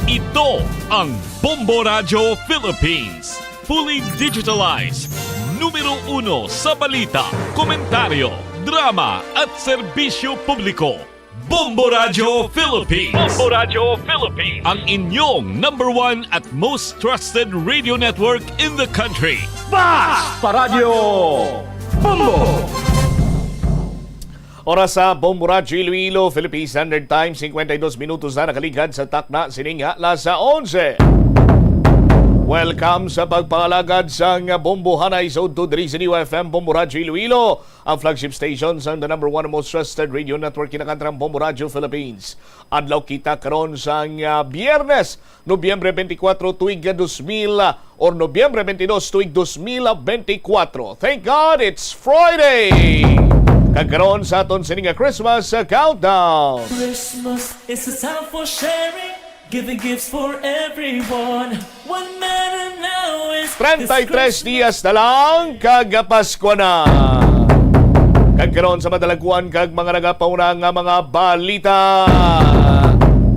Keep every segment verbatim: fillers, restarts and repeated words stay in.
Ito ang Bombo Radyo Philippines. Fully digitalized. Numero uno sa balita, komentaryo, drama at serbisyo publiko. Bombo Radyo Philippines. Bombo Radyo Philippines. Ang inyong number one at most trusted radio network in the country. Basta Radyo Bombo! Oras sa Bombo Radyo Iloilo, Philippine Standard Time, cincuenta y dos minutos na nakaligad sa takna sining alas onse. Welcome sa pagpangalagad sang Bombo Hanay sa udto diri sa D Y F M Bombo Radyo Iloilo, ang flagship station sang the number one most trusted radio network, kinakantrang Bombo Radyo Philippines. Adlaw kita karon sang, ah, Biyernes, Nobyembre twenty-four, tuig nga dos mil, ah, or Nobyembre twenty-two, tuig dos mil twenty-four. Thank God it's Friday! Kag karon sa aton sini nga Christmas, ah, countdown. Christmas is a time for sharing, giving gifts for everyone. What matter now is treinta y tres dias na lang kag Pasko na. Kag karon sa madalaguan kag mga nagapauna nga mga balita.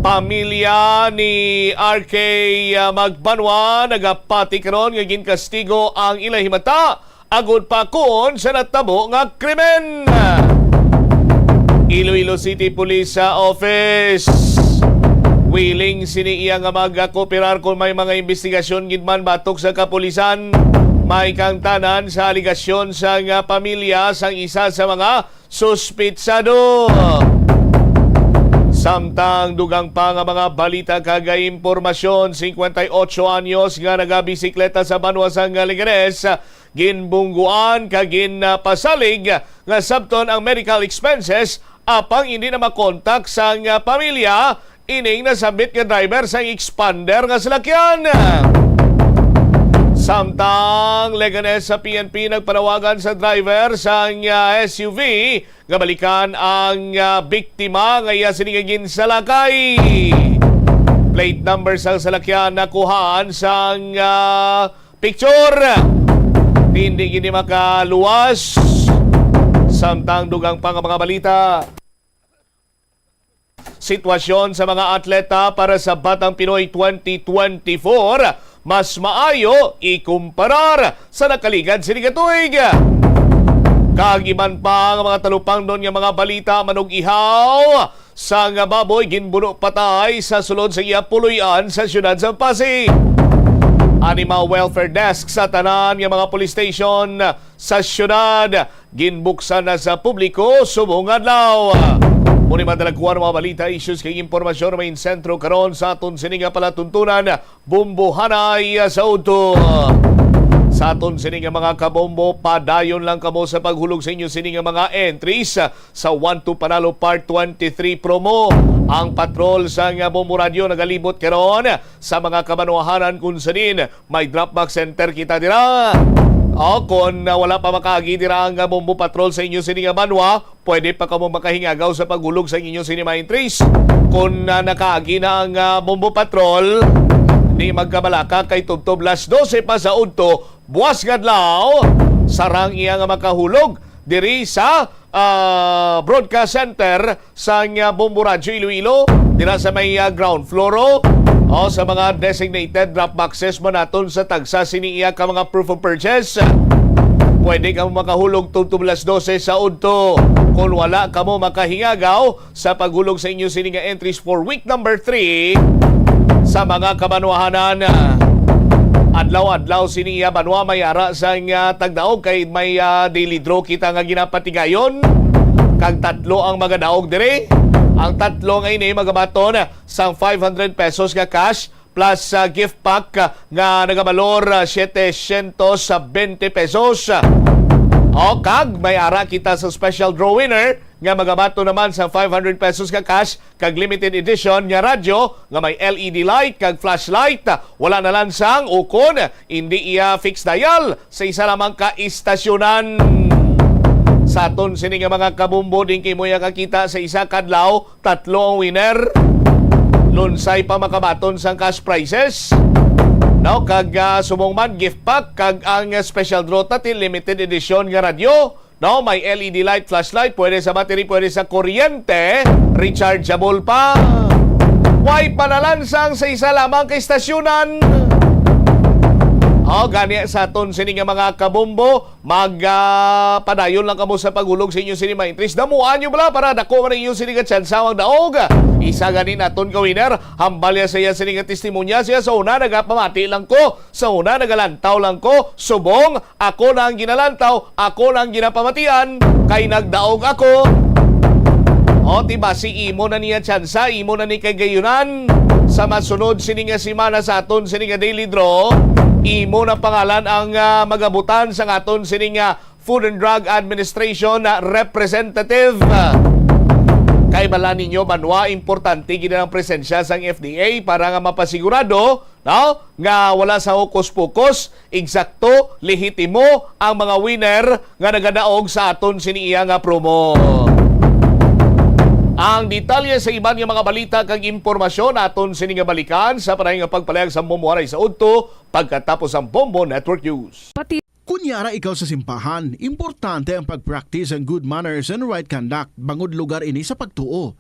Pamilya ni R K Magbanwa nagapati karon nga ginkastigo ang ila himata agod pa kuon sa natabo nga krimen. Iloilo City Police Office. Willing sini iya nga magkooperar kon may mga imbestigasyon gid man batok sa kapulisan. May kangtanan sa alegasyon sang pamilya sang isa sa mga suspitsado. Samtang dugang pa nga mga balita kag impormasyon, cincuenta y ocho anyos nga nagabisikleta sa banwa sang Leganes, ginbungguan kag ginpasalig nga sabton ang medical expenses, apang hindi na makontak sang pamilya ining nasambit nga driver sang expander nga salakyan. Samtang Leganes sa P N P nagpanawagan sa driver sang, ah, S U V nga balikan ang, ah, biktima nga iya sini nga ginsalakay. Plate number sang salakyan nakuhaan sang, ah, picture. Hindi gini makaluwas. Samtang dugang pa nga mga balita. Sitwasyon sa mga atleta para sa Batang Pinoy twenty twenty-four, mas maayo ikumparar sa nakaligad sini nga tuig. Kag iban pa nga mga talupangnon nga mga balita, manug-ihaw sang baboy ginbuno patay sa sulod sa iya puloy-an sa siyudad sa Passi. Animal Welfare Desk sa tanan nga mga police station sa siyudad ginbuksan na sa publiko subong adlaw. Muni madalaguan mga balita, issues kag impormasyon may sentro karon sa aton sini nga palatuntunan, Bombo Hanay sa udto. Sa aton sini nga mga kabombo, padayon lang kamo sa paghulog sa inyo sini nga mga entries sa One to Panalo Part twenty-three promo. Ang patrol sa nga Bombo Radyo nagalibot karon sa mga kabanwahanan kung sanin may drop box center kita dira. O, kung, ah, wala pa makaagi dira ang, ah, Bombo Patrol sa inyo sini nga banwa, pwede pa kamo makahingagaw sa paghulog sa inyo sini mga entries. Kung, ah, nakaagi na ang, ah, Bombo Patrol, di magkabalaka kay tubtob las dose pa sa udto, buwas nga adlaw, sarang iya nga makahulog diri sa, ah, broadcast center sang, ah, Bombo Radyo Iloilo, dira sa may, ah, ground floor, o, o sa mga designated drop boxes mo naton sa tagsa sini iya ka mga proof of purchase. Pwede kamo makahulog tubtob las dose sa udto. Kung wala kamo makahingagaw sa paghulog sa inyo sini nga entries for week number three sa mga kabanwahanan. Adlaw-adlaw sini iya banwa may ara sang, ah, tagdaog kay may, ah, daily draw kita nga ginapatigayon. Kag tatlo ang magadaog diri. Ang tatlo nga ini magabaton sang five hundred pesos nga cash plus, ah, gift pack, ah, nga nagabalor, ah, setecientos bente pesos. O, kag may ara kita sa special draw winner nga magabaton naman sang five hundred pesos nga cash kag limited edition nga radyo nga may L E D light kag flashlight. Wala na lang sang ukon, hindi iya fixed dial sa isa lamang ka istasyonan. Sa aton sini nga mga kabombo, din kay mo iya kakita sa isa kadlaw, tatlo ang winner. Lunsay pa makabaton sang cash prizes. No, kag, ah, subong man, gift pack, kag ang special draw ta ti limited edition nga radyo. No, may L E D light, flashlight, pwede sa battery, pwede sa kuryente, rechargeable pa. Way panalansang sa isa lamang ka istasyonan. O, gani sa aton sini nga mga kabombo, mag, ah, padayon lang kamo sa pagulog sa inyo sini mga entries. Damuan nyo bala para dako man ang inyo sini nga tsansa ang daog. Isa gani naton ka winner, hambal niya sa iya sini nga testimonya siya sa una, nagapamati lang ko. Sa una, nagalantaw lang ko, subong, ako na ang ginalantaw, ako na ang ginapamatian, kay nagdaog ako. O, diba, si imo na niya tsansa, imo na ni kay gayunan. Sa masunod sini nga semana sa aton sini nga daily draw, imo na pangalan ang, ah, magabutan sa aton sini nga Food and Drug Administration na representative. Kay bala ninyo, banwa, importante gid ang presensya sang F D A para nga mapasigurado, no, nga wala sa hokus-pokus, eksakto, lehitimo ang mga winner nga nagadaog sa aton sini iya nga promo. Ang detalye sa iban nga mga balita kag impormasyon aton sini nga balikan sa panay nga pagpalayag sa Bombo Aray sa Udto pagkatapos ang Bombo Network News. Pati Kon yara ikaw sa simbahan, importante ang pag-practice ang good manners and right conduct bangod lugar ini sa pagtuo.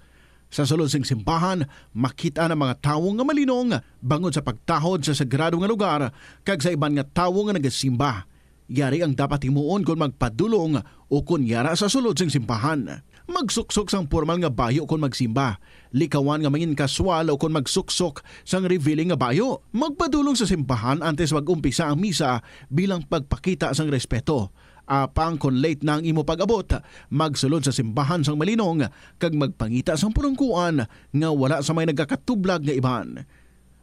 Sa sulod sing simbahan, makit-an ang mga tawo nga malinong bangod sa pagtahod sa sagrado nga lugar kag sa iban nga tawo nga nagasimba. Yari ang dapat himuon kon magpadulong o kon yara sa sulod sing simbahan. Magsuksok sang pormal nga bayo kon magsimba. Likawan nga mangin kaswal o kon magsuksok sang revealing nga bayo. Magpadulong sa simbahan antes mag-umpisa ang misa bilang pagpakita sang respeto. Apang kon late na ang imo pag-abot, magsulod sa simbahan sang malinong kag magpangita sang pulangkuan nga wala sa may nagakatublag nga iban.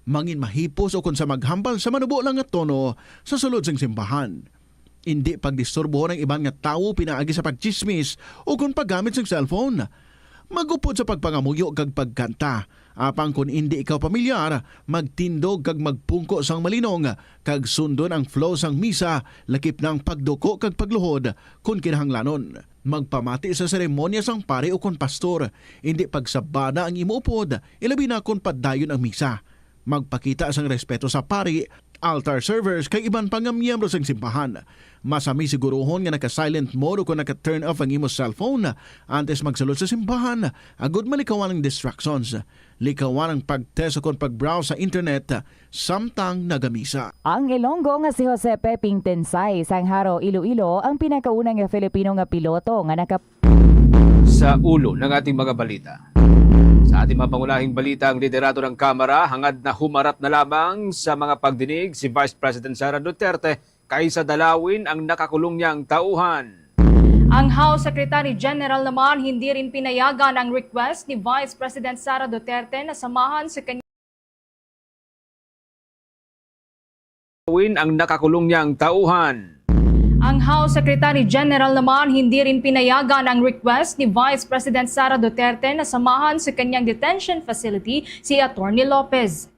Mangin mahipos o kon sa maghambal sa manubo lang nga tono sa sulod sang simbahan. Indi pagdisturbohon ang iban nga tawo pinaagi sa pagtsismis o kon paggamit sang cellphone. Mag-upod sa pagpangamuyo kag pagkanta. Apang kon indi ikaw pamilyar, magtindog kag magpungko sang malinong, kag sundon ang flow sang misa, lakip na ang pagduko kag pagluhod, kon kinahanglanon. Magpamati sa seremonya sang pari ukon pastor. Indi pagsabana ang imo upod, ilabi na kon padayon ang misa. Magpakita sang respeto sa pari, altar servers, kag iban pa nga miyembro sang simbahan. Masami siguruhon nga naka-silent mode o kon naka-turn off ang imo cellphone antes magsulod sa simbahan, agud malikawan ang distractions. Likawan ang pag-text o kon pag-browse sa internet samtang nagamisa. Ang Ilonggo nga si Jose Peping Tensay sang Jaro, Iloilo, ang pinakauna nga Filipino nga piloto nga naka- Sa ulo ng ating mga balita. Sa ating mga pangunahing balita, ang liderato ng Kamara hangad na humarap na lamang sa mga pagdinig si Vice President Sara Duterte kaysa dalawin ang nakakulong niyang tauhan. Ang House Secretary General naman hindi rin pinayagan ang request ni Vice President Sara Duterte na samahan sa kanyang Gawin ang nakakulong niyang tauhan. Ang House Secretary General naman hindi rin pinayagan ang request ni Vice President Sara Duterte na samahan sa kanyang detention facility si Attorney Lopez.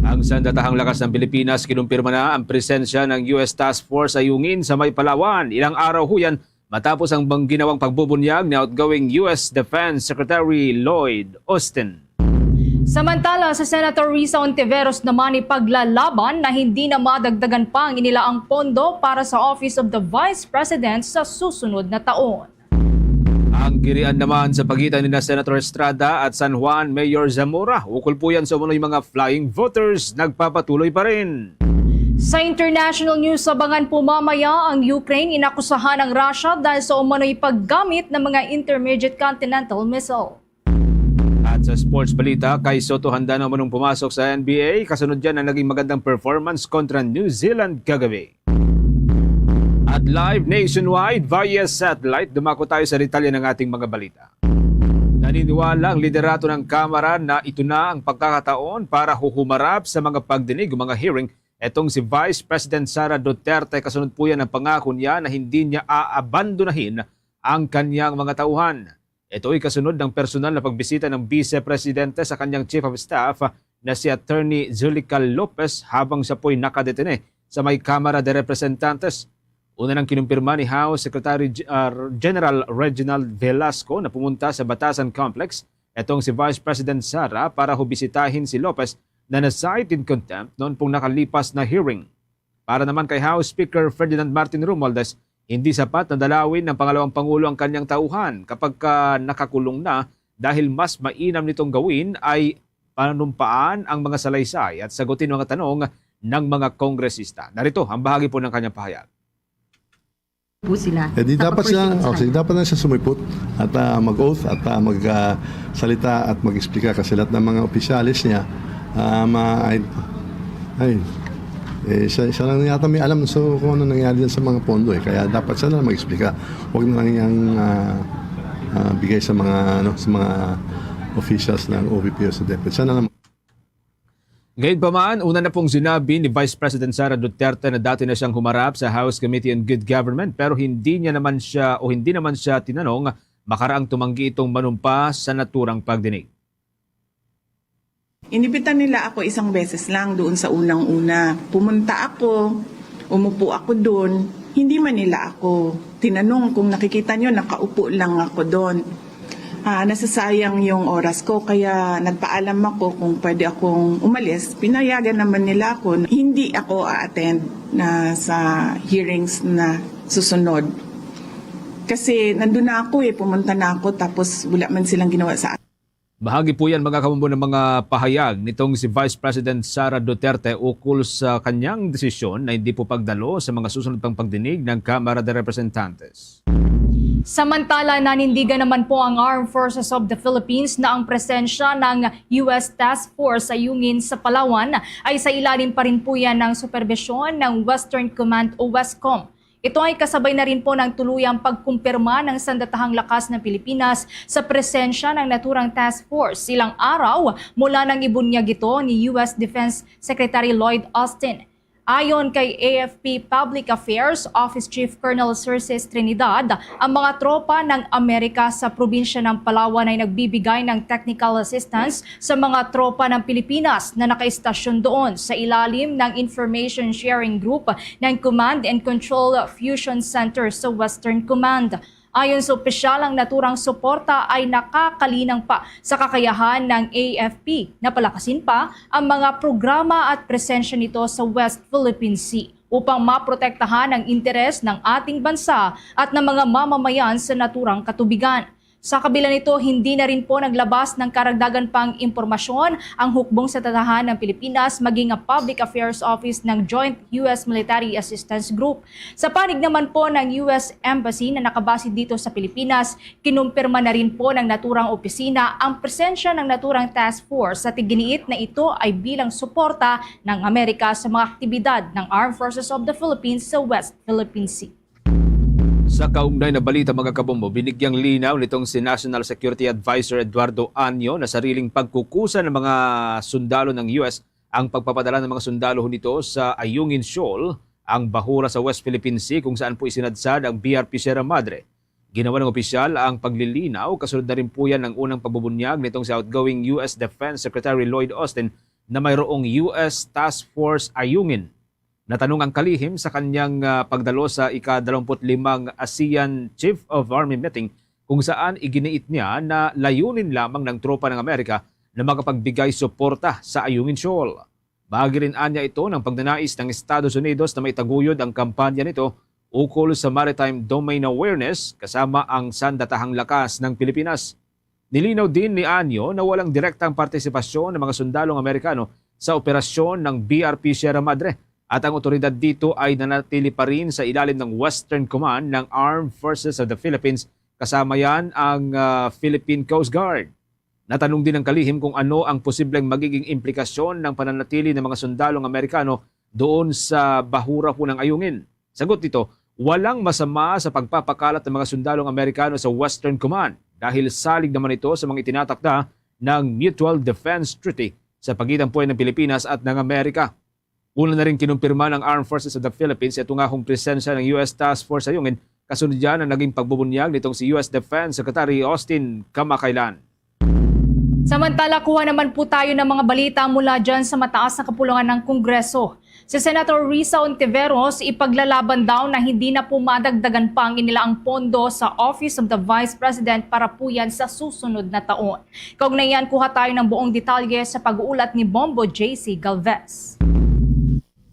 Ang Sandatahang Lakas ng Pilipinas kinumpirma na ang presensya ng U S Task Force Ayungin sa may Palawan ilang araw huyan matapos ang bang ginawang pagbubunyag ni outgoing U S Defense Secretary Lloyd Austin. Samantala, sa Senator Risa Ontiveros naman ipaglalaban na hindi na madagdagan pa ang inilaang pondo para sa Office of the Vice President sa susunod na taon. Ang girian naman sa pagitan ni Senator Estrada at San Juan Mayor Zamora ukol po yan sa umano'y mga flying voters nagpapatuloy pa rin. Sa international news, abangan po mamaya ang Ukraine inakusahan ang Russia dahil sa umano'y paggamit ng mga intermediate continental missile. At sa sports balita, Kai Soto handa na umanong pumasok sa N B A. Kasunod yan ang naging magandang performance kontra New Zealand kagabi. At live nationwide via satellite, dumako tayo sa detalye ng ating mga balita. Naniniwala ang liderato ng Kamara na ito na ang pagkakataon para huhumarap sa mga pagdinig o mga hearing. Etong si Vice President Sara Duterte, kasunod po yan ang pangako niya na hindi niya aabandonahin ang kanyang mga tauhan. Ito ay kasunod ng personal na pagbisita ng Vice Presidente sa kanyang Chief of Staff na si Attorney Zulical Lopez habang siya po'y nakadetene sa may Kamara de Representantes. Una nang kinumpirma ni House Secretary G-, ah, General Reginald Velasco na pumunta sa Batasan Complex etong si Vice President Sara para hubisitahin si Lopez na na-cite in contempt noon pong nakalipas na hearing. Para naman kay House Speaker Ferdinand Martin Romualdez, hindi sapat na dalawin ng pangalawang pangulo ang kanyang tauhan kapag ka nakakulong na, dahil mas mainam nitong gawin ay panumpaan ang mga salaysay at sagutin ang mga tanong ng mga kongresista. Narito ang bahagi po ng kanyang pahayag. Po sila. Eh di dapat sila, Naka-first oh, time. sige, dapat na siya sumipot at ah, mag-oath at ah, mag ah, salita at mag-explika kasi lahat ng mga opisyalis niya ah, ma ay, ay eh, siya, siya lang yata may alam so kung ano nangyari dyan sa mga pondo eh. Kaya dapat siya na lang mag-explika. Huwag na lang yang ah, ah, bigay sa mga ano sa mga officials ng O V P o sa DepEd. Siya na lang Gayunpaman, una na pong sinabi ni Vice President Sara Duterte na dati na siyang humarap sa House Committee on Good Government pero hindi niya naman siya o hindi naman siya tinanong makaraang tumanggi itong manumpa sa naturang pagdinig. Inibitan nila ako isang beses lang doon sa unang-una. Pumunta ako, umupo ako doon. Hindi man nila ako tinanong kung nakikita nyo, nakaupo lang ako doon. Ah, nasasayang yung oras ko, kaya nagpaalam ako kung pwede akong umalis. Pinayagan naman nila ako na hindi ako a-attend na sa hearings na susunod. Kasi nandun na ako eh, pumunta na ako tapos wala man silang ginawa sa Bahagi po yan, mga kabombo, ng mga pahayag nitong si Vice President Sara Duterte ukol sa kanyang desisyon na hindi po pagdalo sa mga susunod pang pagdinig ng Kamara de Representantes. Samantala, nanindigan naman po ang Armed Forces of the Philippines na ang presensya ng U S Task Force sa Ayungin sa Palawan ay sa ilalim pa rin po yan ng superbisyon ng Western Command o WESCOM. Ito ay kasabay na rin po ng tuluyang pagkumpirma ng sandatahang lakas ng Pilipinas sa presensya ng naturang task force ilang araw mula nang ibunyag ito ni U S Defense Secretary Lloyd Austin. Ayon kay A F P Public Affairs Office Chief Colonel Cerces Trinidad, ang mga tropa ng Amerika sa probinsya ng Palawan ay nagbibigay ng technical assistance sa mga tropa ng Pilipinas na nakaistasyon doon sa ilalim ng Information Sharing Group ng Command and Control Fusion Center sa Western Command. Ayon sa opisyal, ang naturang suporta ay nakakalinang pa sa kakayahan ng A F P na palakasin pa ang mga programa at presensya nito sa West Philippine Sea upang maprotektahan ang interes ng ating bansa at ng mga mamamayan sa naturang katubigan. Sa kabila nito, hindi na rin po naglabas ng karagdagan pang impormasyon ang hukbong sandatahang Pilipinas maging ang Public Affairs Office ng Joint U S Military Assistance Group. Sa panig naman po ng U S Embassy na nakabase dito sa Pilipinas, kinumpirma na rin po ng naturang opisina ang presensya ng naturang task force sa tiginiit na ito ay bilang suporta ng Amerika sa mga aktibidad ng Armed Forces of the Philippines sa West Philippine Sea. Sa kaugnay na balita, mga kabombo, binigyang linaw nitong si National Security Advisor Eduardo Año na sariling pagkukusa ng mga sundalo ng U S ang pagpapadala ng mga sundalo nito sa Ayungin Shoal, ang bahura sa West Philippine Sea, kung saan po isinadsad ang B R P Sierra Madre. Ginawa ng opisyal ang paglilinaw kasunod na rin po yan ng unang pagbubunyag nitong si outgoing U S Defense Secretary Lloyd Austin na mayroong U S Task Force Ayungin. Natanong ang kalihim sa kanyang ah, pagdalo sa ika-dalawampu't limang ASEAN Chief of Army Meeting, kung saan iginiit niya na layunin lamang ng tropa ng Amerika na makapagbigay suporta sa Ayungin Shoal. Bahagi rin anya ito ng pagnanais ng Estados Unidos na maitaguyod ang kampanya nito ukol sa maritime domain awareness kasama ang sandatahang lakas ng Pilipinas. Nilinaw din ni Año na walang direktang partisipasyon ng mga sundalong Amerikano sa operasyon ng B R P Sierra Madre at ang otoridad dito ay nanatili pa rin sa ilalim ng Western Command ng Armed Forces of the Philippines, kasama yan ang ah, Philippine Coast Guard. Natanong din ang kalihim kung ano ang posibleng magiging implikasyon ng pananatili ng mga sundalong Amerikano doon sa bahura po ng Ayungin. Sagot nito, walang masama sa pagpapakalat ng mga sundalong Amerikano sa Western Command dahil salig naman ito sa mga itinatakda ng Mutual Defense Treaty sa pagitan po ng Pilipinas at ng Amerika. Una na rin kinumpirma ng Armed Forces of the Philippines itong ahong presensya ng U S Task Force Ayungin kasunod yan ang naging pagbubunyag nitong si U S Defense Secretary Austin kamakailan. Samantala, kuha naman po tayo ng mga balita mula dyan sa mataas na kapulungan ng Kongreso. Si Senator Risa Ontiveros, ipaglalaban daw na hindi na po madagdagan pa ang inilaang pondo sa Office of the Vice President para po yan sa susunod na taon. Kaugnay yan, kuha tayo ng buong detalye sa pag-uulat ni Bombo J C Galvez.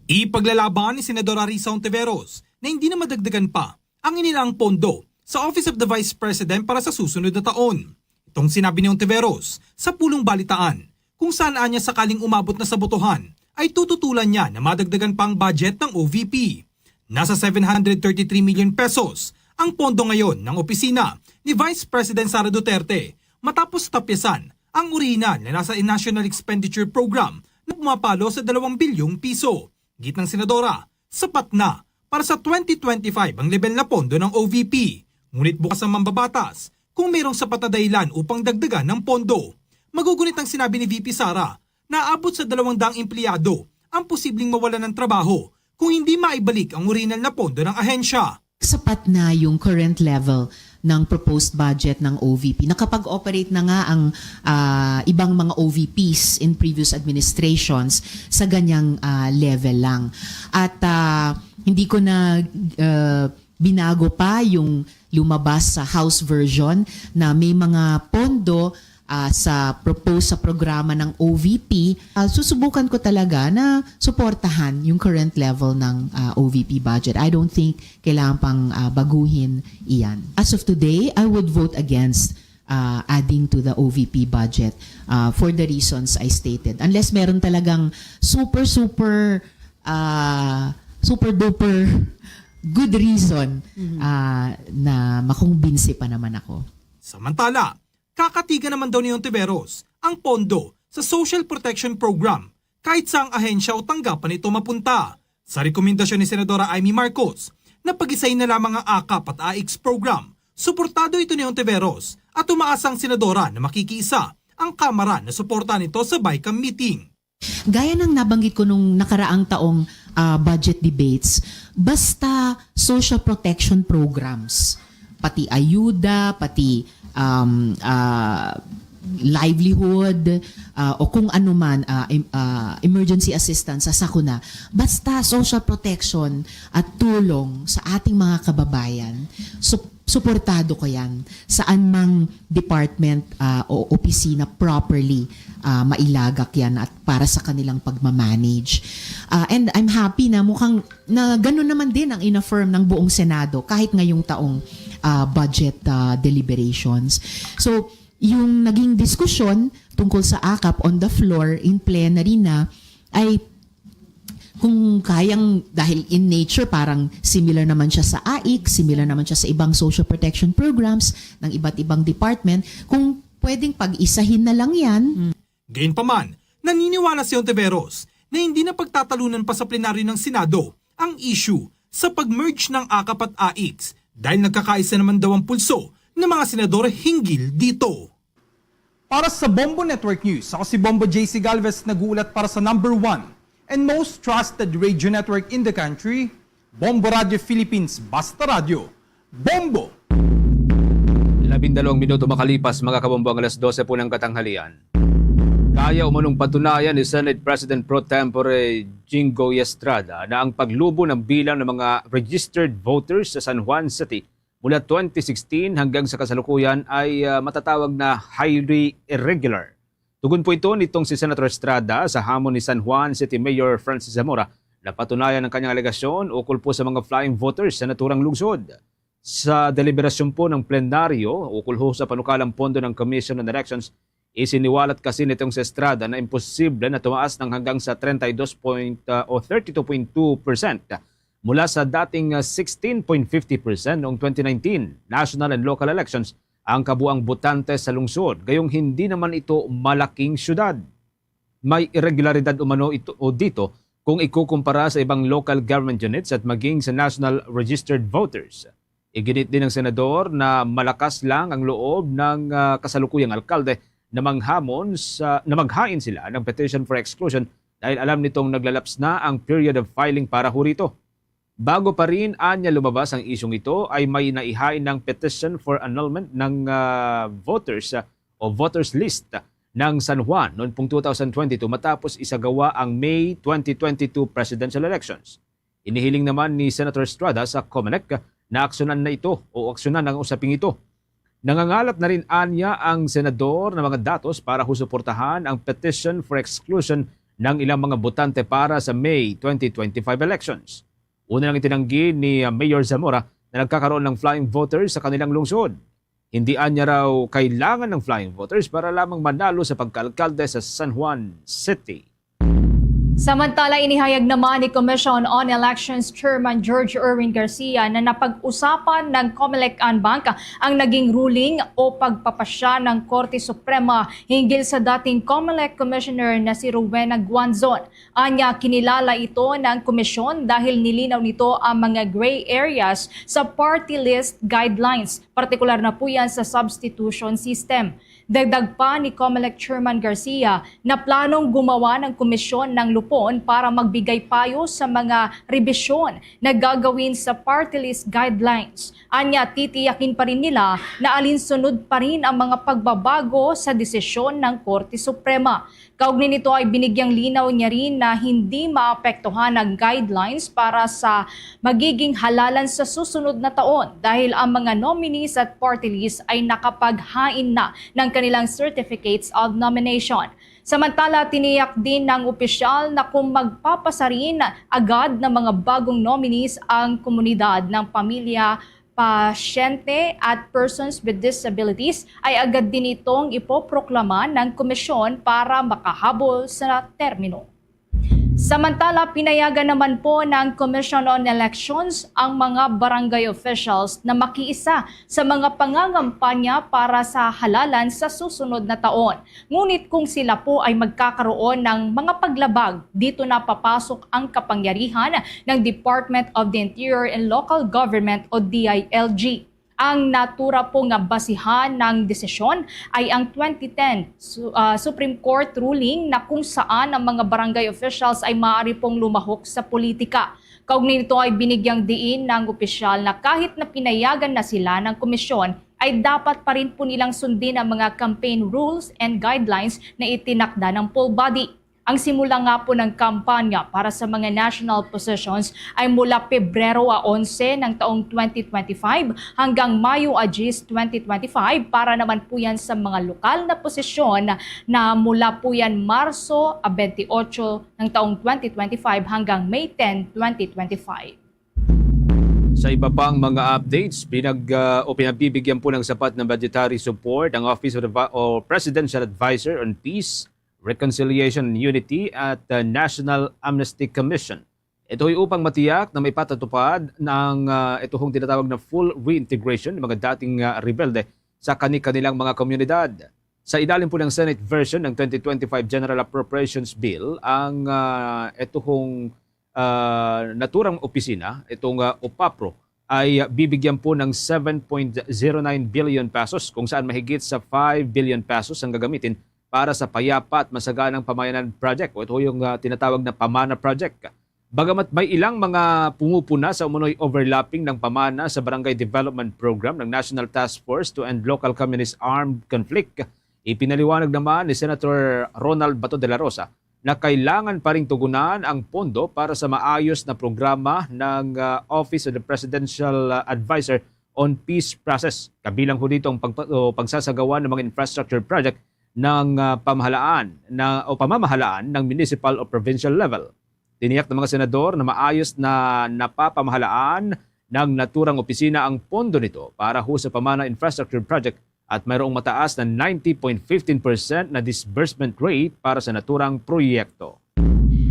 Ipaglalaban ni Senadora Risa Ontiveros na hindi na madagdagan pa ang inilaang pondo sa Office of the Vice President para sa susunod na taon. Itong sinabi ni Ontiveros sa Pulong Balitaan kung saan anya sakaling umabot na sa botohan, ay tututulan niya na madagdagan pa ang budget ng O V P. Nasa seven hundred thirty-three million pesos ang pondo ngayon ng opisina ni Vice President Sara Duterte matapos tapyasan ang orihinal na nasa National Expenditure Program na pumapalo sa dalawang bilyong piso. Gid ng senadora, sapat na para sa twenty twenty-five ang lebel na pondo ng O V P. Ngunit bukas ang mambabatas kung mayroong sapat na dahilan upang dagdagan ng pondo. Magugunit ang sinabi ni V P Sara na abot sa dalawang daang empleyado ang posibleng mawalan ng trabaho kung hindi maibalik ang orihinal na pondo ng ahensya. Sapat na yung current level ng proposed budget ng O V P. Nakapag-operate na nga ang, ah, ibang mga O V Ps in previous administrations sa ganyang, ah, level lang. At, ah, hindi ko na, ah, binago pa yung lumabas sa House version na may mga pondo, ah, sa propose sa programa ng O V P. Ah, susubukan ko talaga na suportahan yung current level ng, ah, O V P budget. I don't think kailangan pang, ah, baguhin iyan. As of today, I would vote against, ah, adding to the O V P budget, ah, for the reasons I stated. Unless meron talagang super, super, ah, super duper good reason, ah, na makumbinsi pa naman ako. Samantala, kakatigan naman daw ni Ontiveros ang pondo sa Social Protection Program kahit saang ahensya o tanggapan ito mapunta. Sa rekomendasyon ni Senadora Imee Marcos na pag-isahin na lamang ang akap at AICS program, suportado ito ni Ontiveros at umaasa ang senadora na makikiisa ang Kamara na suportahan ito sa BICAM meeting. Gaya ng nabanggit ko nung nakaraang taong, ah, budget debates, basta social protection programs, pati ayuda, pati, um, ah, livelihood, ah, o kung ano man, ah, em-, ah, emergency assistance sa sakuna, basta social protection at tulong sa ating mga kababayan, sup-, suportado ko yan. Saan mang department, ah, o opisina properly, ah, mailagak yan at para sa kanilang pagmamanage. Ah, and I'm happy na mukhang na ganun naman din ang in-affirm ng buong Senado kahit ngayong taong, ah, budget, ah, deliberations. So, yung naging diskusyon tungkol sa akap on the floor in plenary na ay kung kayang, dahil in nature, parang similar naman siya sa AICS, similar naman siya sa ibang social protection programs ng iba't ibang department, kung pwedeng pag-isahin na lang yan. Gayunpaman, naniniwala si Ontiveros na hindi na pagtatalunan pa sa plenaryo ng Senado ang issue sa pag-merge ng akap at AICS dahil nagkakaisa naman daw ang pulso ng mga senador hinggil dito. Para sa Bombo Network News, ako si Bombo J C Galvez, nag-uulat para sa number one and most trusted radio network in the country, Bombo Radio Philippines, Basta Radyo, Bombo! Labindalawang minuto makalipas, mga kabombo, ang alas dose po ng katanghalian. Kaya umanong patunayan ni Senate President Pro Tempore Jinggoy Estrada na ang paglubo ng bilang ng mga registered voters sa San Juan City mula twenty sixteen hanggang sa kasalukuyan ay, ah, matatawag na highly irregular. Tugon po ito nitong si Senator Estrada sa hamon ni San Juan City Mayor Francis Zamora na patunayan ang kanyang alegasyon ukol po sa mga flying voters sa naturang lungsod. Sa deliberasyon po ng plenaryo ukol ho sa panukalang pondo ng Commission on Elections, isiniwalat kasi nitong si Estrada na imposible na tumaas ng hanggang sa thirty-two point, ah, o thirty-two point two percent mula sa dating, ah, sixteen point fifty percent noong twenty nineteen national and local elections ang kabuang botante sa lungsod, gayong hindi naman ito malaking syudad. May irregularidad umano ito o dito kung ikukumpara sa ibang local government units at maging sa national registered voters. Iginit din ng senador na malakas lang ang loob ng, ah, kasalukuyang alkalde na manghamon sa, na maghain sila ng petition for exclusion dahil alam nitong naglalaps na ang period of filing para ho rito. Bago pa rin anya lumabas ang isyung ito, ay may naihain ng petition for annulment ng, ah, voters, ah, o voters list ng San Juan noon pong two thousand twenty-two matapos isagawa ang May twenty twenty-two presidential elections. Inihiling naman ni Senator Estrada sa Comelec na aksyonan na ito o aksyonan ang usaping ito. Nangangalat na rin anya ang senador ng mga datos para ho suportahan ang petition for exclusion ng ilang mga botante para sa May twenty twenty-five elections. Una nang itinanggi ni, ah, Mayor Zamora na nagkakaroon ng flying voters sa kanilang lungsod. Hindi anya raw kailangan ng flying voters para lamang manalo sa pagkaalkalde sa San Juan City. Samantala, inihayag naman ni Commission on Elections Chairman George Erwin Garcia na napag-usapan ng Comelec en banc ang naging ruling o pagpapasya ng Korte Suprema hinggil sa dating Comelec Commissioner na si Rowena Guanzon. Anya, kinilala ito ng komisyon dahil nilinaw nito ang mga gray areas sa party list guidelines, partikular na po yan sa substitution system. Dagdag pa ni Comelec Chairman Garcia na planong gumawa ng komisyon ng lupon para magbigay payo sa mga rebisyon na gagawin sa party list guidelines. Anya, titiyakin pa rin nila na alinsunod pa rin ang mga pagbabago sa desisyon ng Korte Suprema. Kaugnay nito ay binigyang linaw niya rin na hindi maapektuhan ang guidelines para sa magiging halalan sa susunod na taon dahil ang mga nominees at party list ay nakapaghain na ng kanilang certificates of nomination. Samantala, tiniyak din ng opisyal na kung magpapasa rin agad ng mga bagong nominees ang komunidad ng pamilya, pasyente at persons with disabilities, ay agad din itong ipoproklama ng komisyon para makahabol sa termino. Samantala, pinayagan naman po ng Commission on Elections ang mga barangay officials na makiisa sa mga pangangampanya para sa halalan sa susunod na taon. Ngunit kung sila po ay magkakaroon ng mga paglabag, dito na papasok ang kapangyarihan ng Department of the Interior and Local Government o D I L G. Ang natura po nga basihan ng desisyon ay ang twenty ten su-, ah, Supreme Court ruling na kung saan ang mga barangay officials ay maaari pong lumahok sa politika. Kaugnay nito ay binigyang diin ng opisyal na kahit na pinayagan na sila ng komisyon, ay dapat pa rin po nilang sundin ang mga campaign rules and guidelines na itinakda ng poll body. Ang simula nga po ng kampanya para sa mga national positions ay mula Pebrero a onse ng taong twenty twenty-five hanggang Mayo a diyes, twenty twenty-five, para naman po yan sa mga lokal na posisyon na mula po yan Marso a bentiocho ng taong twenty twenty-five hanggang May ten, twenty twenty-five. Sa iba pang mga updates, pinag, ah, o pinabibigyan po ng sapat na budgetary support ang Office of the Vi-, o Presidential Advisor on Peace, Reconciliation and Unity at, ah, National Amnesty Commission. Ito ay upang matiyak na may patatupad ng, ah, ito hong tinatawag na full reintegration ng mga dating, ah, rebelde sa kani-kanilang mga komunidad. Sa ilalim po ng Senate version ng twenty twenty-five General Appropriations Bill, ang, ah, ito hong, ah, naturang opisina, itong, ah, OPAPRO, ay, ah, bibigyan po ng seven point zero nine billion pesos, kung saan mahigit sa five billion pesos ang gagamitin para sa Payapa at Masaganang Pamayanan Project, o ito yung, ah, tinatawag na PAMANA Project. Bagamat may ilang mga pumupuna sa umunoy overlapping ng PAMANA sa Barangay Development Program ng National Task Force to End Local Communist Armed Conflict, ipinaliwanag naman ni Senator Ronald Bato de la Rosa na kailangan pa ring tugunan ang pondo para sa maayos na programa ng, ah, Office of the Presidential, ah, Advisor on Peace Process. Kabilang ho dito ang pagpa-, o pagsasagawa ng mga infrastructure project ng, ah, pamahalaan na, o pamamahalaan ng municipal o provincial level. Tiniyak ng mga senador na maayos na napapamahalaan ng naturang opisina ang pondo nito para ho sa PAMANA Infrastructure Project at mayroong mataas na ninety point fifteen percent na disbursement rate para sa naturang proyekto.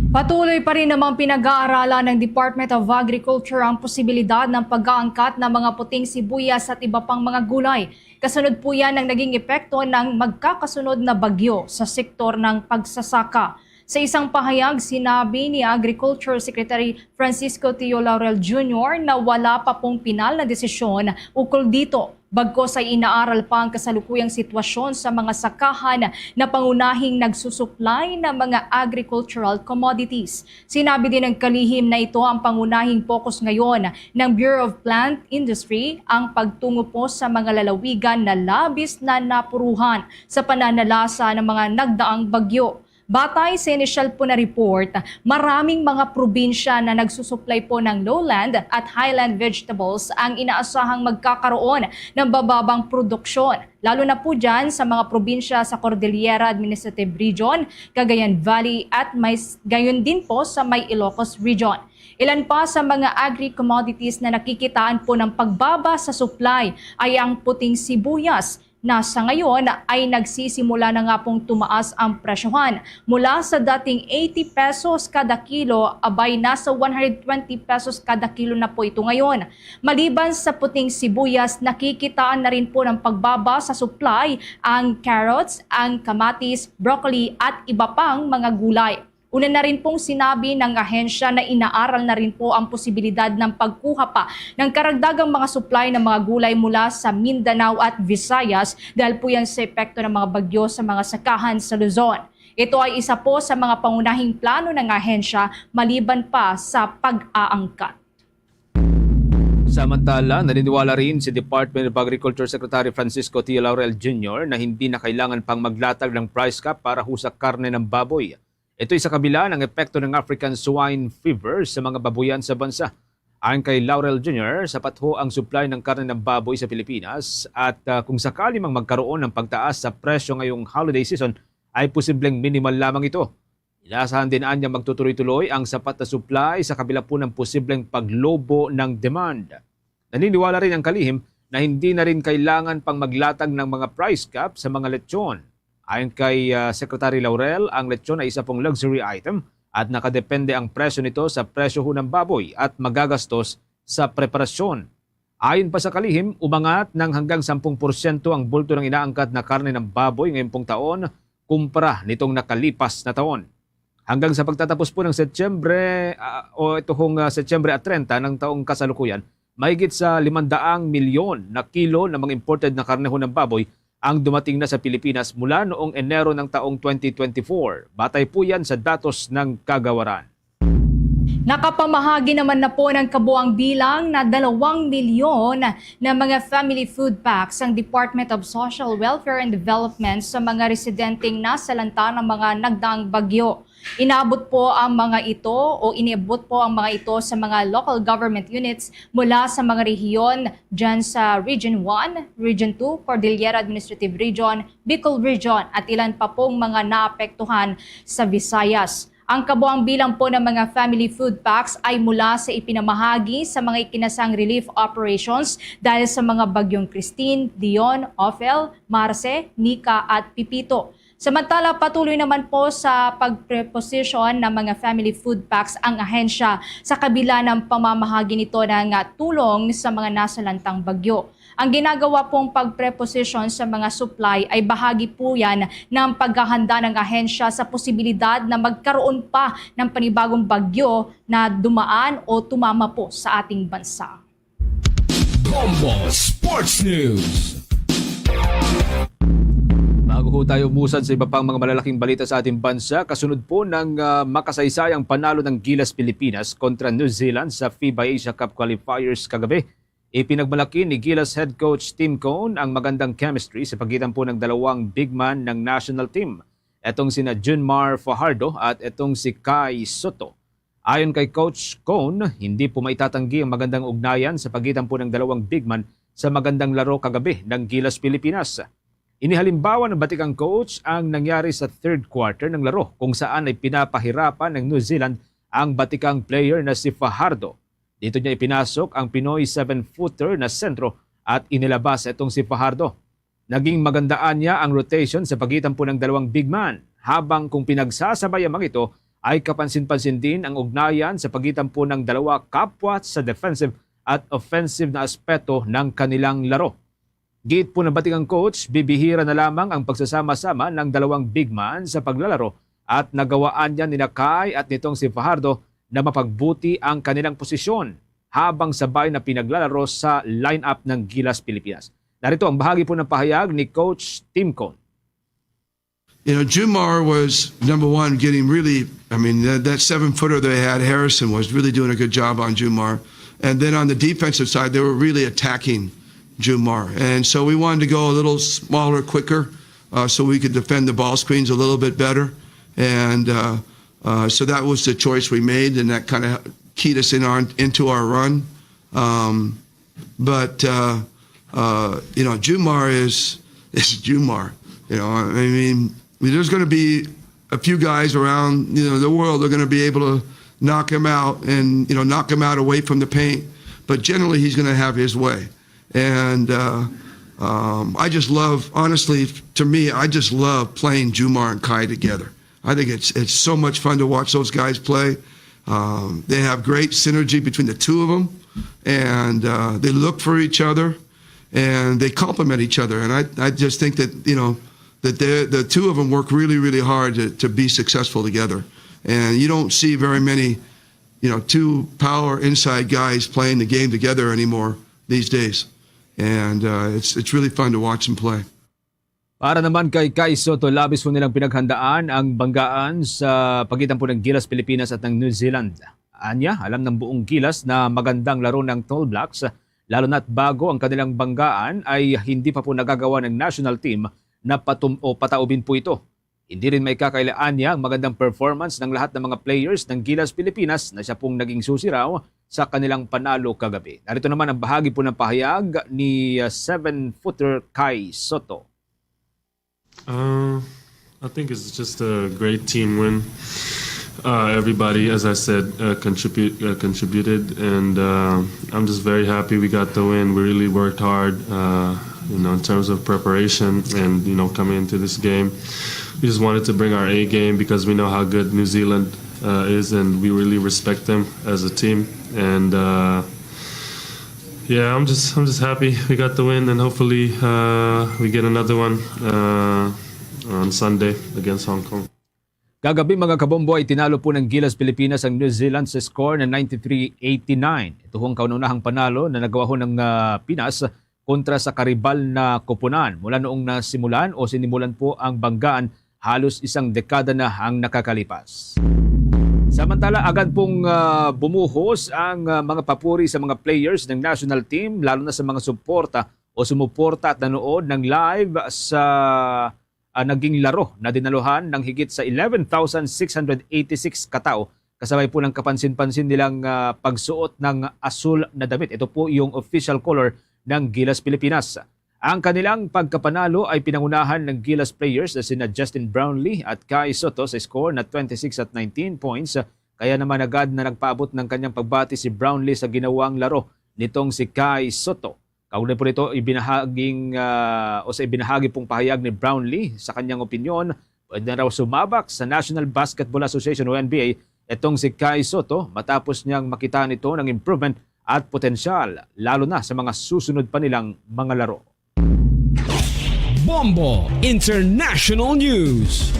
Patuloy pa rin namang pinag-aaralan ng Department of Agriculture ang posibilidad ng pag-aangkat ng mga puting sibuyas at iba pang mga gulay. Kasunod po yan ng naging epekto ng magkakasunod na bagyo sa sektor ng pagsasaka. Sa isang pahayag, sinabi ni Agriculture Secretary Francisco Tio Laurel Junior na wala pa pong pinal na desisyon ukol dito, bagkos ay inaaral pa ang kasalukuyang sitwasyon sa mga sakahan na pangunahing nagsusuplay ng mga agricultural commodities. Sinabi din ng kalihim na ito ang pangunahing focus ngayon ng Bureau of Plant Industry, ang pagtungo po sa mga lalawigan na labis na napuruhan sa pananalasa ng mga nagdaang bagyo. Batay sa inisyal po na report, maraming mga probinsya na nagsusuplay po ng lowland at highland vegetables ang inaasahang magkakaroon ng bababang produksyon, lalo na po dyan sa mga probinsya sa Cordillera Administrative Region, Cagayan Valley at may, gayon din po sa may Ilocos Region. Ilan pa sa mga agri-commodities na nakikitaan po ng pagbaba sa supply ay ang puting sibuyas, na sa ngayon ay nagsisimula na nga pong tumaas ang presyohan. Mula sa dating eighty pesos kada kilo, abay nasa one hundred twenty pesos kada kilo na po ito ngayon. Maliban sa puting sibuyas, nakikitaan na rin po ng pagbaba sa supply ang carrots, ang kamatis, broccoli at iba pang mga gulay. Una na rin pong sinabi ng ahensya na inaaral na rin po ang posibilidad ng pagkuha pa ng karagdagang mga supply ng mga gulay mula sa Mindanao at Visayas dahil po yan sa epekto ng mga bagyo sa mga sakahan sa Luzon. Ito ay isa po sa mga pangunahing plano ng ahensya maliban pa sa pag-aangkat. Samantala, naniniwala rin si Department of Agriculture Secretary Francisco T. Laurel Junior na hindi na kailangan pang maglatag ng price cap para ho sa karne ng baboy. Ito'y sa kabila ng epekto ng African Swine Fever sa mga babuyan sa bansa. Ayon kay Laurel Junior, sapat ho ang supply ng karne ng baboy sa Pilipinas at ah, kung sakali mang magkaroon ng pagtaas sa presyo ngayong holiday season, ay posibleng minimal lamang ito. Inaasahan din anya magtutuloy-tuloy ang sapat na supply sa kabila po ng posibleng paglobo ng demand. Naniniwala rin ang kalihim na hindi na rin kailangan pang maglatag ng mga price cap sa mga lechon. Ayon kay ah, Secretary Laurel, ang lechon ay isa pong luxury item at nakadepende ang presyo nito sa presyo ho ng baboy at magagastos sa preparasyon. Ayon pa sa kalihim, umangat ng hanggang sampung porsyento ang bulto ng inaangkat na karne ng baboy ngayong pong taon kumpara nitong nakalipas na taon. Hanggang sa pagtatapos po ng Setyembre ah, o ito hong ah, Setyembre at treinta ng taong kasalukuyan, mahigit sa limang daang milyon na kilo ng mga imported na karne ho ng baboy ang dumating na sa Pilipinas mula noong Enero ng taong twenty twenty-four. Batay po yan sa datos ng kagawaran. Nakapamahagi naman na po ng kabuang bilang na dalawang milyon na mga family food packs ang Department of Social Welfare and Development sa mga residenteng nasalanta ng mga nagdaang bagyo. Inabot po ang mga ito o inabot po ang mga ito sa mga local government units mula sa mga rehiyon dyan sa Region one, Region two, Cordillera Administrative Region, Bicol Region at ilan pa pong mga naapektuhan sa Visayas. Ang kabuang bilang po ng mga family food packs ay mula sa ipinamahagi sa mga ikinasang relief operations dahil sa mga bagyong Christine, Dion, Ophel, Marce, Nika at Pipito. Samantala, patuloy naman po sa pagpreposisyon ng mga family food packs ang ahensya sa kabila ng pamamahagi nito ng tulong sa mga nasalantang bagyo. Ang ginagawa pong pagpreposisyon sa mga supply ay bahagi po yan ng paghahanda ng ahensya sa posibilidad na magkaroon pa ng panibagong bagyo na dumaan o tumama po sa ating bansa. Bombo Sports News. Bago ho tayo umusad sa iba pang mga malalaking balita sa ating bansa, kasunod po ng ah, makasaysayang panalo ng Gilas Pilipinas kontra New Zealand sa FIBA Asia Cup qualifiers kagabi, ipinagmalaki ni Gilas head coach Tim Cone ang magandang chemistry sa pagitan po ng dalawang big man ng national team, etong sina Junmar Fajardo at etong si Kai Soto. Ayon kay Coach Cone, hindi po maitatanggi ang magandang ugnayan sa pagitan po ng dalawang big man sa magandang laro kagabi ng Gilas Pilipinas. Inihalimbawa ng batikang coach ang nangyari sa third quarter ng laro kung saan ay pinapahirapan ng New Zealand ang batikang player na si Fajardo. Dito niya ipinasok ang Pinoy seven-footer na sentro at inilabas itong si Fajardo. Naging magandaan niya ang rotation sa pagitan po ng dalawang big man, habang kung pinagsasabay ang mga ito ay kapansin-pansin din ang ugnayan sa pagitan po ng dalawa kapwa sa defensive at offensive na aspeto ng kanilang laro. Giit po ng batikang coach, bibihira na lamang ang pagsasama-sama ng dalawang big man sa paglalaro at nagawaan niya ni Nakay at nitong si Fajardo na mapagbuti ang kanilang posisyon habang sabay na pinaglalaro sa lineup ng Gilas Pilipinas. Narito ang bahagi po ng pahayag ni Coach Tim Cone. You know, Jumar was number one, getting really, I mean, that, that seven footer they had, Harrison, was really doing a good job on Jumar. And then on the defensive side, they were really attacking Jumar. And so we wanted to go a little smaller, quicker, uh, so we could defend the ball screens a little bit better. And uh, uh, so that was the choice we made, and that kind of keyed us in our into our run. Um, but uh, uh, you know, Jumar is is Jumar. You know, I mean, there's going to be a few guys around you know the world are going to be able to knock him out and you know knock him out away from the paint. But generally, he's going to have his way. And uh, um, I just love, honestly, to me, I just love playing Jumar and Kai together. I think it's it's so much fun to watch those guys play. Um, they have great synergy between the two of them, and uh, they look for each other, and they complement each other. And I, I just think that you know that the the two of them work really really hard to, to be successful together. And you don't see very many you know two power inside guys playing the game together anymore these days. And uh, it's it's really fun to watch them play. Para naman kay Kai Sotto, labis po nilang pinaghandaan ang banggaan sa pagitan po ng Gilas Pilipinas at ng New Zealand. Anya, alam ng buong Gilas na magandang laro ng Tall Blacks, lalo na't bago ang kanilang banggaan ay hindi pa po nagagawa ng national team na patum o pataubin po ito. Hindi rin maikakailaan niya ang magandang performance ng lahat ng mga players ng Gilas Pilipinas na siya pong naging susi raw sa kanilang panalo kagabi. Narito naman ang bahagi po ng pahayag ni uh, seven-footer Kai Sotto. Uh, I think it's just a great team win. Uh, everybody, as I said, uh, contribute uh, contributed, and uh, I'm just very happy we got the win. We really worked hard, uh, you know, in terms of preparation, and you know, coming into this game, we just wanted to bring our A game because we know how good New Zealand uh, is, and we really respect them as a team. And uh, yeah, I'm just I'm just happy we got the win, and hopefully uh, we get another one uh, on Sunday against Hong Kong. Kagabi, mga kabombo, ay tinalo po ng Gilas Pilipinas ang New Zealand sa score na ninety-three eighty-nine. Ito ang kauna-unahang panalo na nagawa ho ng ah, Pinas kontra sa karibal na koponan mula noong nasimulan o sinimulan po ang banggaan halos isang dekada na ang nakakalipas. Samantala, agad pong ah, bumuhos ang ah, mga papuri sa mga players ng national team, lalo na sa mga suporta o sumuporta at nanood ng live sa ah, naging laro na dinaluhan ng higit sa eleven thousand six hundred eighty-six katao, kasabay po ng kapansin-pansin nilang ah, pagsuot ng asul na damit. Ito po yung official color ng Gilas Pilipinas. Ang kanilang pagkapanalo ay pinangunahan ng Gilas players na sina Justin Brownlee at Kai Sotto sa score na twenty-six at nineteen points. Kaya naman agad na nagpaabot ng kanyang pagbati si Brownlee sa ginawang laro nitong si Kai Sotto. Kaugnay po nito, ibinahaging ah, o sa ibinahagi pong pahayag ni Brownlee sa kanyang opinyon, pwede na raw sumabak sa National Basketball Association o N B A itong si Kai Sotto matapos niyang makita nito ng improvement at potensyal, lalo na sa mga susunod pa nilang mga laro. Bombo International News.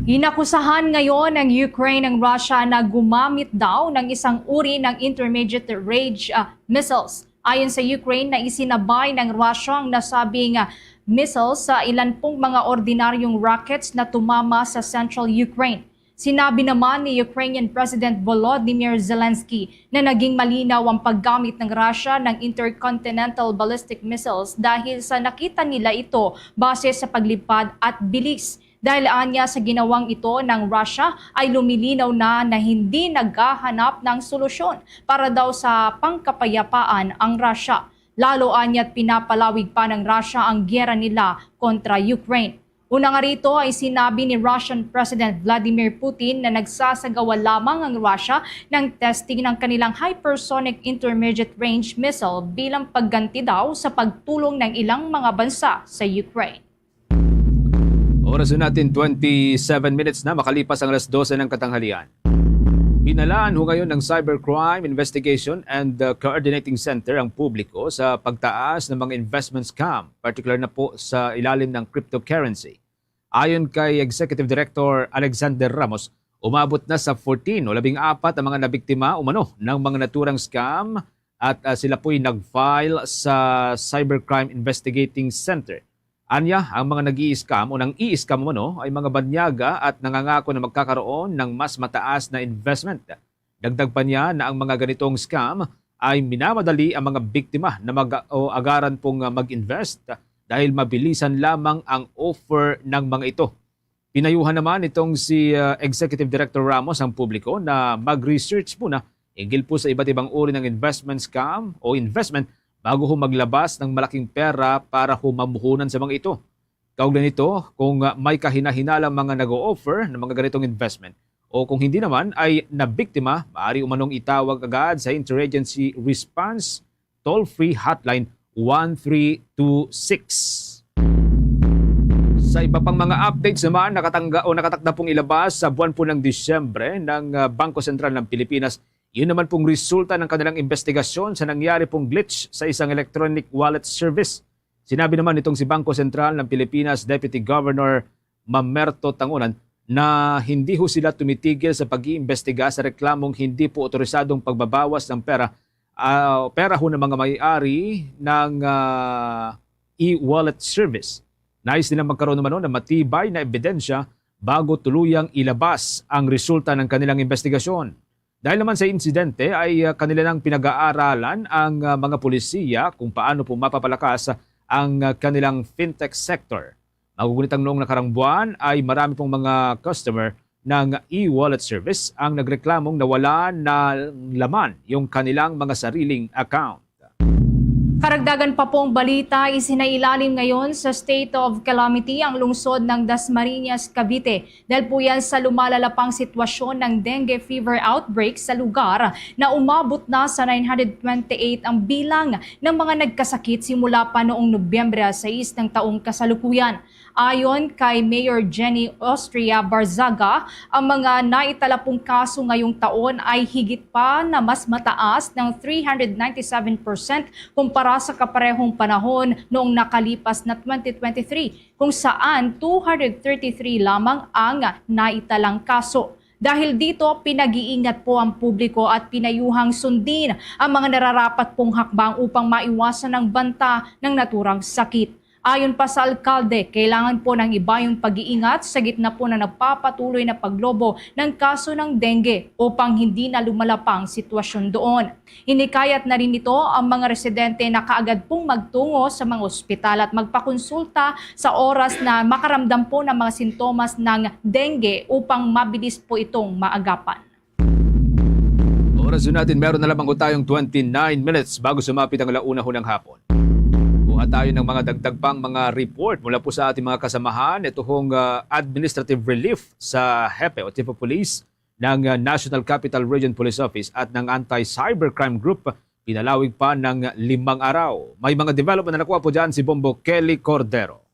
Inakusahan ngayon ng Ukraine ang Russia na gumamit daw ng isang uri ng intermediate range ah, missiles. Ayon sa Ukraine, na isinabay ng Russia ang nasabing ah, missiles sa ilan pong mga ordinaryong rockets na tumama sa central Ukraine. Sinabi naman ni Ukrainian President Volodymyr Zelensky na naging malinaw ang paggamit ng Russia ng intercontinental ballistic missiles dahil sa nakita nila ito base sa paglipad at bilis. Dahil anya sa ginawang ito ng Russia ay lumilinaw na na hindi naghahanap ng solusyon para daw sa pangkapayapaan ang Russia. Lalo anya't pinapalawig pa ng Russia ang giyera nila kontra Ukraine. Una nga rito ay sinabi ni Russian President Vladimir Putin na nagsasagawa lamang ang Russia ng testing ng kanilang hypersonic intermediate range missile bilang pagganti daw sa pagtulong ng ilang mga bansa sa Ukraine. Oras na natin, twenty-seven minutes na makalipas ang alas dose ng katanghalian. Hinalaan ho ngayon ng Cybercrime Investigation and uh, Coordinating Center ang publiko sa pagtaas ng mga investment scam, particular na po sa ilalim ng cryptocurrency. Ayon kay Executive Director Alexander Ramos, umabot na sa fourteen o labing apat ang mga nabiktima umano ng mga naturang scam at uh, sila po'y nag-file sa Cybercrime Investigating Center. Anya, ang mga nag-i-scam o nang i-scam umano ay mga banyaga at nangangako na magkakaroon ng mas mataas na investment. Dagdag pa niya na ang mga ganitong scam ay minamadali ang mga biktima na mag o agaran pong mag-invest dahil mabilisan lamang ang offer ng mga ito. Pinayuhan naman itong si, ah, Executive Director Ramos ang publiko na mag-research muna hinggil po sa iba't ibang uri ng investment scam o investment bago ho maglabas ng malaking pera para ho mamuhunan sa mga ito. Kaugnay nito, kung, ah, may kahinahinalang mga nag-o-offer ng mga ganitong investment o kung hindi naman ay nabiktima, maaari umanong itawag agad sa Interagency Response toll-free hotline one three two six. Sa iba pang mga updates naman, nakatangga o nakatakda pong ilabas sa buwan po ng Disyembre ng, ah, Bangko Sentral ng Pilipinas. Yun naman pong resulta ng kanilang investigasyon sa nangyari pong glitch sa isang electronic wallet service. Sinabi naman nitong si Bangko Sentral ng Pilipinas Deputy Governor Mamerto Tangunan na hindi ho sila tumitigil sa pag-iimbestiga sa reklamong hindi po otorisadong pagbabawas ng pera, ah, pera ho ng mga may-ari ng, ah, e-wallet service. Nais nilang magkaroon naman ho ng matibay na ebidensya bago tuluyang ilabas ang resulta ng kanilang investigasyon. Dahil naman sa insidente ay, ah, kanila nang pinag-aaralan ang, ah, mga polisiya kung paano po mapapalakas ang, ah, kanilang fintech sector. Magugunit ang noong nakarang buwan ay marami pong mga customer ng e-wallet service ang nagreklamong nawala na laman yung kanilang mga sariling account. Karagdagan pa pong balita, isinailalim ngayon sa state of calamity ang lungsod ng Dasmariñas, Cavite, dahil po yan sa lumalala pang sitwasyon ng dengue fever outbreak sa lugar na umabot na sa nine hundred twenty-eight ang bilang ng mga nagkasakit simula pa noong Nobyembre sais ng taong kasalukuyan. Ayon kay Mayor Jenny Austria Barzaga, ang mga naitala pong kaso ngayong taon ay higit pa na mas mataas ng three hundred ninety-seven percent kumpara sa kaparehong panahon noong nakalipas na twenty twenty-three, kung saan two hundred thirty-three lamang ang naitalang kaso. Dahil dito, pinag-iingat po ang publiko at pinayuhang sundin ang mga nararapat pong hakbang upang maiwasan ang banta ng naturang sakit. Ayon pa sa alkalde, kailangan po ng ibayong pag-iingat sa gitna po ng nagpapatuloy na paglobo ng kaso ng dengue upang hindi na lumala pa ang sitwasyon doon. Hinikayat na rin nito ang mga residente na kaagad pong magtungo sa mga ospital at magpakonsulta sa oras na makaramdam po ng mga sintomas ng dengue upang mabilis po itong maagapan. Oras yun natin, meron na lamang po tayong twenty-nine minutes bago sumapit ang alauna ho ng hapon. Kuha tayo ng mga dagdag pang mga report mula po sa ating mga kasamahan. Ito hong, ah, administrative relief sa hepe o chief of police ng, ah, National Capital Region Police Office at ng Anti-Cybercrime Group, pinalawig pa ng limang araw. May mga development na nakuha po dyan si Bombo Kelly Cordero.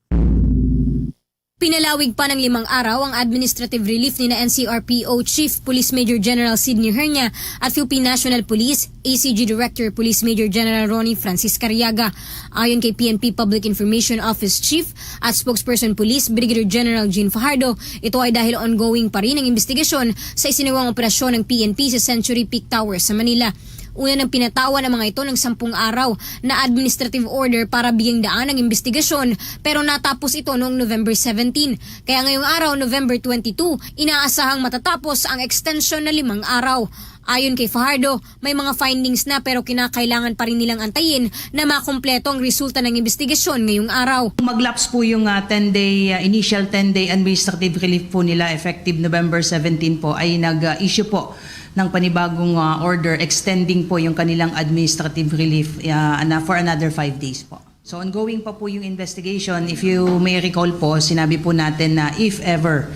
Pinalawig pa ng limang araw ang administrative relief ni na N C R P O Chief Police Major General Sidney Hernia at Philippine National Police, A C G Director Police Major General Ronnie Francis Cariaga. Ayon kay P N P Public Information Office Chief at Spokesperson Police Brigadier General Jean Fajardo, ito ay dahil ongoing pa rin ang investigasyon sa isinagawang operasyon ng P N P sa Century Peak Tower sa Manila. Una nang pinatawan ang mga ito ng sampung araw na administrative order para bigyan daan ang investigasyon, pero natapos ito noong November seventeen. Kaya ngayong araw, November twenty-two, inaasahang matatapos ang extension na limang araw. Ayon kay Fajardo, may mga findings na pero kinakailangan pa rin nilang antayin na makumpleto ang resulta ng investigasyon ngayong araw. Mag-lapse po yung, ah, ten-day, ah, initial ten-day administrative relief po nila effective November seventeen po ay nag-issue po ng panibagong, ah, order extending po yung kanilang administrative relief, ah, na for another five days po. So ongoing pa po yung investigation. If you may recall po, sinabi po natin na if ever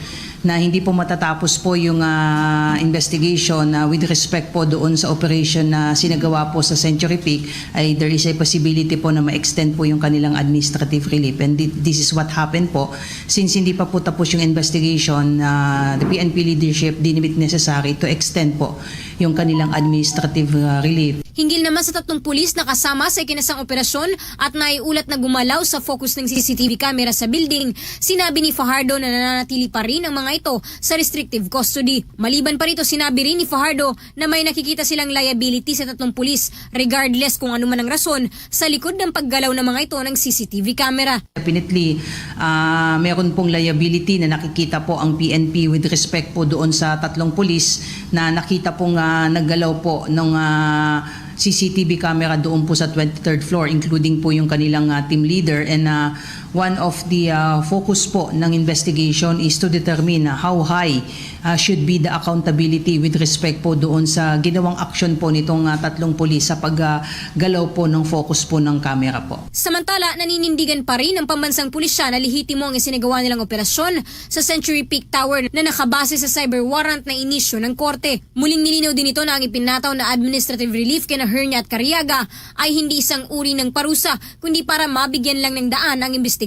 na hindi po matatapos po yung, ah, investigation, ah, with respect po doon sa operation na sinagawa po sa Century Peak, ay there is a possibility po na ma-extend po yung kanilang administrative relief. And thi-, this is what happened po. Since hindi pa po tapos yung investigation, ah, the P N P leadership deem it necessary to extend po yung kanilang administrative, ah, relief. Hinggil naman sa tatlong pulis na kasama sa ikinasang operasyon at naiulat na gumalaw sa focus ng C C T V camera sa building, sinabi ni Fajardo na nananatili pa rin ang mga ito sa restrictive custody. Maliban pa rito, sinabi rin ni Fajardo na may nakikita silang liability sa tatlong pulis, regardless kung ano man ang rason, sa likod ng paggalaw ng mga ito ng C C T V camera. Definitely, ah, meron pong liability na nakikita po ang P N P with respect po doon sa tatlong pulis na nakita pong, ah, naggalaw po ng, ah, C C T V camera doon po sa twenty-third floor, including po yung kanilang, ah, team leader. And, ah, One of the, ah, focus po ng investigation is to determine how high, ah, should be the accountability with respect po doon sa ginawang aksyon po nitong, ah, tatlong pulis sa paggalaw po ng focus po ng camera po. Samantala, naninindigan pa rin ang pambansang pulisya na lehitimo ang isinagawa nilang operasyon sa Century Peak Tower na nakabase sa cyber warrant na inisyu ng korte. Muling nilinaw din ito na ang ipinataw na administrative relief kina Hernia at Cariaga ay hindi isang uri ng parusa, kundi para mabigyan lang ng daan ang imbestigasyon.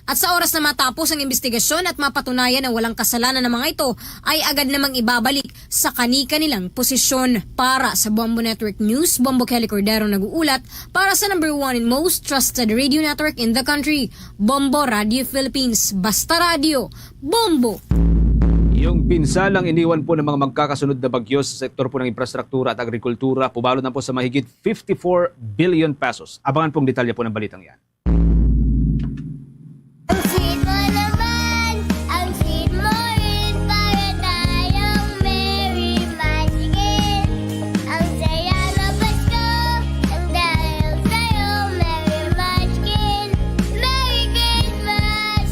At sa oras na matapos ang imbestigasyon at mapatunayan ang walang kasalanan ng mga ito, ay agad namang ibabalik sa kani-kanilang posisyon. Para sa Bombo Network News, Bombo Kelly Cordero nag-uulat para sa number one and most trusted radio network in the country, Bombo Radio Philippines. Basta Radio, Bombo! Yung pinsalang iniwan po ng mga magkakasunod na bagyo sa sektor po ng infrastruktura at agrikultura, pumalo na po sa mahigit fifty-four billion pesos. Abangan pong detalye po ng balitang yan. Ang sweet mo naman, ang sweet mo rin, para tayong merry munchkin. Ang saya ng Pasko, ang dahil sa'yo, merry munchkin. Merry Christmas,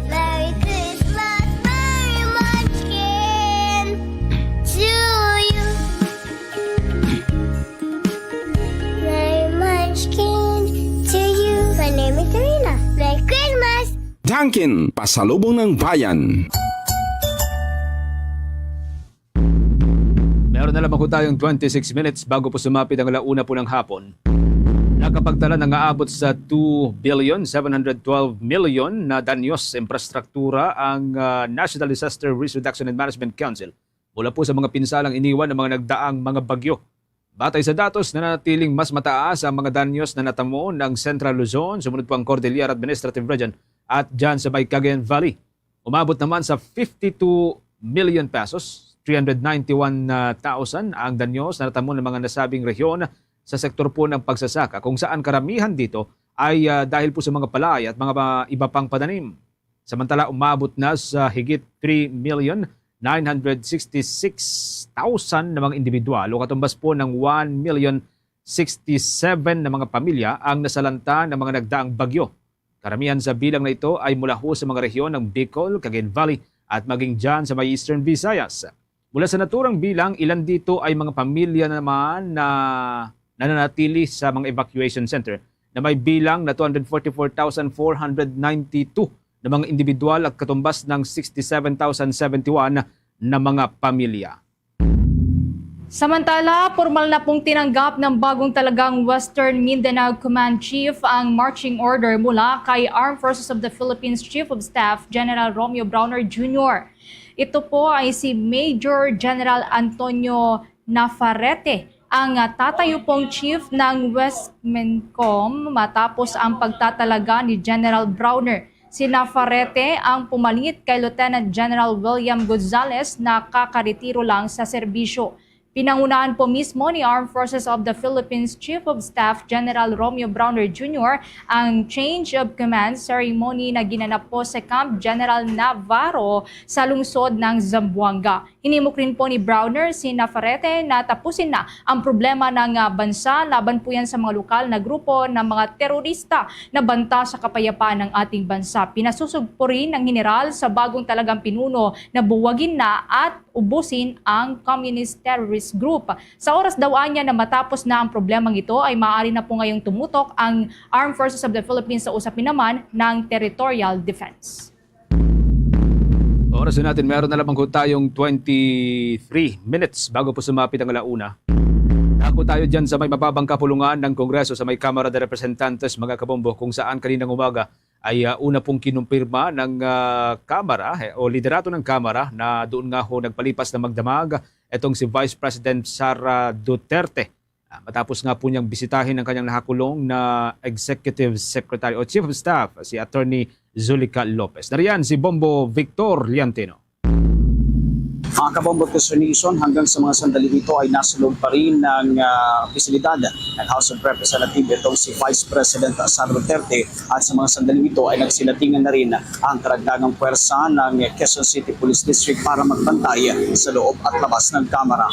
merry Christmas, merry munchkin to you. Merry Munchkin to you. My name is Serena. Merry Christmas! Dunkin, pasalubong ng bayan. Meron na lamang po tayong twenty-six minutes bago po sumapit ang alauna po ng hapon. Nakapagtala na nga abot sa two billion seven hundred twelve million na danyos sa infrastruktura ang, ah, National Disaster Risk Reduction and Management Council mula po sa mga pinsalang iniwan ng mga nagdaang mga bagyo. Batay sa datos, nanatiling mas mataas ang mga danyos na natamo ng Central Luzon, sumunod po ang Cordillera Administrative Region at dyan sa may Cagayan Valley. Umabot naman sa fifty-two million pesos, three hundred ninety-one thousand ang danyos na natamo ng mga nasabing rehiyon sa sektor po ng pagsasaka, kung saan karamihan dito ay, ah, dahil po sa mga palay at mga pa-, iba pang pananim. Samantala, umabot na sa higit three million nine hundred sixty-six thousand na mga individual o katumbas po ng one million sixty-seven na mga pamilya ang nasalanta ng mga nagdaang bagyo. Karamihan sa bilang na ito ay mula ho sa mga rehiyon ng Bicol, Cagayan Valley at maging dyan sa may Eastern Visayas. Mula sa naturang bilang, ilan dito ay mga pamilya naman na nananatili sa mga evacuation center na may bilang na two hundred forty-four thousand four hundred ninety-two na mga individual at katumbas ng sixty-seven thousand seventy-one na mga pamilya. Samantala, pormal na pong tinanggap ng bagong talagang Western Mindanao Command Chief ang marching order mula kay Armed Forces of the Philippines Chief of Staff General Romeo Brawner Junior. Ito po ay si Major General Antonio Nafarete, ang, ah, tatayo pong chief ng West Mincom matapos ang pagtatalaga ni General Brawner. Si Nafarete ang pumalit kay Lieutenant General William Gonzales na kakaretiro lang sa serbisyo. Pinangunahan po mismo ni Armed Forces of the Philippines Chief of Staff General Romeo Brawner Junior ang change of command ceremony na ginanap po sa Camp General Navarro sa lungsod ng Zamboanga. Hinimok rin po ni Brawner si Nafarete na tapusin na ang problema ng, ah, bansa laban po yan sa mga lokal na grupo ng mga terorista na banta sa kapayapaan ng ating bansa. Pinasusog po rin ng general sa bagong talagang pinuno na buwagin na at ubusin ang communist terrorist group. Sa oras daw anya na matapos na ang problemang ito, ay maaari na po ngayong tumutok ang Armed Forces of the Philippines sa usapin naman ng territorial defense. Oras na natin, meron na lamang po tayong twenty-three minutes bago po sumapit ang alauna. Dako tayo dyan sa may mababang kapulungan ng Kongreso, sa may Kamara de Representantes, mga kabombo, kung saan kaninang umaga ay, ah, una pong kinumpirma ng, ah, Kamara, eh, o liderato ng Kamara na doon nga ho nagpalipas na magdamag itong si Vice President Sara Duterte. Ah, matapos nga po niyang bisitahin ang kanyang nahakulong na Executive Secretary o Chief of Staff, si Attorney Zulica Lopez. Nariyan si Bombo Victor Liantino. Mga kabombo at Quezonation, hanggang sa mga sandaling ito ay nasa loob pa rin ng, ah, pasilidad ng House of Representatives itong si Vice President Sara Duterte, at sa mga sandaling ito ay nagsilatingan na rin ang karagdagang pwersa ng Quezon City Police District para magbantay sa loob at labas ng Kamara.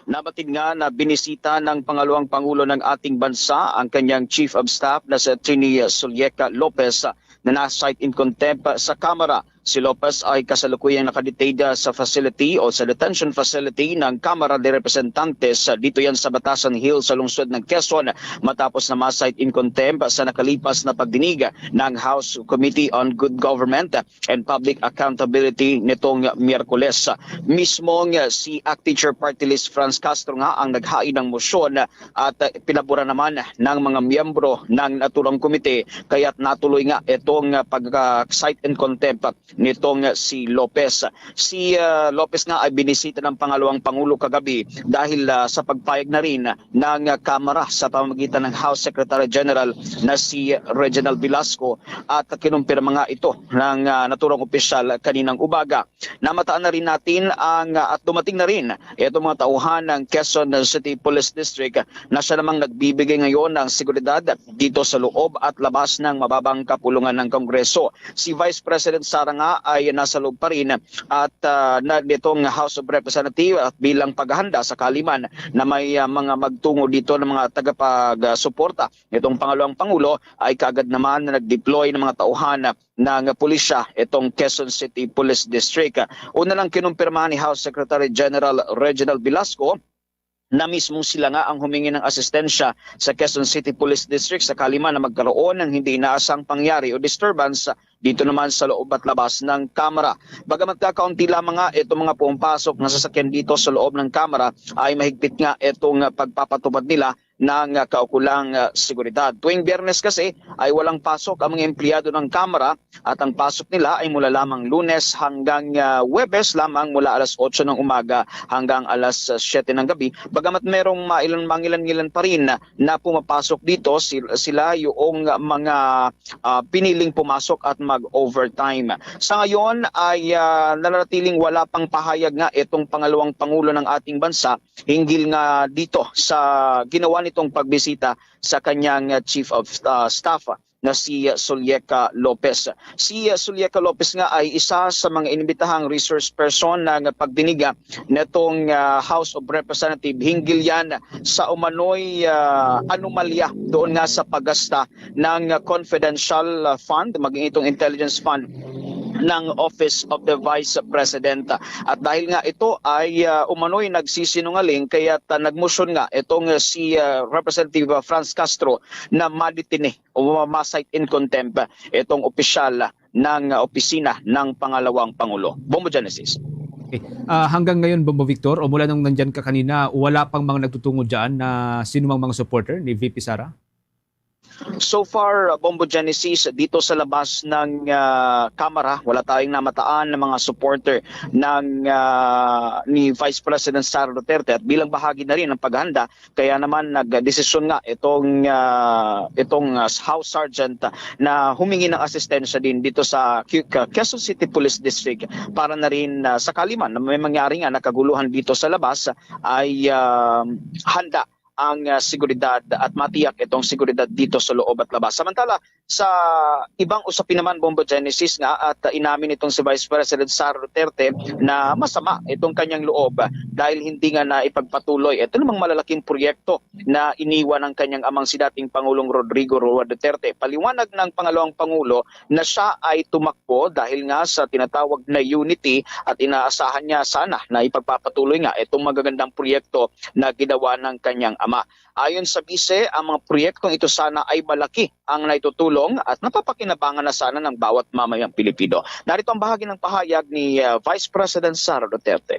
Nabatid nga na binisita ng pangalawang pangulo ng ating bansa ang kanyang Chief of Staff na si Attorney Sullieca Lopez na na-cite in contempt sa Kamara. Si Lopez ay kasalukuyang nakadetained sa facility o sa detention facility ng Kamara de Representantes dito yan sa Batasan Hill sa lungsod ng Quezon matapos na ma-cite in contempt sa nakalipas na pagdinig ng House Committee on Good Government and Public Accountability nitong Miyerkules. Mismong si Acting Chair Party List Franz Castro nga ang naghain ng motion at pinaboran naman ng mga miyembro ng naturang komite, kaya't natuloy nga itong pag-cite in contempt nitong si Lopez. Si ah, Lopez nga ay binisita ng pangalawang pangulo kagabi dahil ah, sa pagpayag na rin ng Kamara sa pamamagitan ng House Secretary General na si Reginald Velasco at kinumpirma nga ito ng ah, naturang opisyal kaninang umaga. Namataan na rin natin ang ah, at dumating na rin itong mga tauhan ng Quezon City Police District na siya namang nagbibigay ngayon ng seguridad dito sa loob at labas ng mababang kapulungan ng Kongreso. Si Vice President Sara nga ay nasa loob pa rin at ah, na nitong House of Representatives at bilang paghahanda sakali man na may ah, mga magtungo dito ng mga tagapagsuporta nitong pangalawang pangulo ay kaagad naman na nag-deploy ng mga tauhan ng pulisya itong Quezon City Police District. Una lang kinumpirmahan ni House Secretary General Reginald Velasco na mismo sila nga ang humingi ng asistensya sa Quezon City Police District sakali man na magkaroon ng hindi inaasang pangyari o disturbance dito naman sa loob at labas ng Kamara. Bagamat kakaunti lamang nga itong mga pumapasok na sasakyan dito sa loob ng Kamara, ay mahigpit nga itong pagpapatupad nila ng kaukulang ah, seguridad. Tuwing Biyernes kasi ay walang pasok ang mga empleyado ng Kamara at ang pasok nila ay mula lamang Lunes hanggang ah, Huwebes lamang, mula alas otso ng umaga hanggang alas ah, siyete ng gabi. Bagamat merong mailan mangilan-ngilan pa rin na pumapasok dito, sil- sila yung mga ah, piniling pumasok at mag-overtime. Sa ngayon ay ah, nananatiling wala pang pahayag nga itong pangalawang pangulo ng ating bansa hinggil nga dito sa ginawa nitong pagbisita sa kanyang ah, Chief of ah, Staff na si ah, Sullieca Lopez. Si ah, Sullieca Lopez nga ay isa sa mga inimbitahang resource person ng pagdinig ah, netong ah, House of Representatives hinggil yan sa umano'y ah, anomalya doon nga sa paggasta ng ah, confidential ah, fund, maging itong intelligence fund ng Office of the Vice President. At dahil nga ito ay ah, umano'y nagsisinungaling, kaya ta nagmotion nga itong ah, si ah, Representative Franz Castro na madetine o ma-cite in contempt itong opisyal ng ah, opisina ng pangalawang pangulo. Bombo Genesis. Okay. Ah, hanggang ngayon, Bombo Victor, o mula nung nandyan ka kanina, wala pang mga nagtutungo dyan na sino mang mga supporter ni V P Sara? So far, Bombo Genesis, dito sa labas ng ah, Kamara, wala tayong namataan ng mga supporter ng ah, ni Vice President Sara Duterte, at bilang bahagi na rin ng paghahanda, kaya naman nagdesisyon nga itong ah, itong ah, House Sergeant na humingi ng asistensya din dito sa Q- Quezon City Police District para na rin ah, sakali man na may mangyari nga nakaguluhan dito sa labas ay ah, handa ang ah, seguridad at matiyak itong seguridad dito sa loob at labas. Samantala, sa ibang usapin naman, Bombo Genesis, nga at ah, inamin itong si Vice President Sara Duterte na masama itong kanyang loob dahil hindi nga na ipagpatuloy ito namang malalaking proyekto na iniwan ng kanyang amang si dating Pangulong Rodrigo Roa Duterte. Paliwanag ng pangalawang pangulo na siya ay tumakbo dahil nga sa tinatawag na unity at inaasahan niya sana na ipagpapatuloy nga itong magagandang proyekto na ginawa ng kanyang ama. Ayon sa bise, ang mga proyektong ito sana ay malaki ang naitutulong at napapakinabangan na sana ng bawat mamayang Pilipino. Narito ang bahagi ng pahayag ni uh, Vice President Sara Duterte.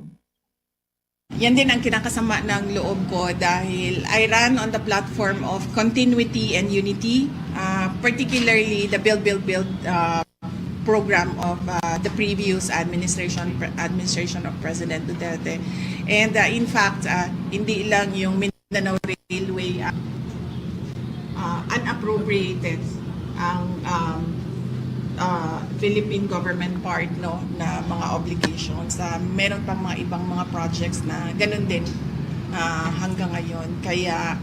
Yan din ang kinakasama ng loob ko dahil I ran on the platform of continuity and unity, uh, particularly the Build, Build, Build uh, program of uh, the previous administration administration of President Duterte. And uh, in fact, uh, hindi lang yung Mindanao Railway uh, uh, unappropriated ang um, uh, Philippine government part no na mga obligations. Uh, meron pang mga ibang mga projects na ganun din uh, hanggang ngayon. Kaya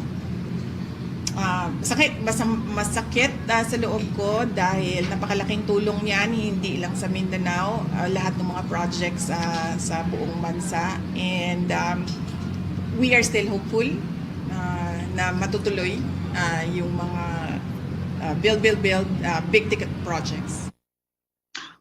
uh, sakit, masam, masakit uh, sa loob ko dahil napakalaking tulong niyan hindi lang sa Mindanao, uh, lahat ng mga projects uh, sa buong bansa. And um, We are still hopeful uh, na matutuloy uh, yung mga uh, build, build, build, uh, big ticket projects.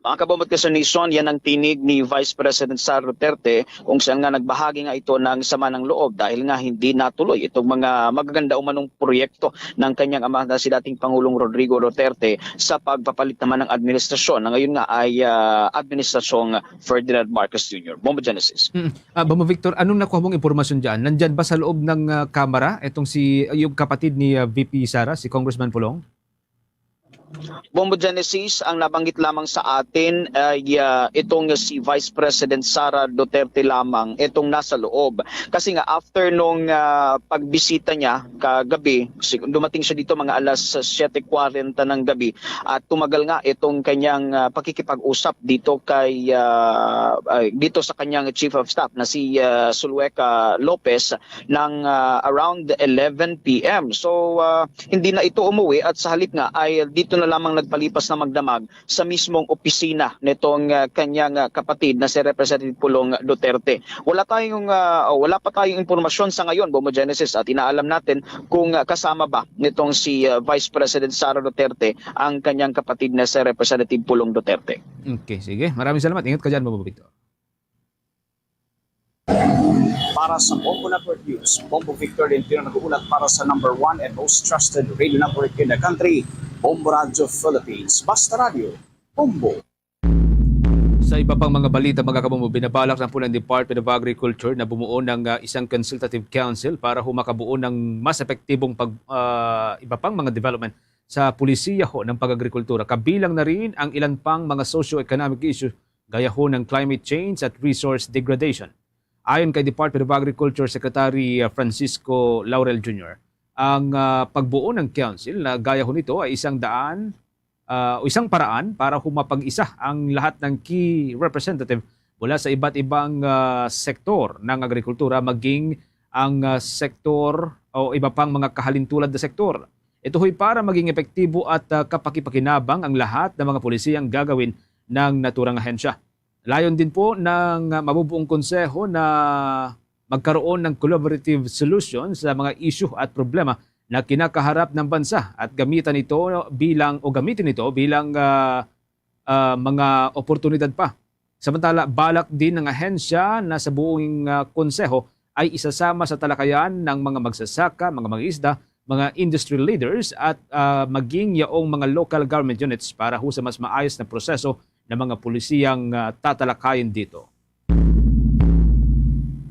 Mga kabombo at ka-Sir Nison, yan ang tinig ni Vice President Sara Duterte kung saan nga nagbahagi nga ito ng sama ng loob dahil nga hindi natuloy itong mga magaganda umanong proyekto ng kanyang ama na si dating Pangulong Rodrigo Duterte sa pagpapalit naman ng administrasyon na ngayon nga ay ah, Administrasyong Ferdinand Marcos Junior. Bombo Genesis. Ah, Bombo Victor, anong nakuha mong impormasyon dyan? Nandyan ba sa loob ng ah, kamara itong si yung kapatid ni ah, V P Sara, si Congressman Pulong? Bombo Genesis, ang nabanggit lamang sa atin ay ah, itong si Vice President Sara Duterte lamang, itong nasa loob. Kasi nga after nung ah, pagbisita niya kagabi, si- dumating siya dito mga alas siyete kwarenta ng gabi at tumagal nga itong kanyang ah, pakikipag-usap dito kay ah, ay, dito sa kanyang Chief of Staff na si ah, Zulueca Lopez ng ah, around eleven p m. So ah, hindi na ito umuwi at sa halip nga ay dito na lamang nagpalipas na magdamag sa mismong opisina nitong ah, kanyang ah, kapatid na si Representative Pulong Duterte. Wala tayong ah, oh, wala pa tayong impormasyon sa ngayon, Bombo Genesis, at inaalam natin kung ah, kasama ba nitong si ah, Vice President Sara Duterte ang kanyang kapatid na si Representative Pulong Duterte. Okay, sige. Maraming salamat. Ingat ka dyan, Bombo Victor. Para sa Bombo Network News, Bombo Victor Lentino nag-uulat para sa number one and most trusted radio network in the country, Bombo Radio Philippines. Basta Radio, Bombo. Sa iba pang mga balita, mga kabombo, binabalak na po ng Department of Agriculture na bumuo ng ah, isang consultative council para ho makabuo ng mas epektibong pag, ah, iba pang mga development sa polisiya ho ng pag-agrikultura, kabilang na rin ang ilan pang mga socio-economic issues gaya ho ng climate change at resource degradation. Ayon kay Department of Agriculture Secretary ah, Francisco Laurel Junior, ang ah, pagbuo ng council na gaya ho nito ay isang daan ah, o isang paraan para humapag-isa ang lahat ng key representative mula sa iba't ibang ah, sektor ng agrikultura, maging ang ah, sektor o iba pang mga kahalintulad na sektor. Ito ho'y para maging epektibo at ah, kapakipakinabang ang lahat ng mga polisiyang gagawin ng naturang ahensya. Layon din po ng ah, mabubuong konseho na magkaroon ng collaborative solution sa mga issue at problema na kinakaharap ng bansa at gamitan ito bilang o gamitin ito bilang ah, ah, mga oportunidad pa. Samantala, balak din ng ahensya na sa buong ah, konseho ay isasama sa talakayan ng mga magsasaka, mga mangisda, mga industry leaders at ah, maging yaong mga local government units para ho sa mas maayos na proseso ng mga polisiyang ah, tatalakayin dito.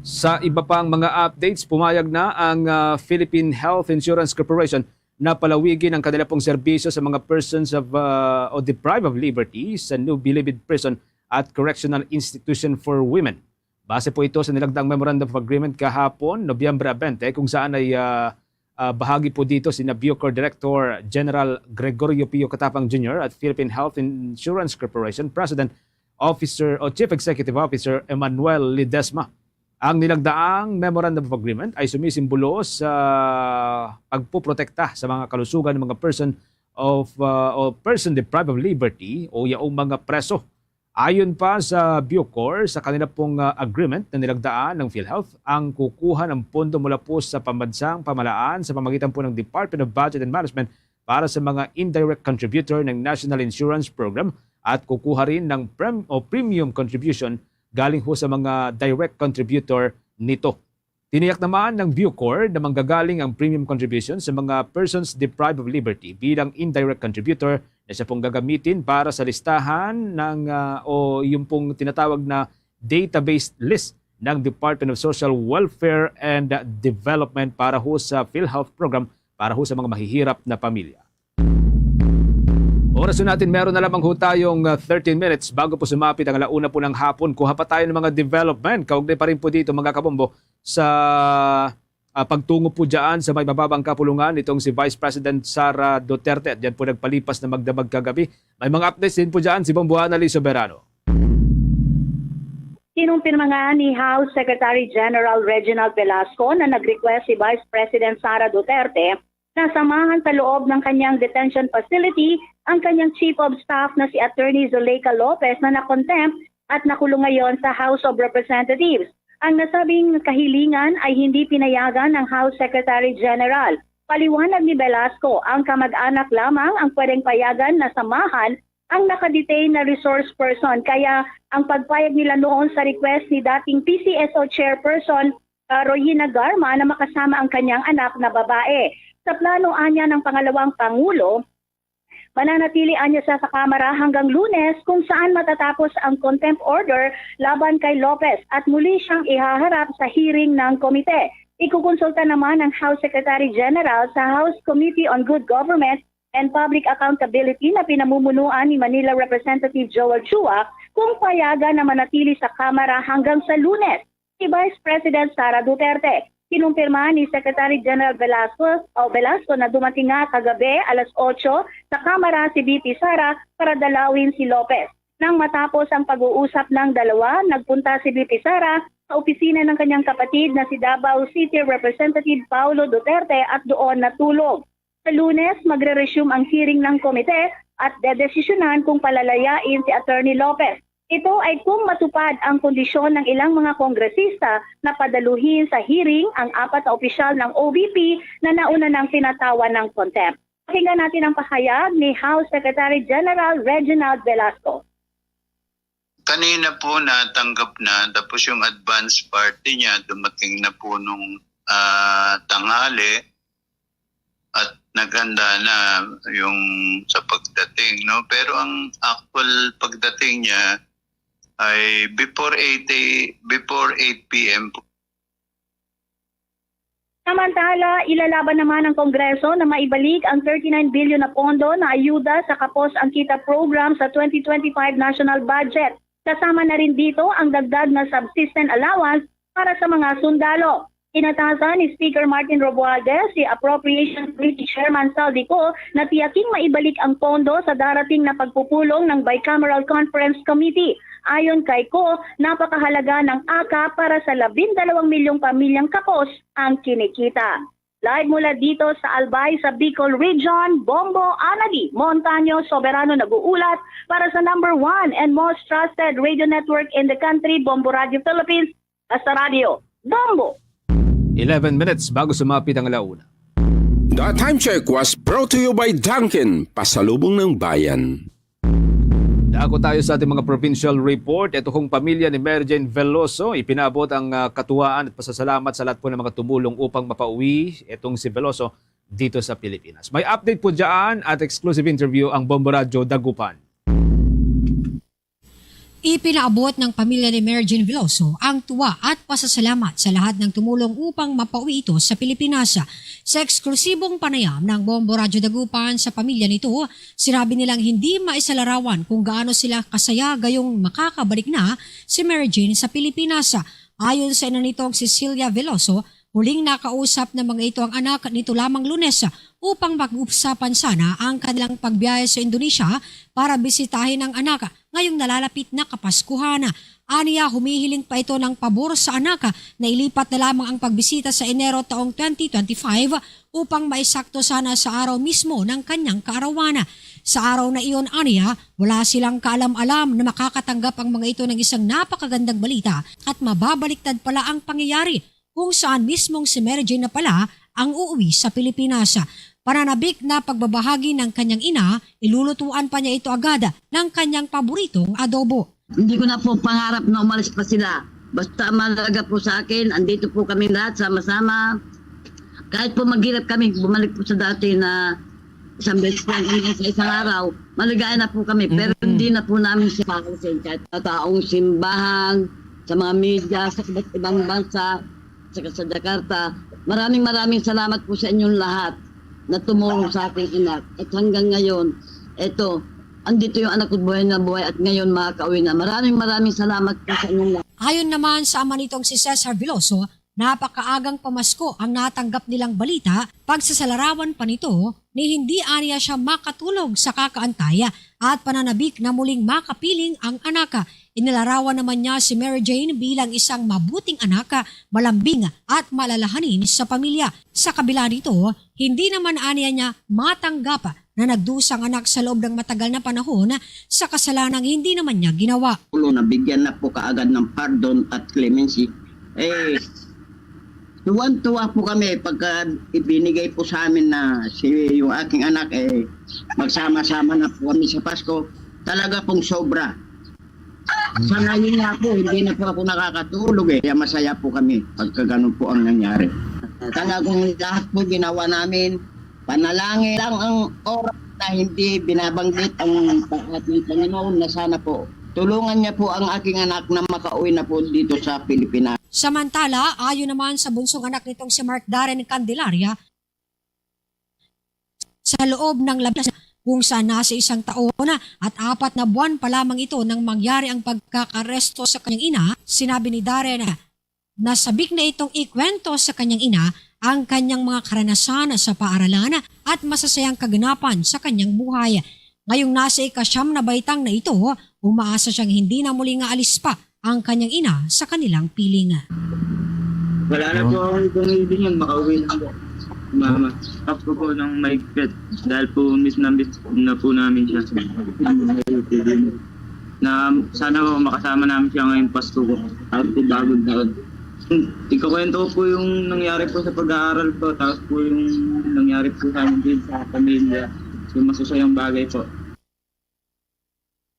Sa iba pang mga updates, pumayag na ang ah, Philippine Health Insurance Corporation na palawigin ang kanila pong serbisyo sa mga persons of ah, o deprived of liberty sa New Bilibid Prison at Correctional Institution for Women. Base po ito sa nilagdaang Memorandum of Agreement kahapon, Nobyembre twenty, kung saan ay ah, ah, bahagi po dito sina Bucor Director General Gregorio Pio Catapang Junior at Philippine Health Insurance Corporation President Officer o Chief Executive Officer Emmanuel Ledesma. Ang nilagdaang Memorandum of Agreement ay sumisimbolo sa pagpoprotekta sa mga kalusugan ng mga person of uh, o person deprived of liberty o yaong mga preso. Ayon pa sa Bucor, sa kanila pong uh, agreement na nilagdaan ng PhilHealth, ang kukuha ng pondo mula po sa pambansang pamahalaan sa pamagitan po ng Department of Budget and Management para sa mga indirect contributor ng National Insurance Program at kukuha rin ng prem o premium contribution galing ho sa mga direct contributor nito. Tiniyak naman ng Bucor na manggagaling ang premium contribution sa mga persons deprived of liberty bilang indirect contributor na siya pong gagamitin para sa listahan ng ah, o yung pong tinatawag na database list ng Department of Social Welfare and Development para ho sa PhilHealth program para ho sa mga mahihirap na pamilya. Oras po natin, meron na lamang ho tayong ah, thirteen minutes bago po sumapit ang alauna po ng hapon. Kuha pa tayo ng mga development. Kaugnay pa rin po dito, mga kabombo, sa ah, pagtungo po dyan sa may mababang kapulungan nitong si Vice President Sara Duterte. At dyan po nagpalipas na magdamag kagabi. May mga updates din po dyan si Bombo Annalyn Soberano. Kinumpirma nga ni House Secretary General Reginald Velasco na nag-request si Vice President Sara Duterte na samahan sa loob ng kanyang detention facility ang kanyang Chief of Staff na si Attorney Zuleika Lopez na na-contempt at nakulong ngayon sa House of Representatives. Ang nasabing kahilingan ay hindi pinayagan ng House Secretary General. Paliwanag ni Velasco, ang kamag-anak lamang ang pwedeng payagan na samahan ang nakadetain na resource person, kaya ang pagpayag nila noon sa request ni dating P C S O Chairperson, ah, Royina Garma na makasama ang kanyang anak na babae. Sa plano anya ng pangalawang pangulo, mananatili anya siya sa Kamara hanggang Lunes, kung saan matatapos ang contempt order laban kay Lopez at muli siyang ihaharap sa hearing ng komite. Ikukonsulta naman ng House Secretary General sa House Committee on Good Government and Public Accountability na pinamumunuan ni Manila Representative Joel Chua kung payagan na manatili sa Kamara hanggang sa Lunes si Vice President Sara Duterte. Kinumpirma ni Secretary General Velasco, o Velasco, na dumating nga kagabi alas otso sa Kamara si V P Sara para dalawin si Lopez. Nang matapos ang pag-uusap ng dalawa, nagpunta si V P Sara sa opisina ng kanyang kapatid na si Davao City Representative Paulo Duterte at doon natulog. Sa Lunes, magre-resume ang hearing ng komite at dedesisyonan kung palalayain si Attorney Lopez. Ito ay kung matupad ang kondisyon ng ilang mga kongresista na padaluhin sa hearing ang apat na opisyal ng O V P na nauna nang pinatawan ng contempt. Pakinggan natin ang pahayag ni House Secretary General Reginald Velasco. Kanina po natanggap na, tapos yung advance party niya dumating na po nung ah, tanghali at naghanda na yung sa pagdating, no? Pero ang actual pagdating niya ay before eight a, before eight p m po. Samantala, ilalaban naman ng Kongreso na maibalik ang thirty-nine billion na pondo na ayuda sa Kapos ang Kita program sa twenty twenty-five national budget. Kasama na rin dito ang dagdag na subsistence allowance para sa mga sundalo. Inatasan ni Speaker Martin Romualdez si Appropriation Committee Chairman Saldi Co na tiyaking maibalik ang pondo sa darating na pagpupulong ng Bicameral Conference Committee. Ayon kay Co, napakahalaga ng aka para sa labindalawang milyong pamilyang Kapos ang kinikita. Live mula dito sa Albay sa Bicol Region, Bombo Anadi Montaño Soberano nag-uulat para sa number one and most trusted radio network in the country, Bombo Radio Philippines, Basta Radio, Bombo! Eleven minutes bago sumapit ang alauna. The time check was brought to you by Dunkin, Pasalubong ng Bayan. Dako tayo sa ating mga provincial report. Ito pong pamilya ni Mary Jane Veloso, ipinabot ang ah, katuwaan at pasasalamat sa lahat po ng mga tumulong upang mapauwi itong si Veloso dito sa Pilipinas. May update po dyan at exclusive interview ang Bombo Radyo Dagupan. Ipinaabot ng pamilya ni Mary Jane Veloso ang tuwa at pasasalamat sa lahat ng tumulong upang mapauwi ito sa Pilipinas. Sa eksklusibong panayam ng Bombo Radyo Dagupan sa pamilya nito, sinabi nilang hindi maisalarawan kung gaano sila kasaya gayong makakabalik na si Mary Jane sa Pilipinas. Ayon sa ina nitong si Celia Veloso, huling nakausap na mga ito ang anak nito lamang Lunes upang pag-usapan sana ang kanilang pagbiyahe sa Indonesia para bisitahin ang anak ngayong nalalapit na Kapaskuhan. Aniya, humihiling pa ito ng pabor sa anak na ilipat na lamang ang pagbisita sa Enero taong twenty twenty-five upang maisakto sana sa araw mismo ng kanyang kaarawan. Sa araw na iyon, aniya, wala silang kaalam-alam na makakatanggap ang mga ito ng isang napakagandang balita at mababaliktad pala ang pangyayari kung saan mismong si Mary Jane na pala ang uuwi sa Pilipinas. Pananabik na pagbabahagi ng kanyang ina, ilulutuan pa niya ito agad ng kanyang paboritong adobo. Hindi ko na po pangarap na umalis pa sila. Basta mahalaga po sa akin, andito po kami lahat sama-sama. Kahit po maghirap kami, bumalik po sa dati na isang beses lang kami sa isang araw, maligaya na po kami. Pero hindi na po namin siya paalisin kahit sa taong simbahan, sa mga media, sa iba't ibang bansa, saka sa Jakarta. Maraming maraming salamat po sa inyong lahat na tumulong sa aking anak. At hanggang ngayon, eto, andito yung anak ko buhay na buhay at ngayon makakauwi na. Maraming maraming salamat po sa inyong lahat. Ayon naman sa ama nitong si Cesar Veloso, napakaagang pamasko ang natanggap nilang balita, pagsasalarawan pa nito ni hindi aniya siya makatulog sa kakaantay at pananabik na muling makapiling ang anak. Inilarawan naman niya si Mary Jane bilang isang mabuting anak, malambing at maalalahanin sa pamilya. Sa kabila nito, hindi naman aniya niya matanggap na nagdusa ang anak sa loob ng matagal na panahon sa kasalanang hindi naman niya ginawa. Ulo, nabigyan na po kaagad ng pardon at clemency Eh, tuwan-tuwa po kami pagka ibinigay po sa amin na si, yung aking anak, eh, magsama-sama na po kami sa Pasko. Talaga pong sobra. Sa ngayon nga po, hindi na po ako nakakatulog eh. Kaya masaya po kami pagka ganun po ang nangyari. Talagang lahat po ginawa namin. Panalangin lang ang oras na hindi binabanggit ang pag-at ng Panginoon na sana po tulungan niya po ang aking anak na makauwi na po dito sa Pilipinas. Samantala, ayon naman sa bunsong anak nitong si Mark Darren Candelaria, sa loob ng labas kung saan nasa isang taon at apat na buwan pa lamang ito nang mangyari ang pagkakaresto sa kanyang ina, sinabi ni Darren na sabik na itong ikwento sa kanyang ina ang kanyang mga karanasan sa paaralan at masasayang kaganapan sa kanyang buhay. Ngayong nasa ikasyam na baitang na ito, umaasa siyang hindi na muli nga alis pa ang kanyang ina sa kanilang piling. Wala na po akong ibang hiling yan. Makauwi na po. Mama, stop ko po ng mahigpit. Dahil po miss na miss na po namin siya. Na sana po makasama namin siya ngayong Pasko po. Happy Bagong Taon. Ikakwento ko po yung nangyari po sa pag-aaral ko, tapos po yung nangyari po sa amin din sa pamilya, yung masasayang bagay po.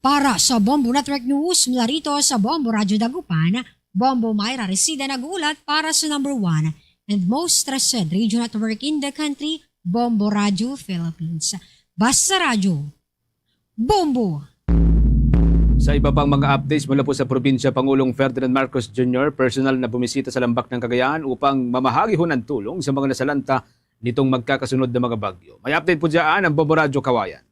Para sa Bombo Network News, mula rito sa Bombo Radyo Dagupan, Bombo Myra Resida nag-uulat para sa number one and most trusted radio network in the country, Bombo Radyo Philippines. Basta Radyo, Bombo! Sa iba pang mga updates mula po sa probinsya, Pangulong Ferdinand Marcos Junior personal na bumisita sa Lambak ng Cagayan upang mamahagihon ang tulong sa mga nasalanta nitong magkakasunod na mga bagyo. May update po dyan ang Bombo Radyo Kawayan.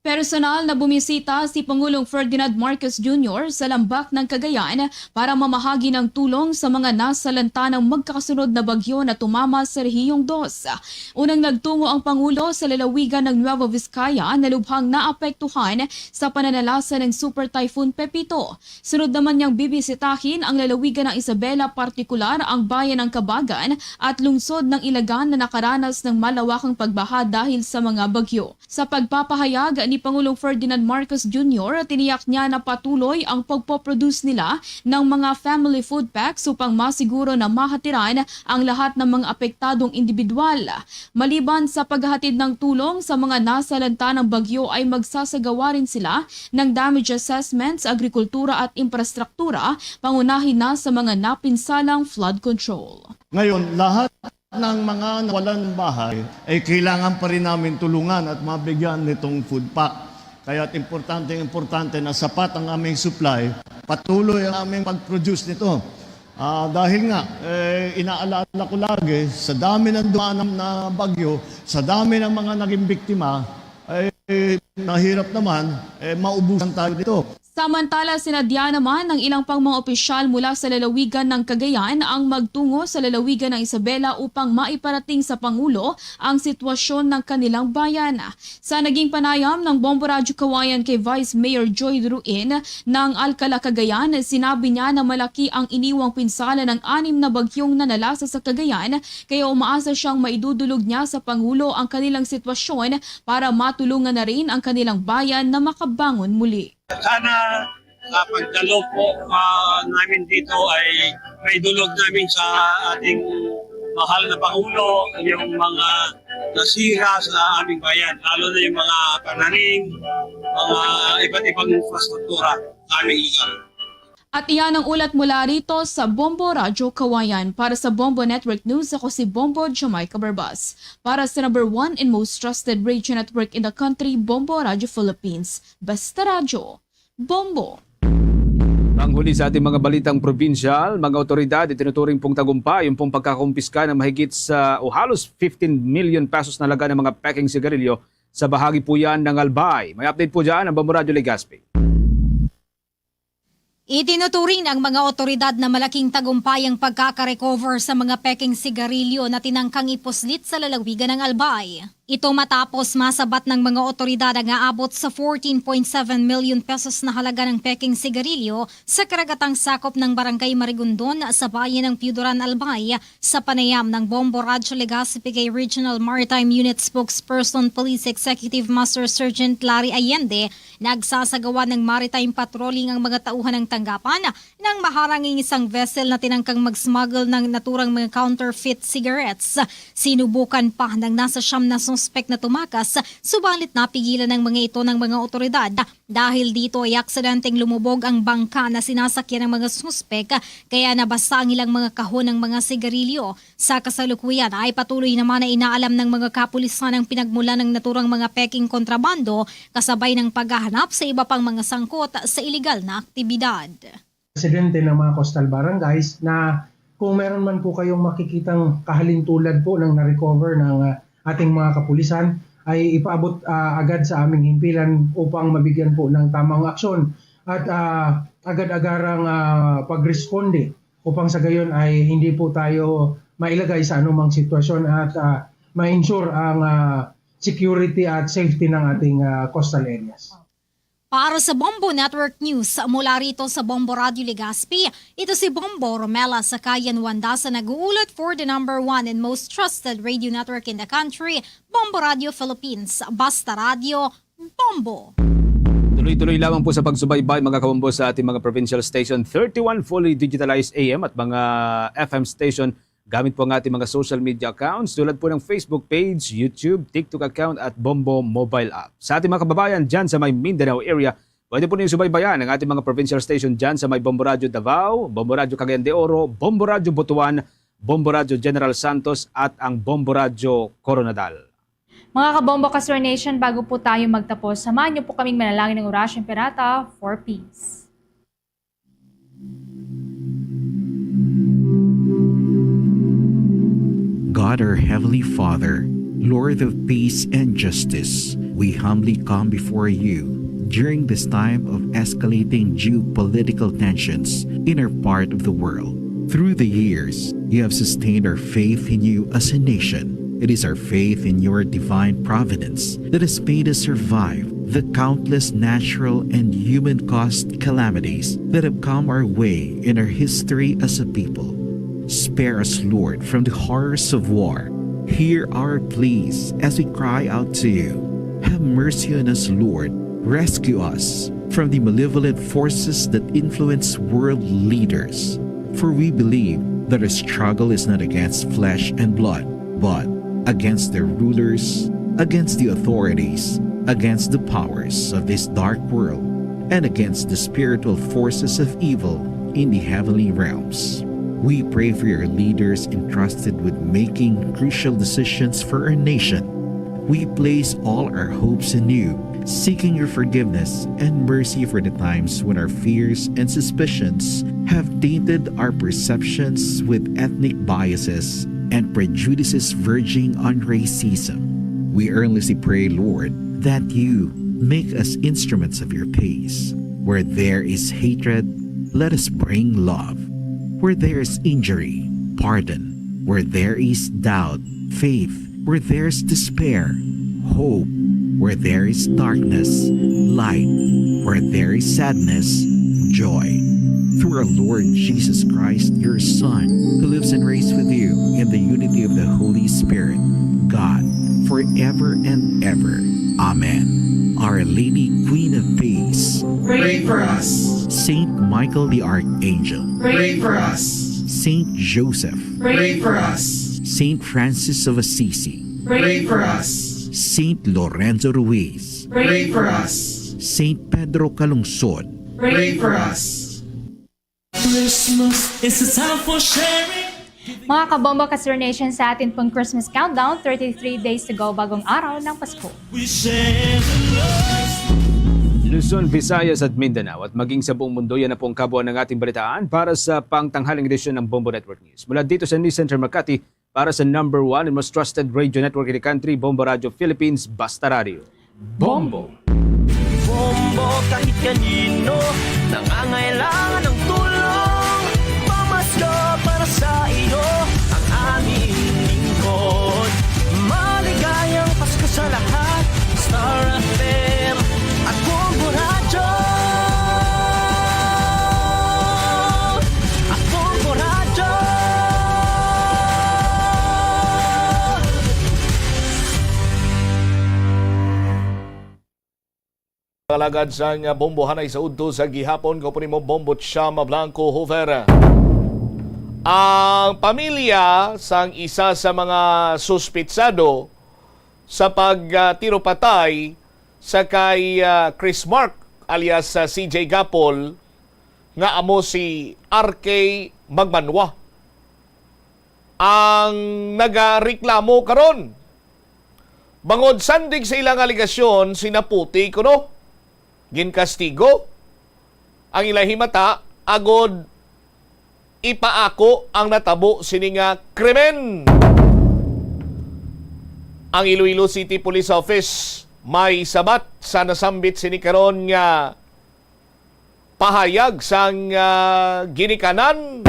Personal na bumisita si Pangulong Ferdinand Marcos Junior sa Lambak ng Cagayan para mamahagi ng tulong sa mga nasalanta ng magkakasunod na bagyo na tumama sa Rehiyong Dos. Unang nagtungo ang Pangulo sa lalawigan ng Nueva Vizcaya na lubhang naapektuhan sa pananalasa ng Super Typhoon Pepito. Sunod naman niyang bibisitahin ang lalawigan ng Isabela, partikular ang bayan ng Kabagan at lungsod ng Ilagan na nakaranas ng malawakang pagbaha dahil sa mga bagyo. Sa pagpapahayag ni Pangulong Ferdinand Marcos Junior, tiniyak niya na patuloy ang pagpoproduce nila ng mga family food packs upang masiguro na mahatiran ang lahat ng mga apektadong individual. Maliban sa paghahatid ng tulong sa mga nasalanta ng bagyo, ay magsasagawa rin sila ng damage assessment sa agrikultura at infrastruktura, pangunahin na sa mga napinsalang flood control. Ngayon, lahat ng mga nawalan ng bahay ay kailangan pa rin namin tulungan at mabigyan nitong food pack. Kaya't importante, importante na sapat ang aming supply, patuloy ang aming pag-produce nito. Ah, dahil nga, eh, inaalaala ko lagi, sa dami ng dumaan na bagyo, sa dami ng mga naging biktima, ay nahirap naman, eh, maubusan tayo dito. Samantala, sinadya naman ng ilang pang mga opisyal mula sa lalawigan ng Cagayan ang magtungo sa lalawigan ng Isabela upang maiparating sa Pangulo ang sitwasyon ng kanilang bayan. Sa naging panayam ng Bombo Radyo Kawayan kay Vice Mayor Joy Ruin ng Alcala, Cagayan, sinabi niya na malaki ang iniwang pinsala ng anim na bagyong nanalasa sa Cagayan, kaya umaasa siyang maidudulog niya sa Pangulo ang kanilang sitwasyon para matulungan na rin ang kanilang bayan na makabangon muli. Sana sa pagdalo po ah, namin dito ay maidulog namin sa ating mahal na Pangulo yung mga nasira sa aming bayan, lalo na yung mga pananim, mga iba't ibang infrastruktura sa aming lugar. At iyan ang ulat mula rito sa Bombo Radyo Kawayan. Para sa Bombo Network News, ako si Bombo Jamaica Barbas. Para sa number one and most trusted radio network in the country, Bombo Radyo Philippines. Basta Radyo, Bombo! Panghuli sa ating mga balitang probinsyal, mga otoridad, itinuturing pong tagumpay yung pong pagkakumpiska ng mahigit sa o halos fifteen million pesos na halaga ng mga peking sigarilyo sa bahagi po yan ng Albay. May update po dyan ang Bombo Radyo Legazpi. Itinuturing ang mga otoridad na malaking tagumpay ang pagkakarecover sa mga peking sigarilyo na tinangkang ipuslit sa lalawigan ng Albay. Ito matapos masabat ng mga otoridad ang aabot sa fourteen point seven million pesos na halaga ng peking sigarilyo sa karagatang sakop ng Barangay Marigondon sa bayan ng Piudoran, Albay, sa panayam ng Bombo Radyo Legazpi kay Regional Maritime Unit Spokesperson Police Executive Master Sergeant Larry Allende. Nagsasagawa ng maritime patrolling ang mga tauhan ng tanggapan nang maharang ang isang vessel na tinangkang mag-smuggle ng naturang mga counterfeit cigarettes. Sinubukan pa ng nasa siyam na suspek na tumakas, subalit napigilan ng mga ito ng mga otoridad. Dahil dito ay aksidenteng lumubog ang bangka na sinasakyan ng mga suspek, kaya nabasa ang ilang mga kahon ng mga sigarilyo. Sa kasalukuyan ay patuloy naman na inaalam ng mga kapulisan ang pinagmula ng naturang mga peking kontrabando, kasabay ng paghahanap sa iba pang mga sangkot sa iligal na aktibidad. Presidente ng mga coastal barangays na kung meron man po kayong makikitang kahalintulad po ng na-recover ng, ah, ating mga kapulisan, ay ipaabot, ah, agad sa aming himpilan upang mabigyan po ng tamang aksyon at, ah, agad-agarang, ah, pagresponde upang sa gayon ay hindi po tayo mailagay sa anumang sitwasyon at, ah, ma-ensure ang, ah, security at safety ng ating, ah, coastal areas. Para sa Bombo Network News, mula rito sa Bombo Radio Legazpi, ito si Bombo Romela Sakayan Wanda sa nag-uulat for the number one and most trusted radio network in the country, Bombo Radio Philippines. Basta Radio, Bombo! Tuloy-tuloy lamang po sa pagsubaybay, mga kabombo, sa ating mga provincial station, thirty-one fully digitalized A M at mga F M station gamit po ang ating mga social media accounts tulad po ng Facebook page, YouTube, TikTok account at Bombo mobile app. Sa ating mga kababayan dyan sa may Mindanao area, pwede po ninyo subaybayan ang ating mga provincial station dyan sa may Bombo Radyo Davao, Bombo Radyo Cagayan de Oro, Bombo Radyo Butuan, Bombo Radyo General Santos at ang Bombo Radyo Coronadal. Mga kabombo, Kasur Nation, bago po tayo magtapos, samahan niyo po kaming manalangin ng Orasyo Imperata for peace. God, our Heavenly Father, Lord of peace and justice, we humbly come before you during this time of escalating geopolitical tensions in our part of the world. Through the years, you have sustained our faith in you as a nation. It is our faith in your divine providence that has made us survive the countless natural and human-caused calamities that have come our way in our history as a people. Spare us, Lord, from the horrors of war. Hear our pleas as we cry out to you. Have mercy on us, Lord. Rescue us from the malevolent forces that influence world leaders. For we believe that our struggle is not against flesh and blood, but against the rulers, against the authorities, against the powers of this dark world, and against the spiritual forces of evil in the heavenly realms. We pray for your leaders entrusted with making crucial decisions for our nation. We place all our hopes in you, seeking your forgiveness and mercy for the times when our fears and suspicions have tainted our perceptions with ethnic biases and prejudices verging on racism. We earnestly pray, Lord, that you make us instruments of your peace. Where there is hatred, let us bring love. Where there is injury, pardon. Where there is doubt, faith. Where there is despair, hope. Where there is darkness, light. Where there is sadness, joy. Through our Lord Jesus Christ, your Son, who lives and reigns with you in the unity of the Holy Spirit, God, forever and ever. Amen. Our Lady, Queen of Peace, pray for us. Saint Michael the Archangel, pray for us. Saint Joseph, pray for us. Saint Francis of Assisi, pray for us. Saint Lorenzo Ruiz, pray for us. Saint Pedro Calungsod, pray for us. Christmas is a time for sharing. Mga kabombo, Kasur Nation, sa atin pong Christmas countdown, thirty-three days to go, bagong araw ng Pasko. We share the love. Luzon, Visayas at Mindanao at maging sa buong mundo, yan na po ang kabuuan ng ating balitaan para sa pangtanghaling edisyon ng Bombo Network News. Mula dito sa News Center Makati, para sa number one and most trusted radio network in the country, Bombo Radio Philippines, Basta Radio. Bombo! Bombo, kahit kanino nangangailangan ng tulong, pamasko para sa iyo ang aming lingkod. Maligayang Pasko Alagad sang bombohanay sa udto sa gihapon, kaupo nimo Bombo Chama Blanco Hoover. Ang pamilya sang isa sa mga suspitsado sa pagtiro patay sa kay, ah, Chris Mark alias, ah, C J Gapol, nga amo si R K Magbanwa, ang nagareklamo karon. Bangod sandig sa ilang alegasyon, sinaputi kuno, ginkastigo ang ila himata agod ipaako ang natabo sini nga krimen. Ang Iloilo City Police Office may sabat sa nasambit sini karon nga pahayag sang, ah, ginikanan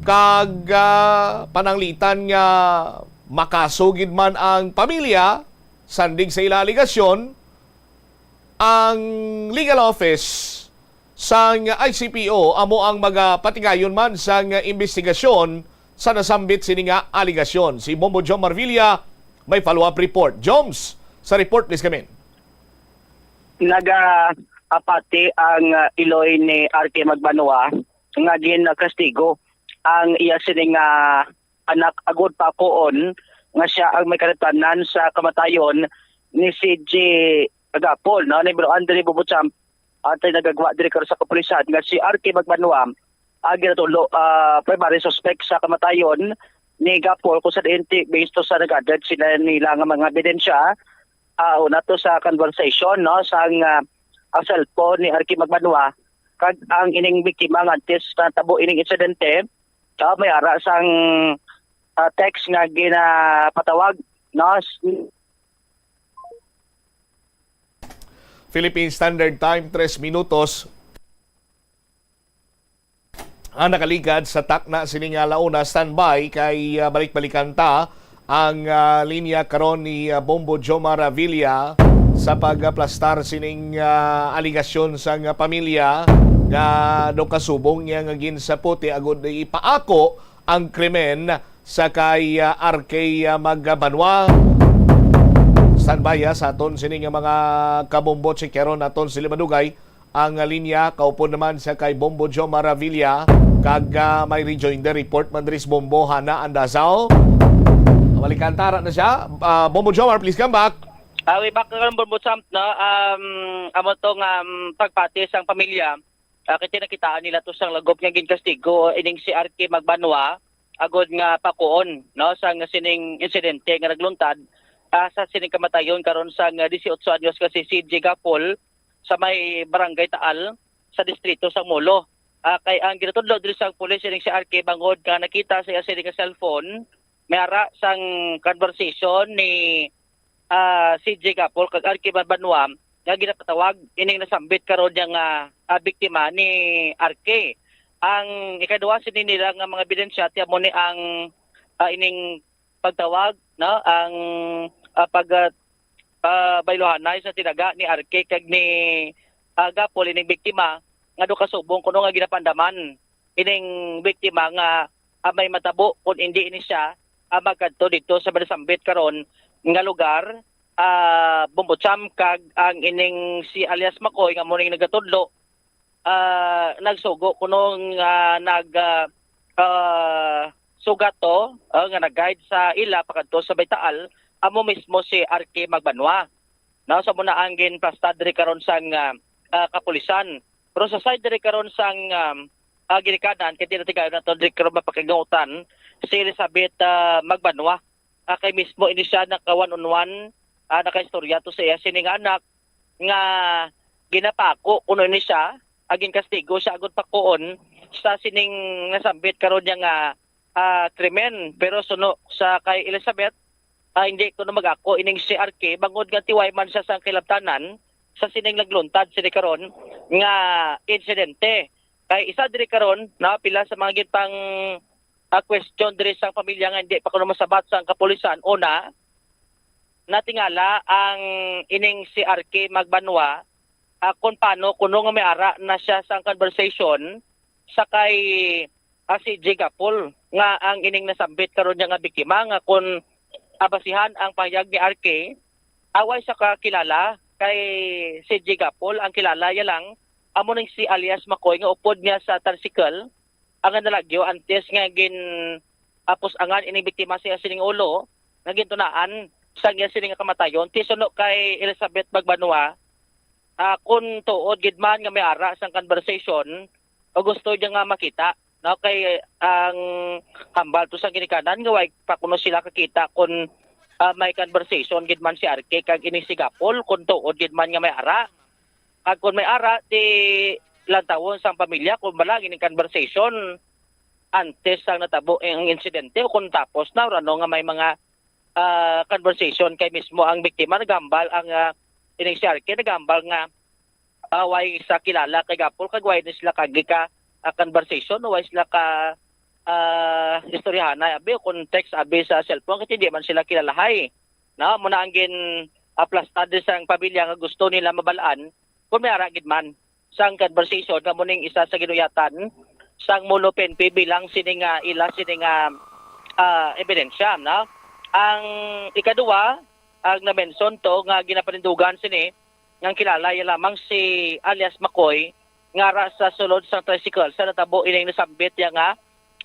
kag, ah, pananglitan nga makasugid man ang pamilya sandig sa ila alegasyon. Ang legal office sang I C P O amo ang magapatigayon man sang imbestigasyon sa nasambit sini nga alegasyon. Si Bombo Jomar Villa may follow-up report. Joms, sa report, please come in. Nagapati ang, ah, iloy ni R K Magbanwa nga ginkastigo ang iya sining, ah, anak agod pakuon nga sia ang may kaliptanan sa kamatayon ni C J Gapol, no, ni Bro Andre Bubuchamp, atay nagagwa diri karon sa kapulisan nga si R K Magbanwa ang ginatulo, ah, primary suspect sa kamatayon ni Gapol, kung sa diin ti based to sa nag-gathered sila nila nga mga ebidensya, ah, una to sa conversation, no, sang, ah, ang cellphone ni R K Magbanwa kag ang ining biktima nga antes na tabo ining insidente, ah, may ara sang, ah, text nga ginapatawag, no, s- Philippine Standard Time, tres minutos ang nakaligad sa takna sini nga launa. Standby kay, ah, balik-balikan ta ang, ah, linya karon ni, ah, Bombo Jomar Avilla sa pagaplastar sining, ah, alegasyon sang pamilya nga daw kasubong niya nga ginsaputi agud ipaako ang krimen sa kay, ah, R K, ah, Magbanwa. Standby, ah, sa aton sini nga mga kabombo, checkeron naton sila madugay ang, ah, linya. Kaupod naman sa kay Bombo Joe Maravilla, kag, ah, may rejoinder report man diri sa Bombo, Hana Andazaw. Balikan tara na siya. Ah, Bombo Jomar, please come back. Ah, way back na karon, Bombo Champ, no? Um, amo to nga, um, pagpati sang pamilya. Ah, kay nakitaan nila to sang lagop nga ginkastigo ining si R K Magbanwa, agod nga pakuon, no, sang sining insidente nga nagluntad, ah, sa sining kamatayon karon sang, ah, dieciocho anyos nga si C J Gapol sa may Barangay Taal sa distrito sang Molo. Ah, kay ang ginatudlo diri sang pulis ining si R K bangod nga nakita sa iya sini nga cellphone, may ara sang conversation ni, ah, C J Gapol kag R K Magbanwa nga ginapatawag ining nasambit karon niya nga, ah, biktima ni R K. Ang ikaduha sini nila nga mga ebidensya ti amo ni ang, ah, ining pagtawag, no, ang, ah, pag, ah, ah, bayluhanay sa tinaga ni R K kag ni, ah, Gapol, ining biktima, nga daw kasubong kuno nga ginapandaman ining biktima nga, ah, may matabo kun indi ini siya, ah, magkadto didto sa nasambit karon nga lugar, ah, Bombocham, kag ang ining si alias Makoy nga amo ning nagatudlo, ah, nagsugo kuno nga nag, ah, ah, sugat to, ah, nga nag-guide sa ila pakadto sa Baytaal, amo mismo si R K Magbanwa. No, sa muna ang ginplastar diri karon sang, ah, ah, kapulisan. Pero sa side diri karon sang, um, ah, ginikanan, kay di na tigayon nato diri karon mapakigangutan si Elizabeth, ah, Magbanwa. Ah, kay mismo ini siya naka one on one, ah, nakaistorya to sa iya sini nga anak nga ginapako kuno ini siya, ah, ginkastigo siya agud pakuon sa sining nasambit karon niya nga, ah, krimen. Pero suno sa kay Elizabeth, ah, hindi kuno mag-ako ining si R K bangod nga tiway man siya sa kilabtanan sa sining nagluntad sini karon nga insidente. Kay isa diri karon na pila sa mga gitang, ah, question diri sa pamilya nga hindi pa kuno masabat sa kapulisan. Una, natingala ang ining si R K Magbanwa, ah, kung paano kuno nga may ara na siya sa conversation sa kay, ah, si Jigapol nga ang ining nasambit karon niya nga biktima nga kung, ah, basihan ang pahayag ni R K, away sa kakilala kay si Jigapol, ang kilala ya lang, amo ning si alias Makoy nga upod niya sa tricycle, ang nalagyo antes nga gin apos angan ining biktima sa iya sining ulo nga gintunaan sa iya sining kamatayon. Ti suno kay Elizabeth Magbanua, ah, kung tuod gid man nga may ara sang conversation o gusto niya nga makita, no, kay ang hambal to sa ginikanan nga way pa kuno sila kakita kung, ah, may conversation gid man si R K kag ini si Gapol, kung tuod gid man nga may ara. Kag kung may ara, ti lantawon sang pamilya kung bala ining conversation antes sang natabo ang insidente o kung tapos na or ano nga may mga, ah, conversation, kay mismo ang biktima nagambal ang, ah, ining si R K nagambal nga, ah, way sa kilala kay Gapol kag way ni sila kagi ka, ah, conversation o way sila ka, ah, istoryahanay abi o kung text abi sa cellphone kasi di man sila kilalahay. No, mo na ang gin aplastar din sang pamilya nga gusto nila mabalaan kung may ara gid man sang conversation nga mo ning isa sa ginuyatan sang Molo P N P bilang sini nga ila sini nga, ah, ebidensya, no? Ang ikaduha, ang na-mention to nga ginapanindugan sini nga ang kilala ya lamang si alias Makoy nga ara sa sulod sang tricycle sa natabo ining nasambit ya nga,